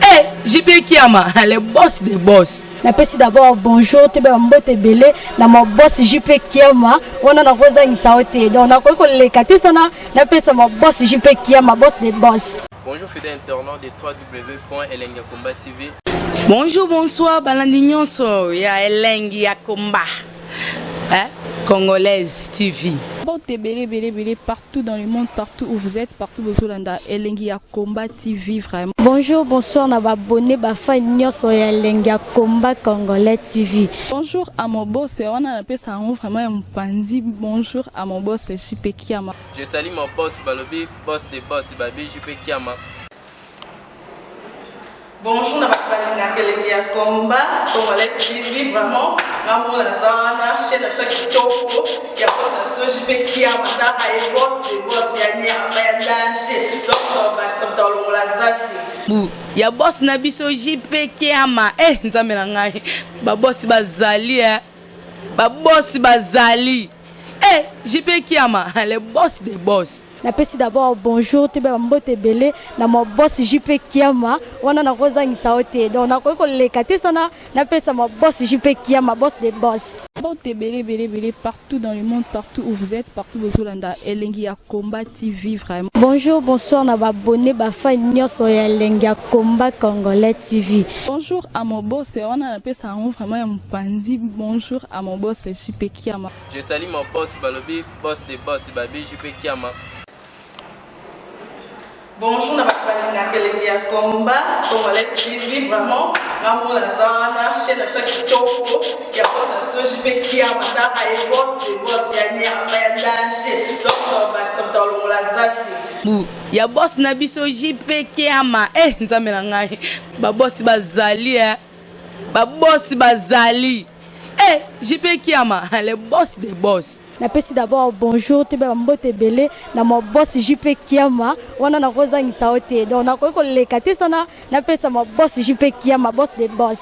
eh, JP Kiama, le boss des boss. Napesi d'abord bonjour, toyeba mbote ebele na maboss JP Kiama. Wana nakozangisa yo te, donc nakoki koleka te sana napesa maboss JP Kiama, boss de boss. Bonjour fidèles internautes de www.elengakomba TV. Bonjour, bonsoir, balandi nyonso ya Elengi ya Komba, hein? Congolaise TV. Mbote ebele ebele ebele partout dans le monde, partout où vous êtes, partout bozolanda Elengi ya Komba TV vraiment. Bonjour, bonsoir na baabonnés, bafans nyonso ya Elengi ya Komba Congolais TV. Bonjour à mon boss, wana napesa yango vraiment ya mopandi. Bonjour à mon boss JP Kiama. Je salue mon boss Balobi, boss des boss, Babi JP Kiama. Bonjour na bato balingaka Elengi ya Komba Congolais TV. Vraiment, ngamona naza wana, chaîne na biso ya kitoko ya boss na biso JP Kiama. Taka ye, boss de boss ya nyama ya danger. Donc bakisa moto alongola zaki. Bu ya boss na biso JP Kiama. Eh, Nzambe na ngai, babosi bazali, eh. Babosi bazali, eh, JP Kiama, le boss des boss. Napesi d'abord bonjour, toyeba mbote ebele na maboss JP Kiama. Wana nakozangisa yo te, donc nakoki koleka te sana napesa maboss JP Kiama, boss de boss. Mbote ebele ebele ebele partout dans le monde, partout où vous êtes, partout bozolanda Elengi ya Komba TV vraiment. Bonjour, bonsoir na baabonnés, bafans nyonso ya Elengi ya Komba Congolais TV. Bonjour à mon boss, wana napesa yango vraiment ya mopandi. Bonjour à mon boss JP Kiama. Je salue mon boss Balobi, boss des boss, Babi JP Kiama. Bonjour na bato balingaka Elengi ya Komba Congolais TV. Vraiment, ngamona naza wana, chaîne na biso ya kitoko ya boss na biso JP Kiama. Taka ye, boss de boss ya nyama ya danger. Donc bakisa moto alongola zaki. Bu ya boss na biso JP Kiama. Eh, Nzambe na ngai, babosi bazali, eh. Babosi bazali, eh, JP Kiama, le boss des boss. Napesi d'abord bonjour, toyeba mbote ebele na maboss JP Kiama. Wana nakozangisa yo te, donc nakoki koleka te sana napesa maboss JP Kiama, boss de boss.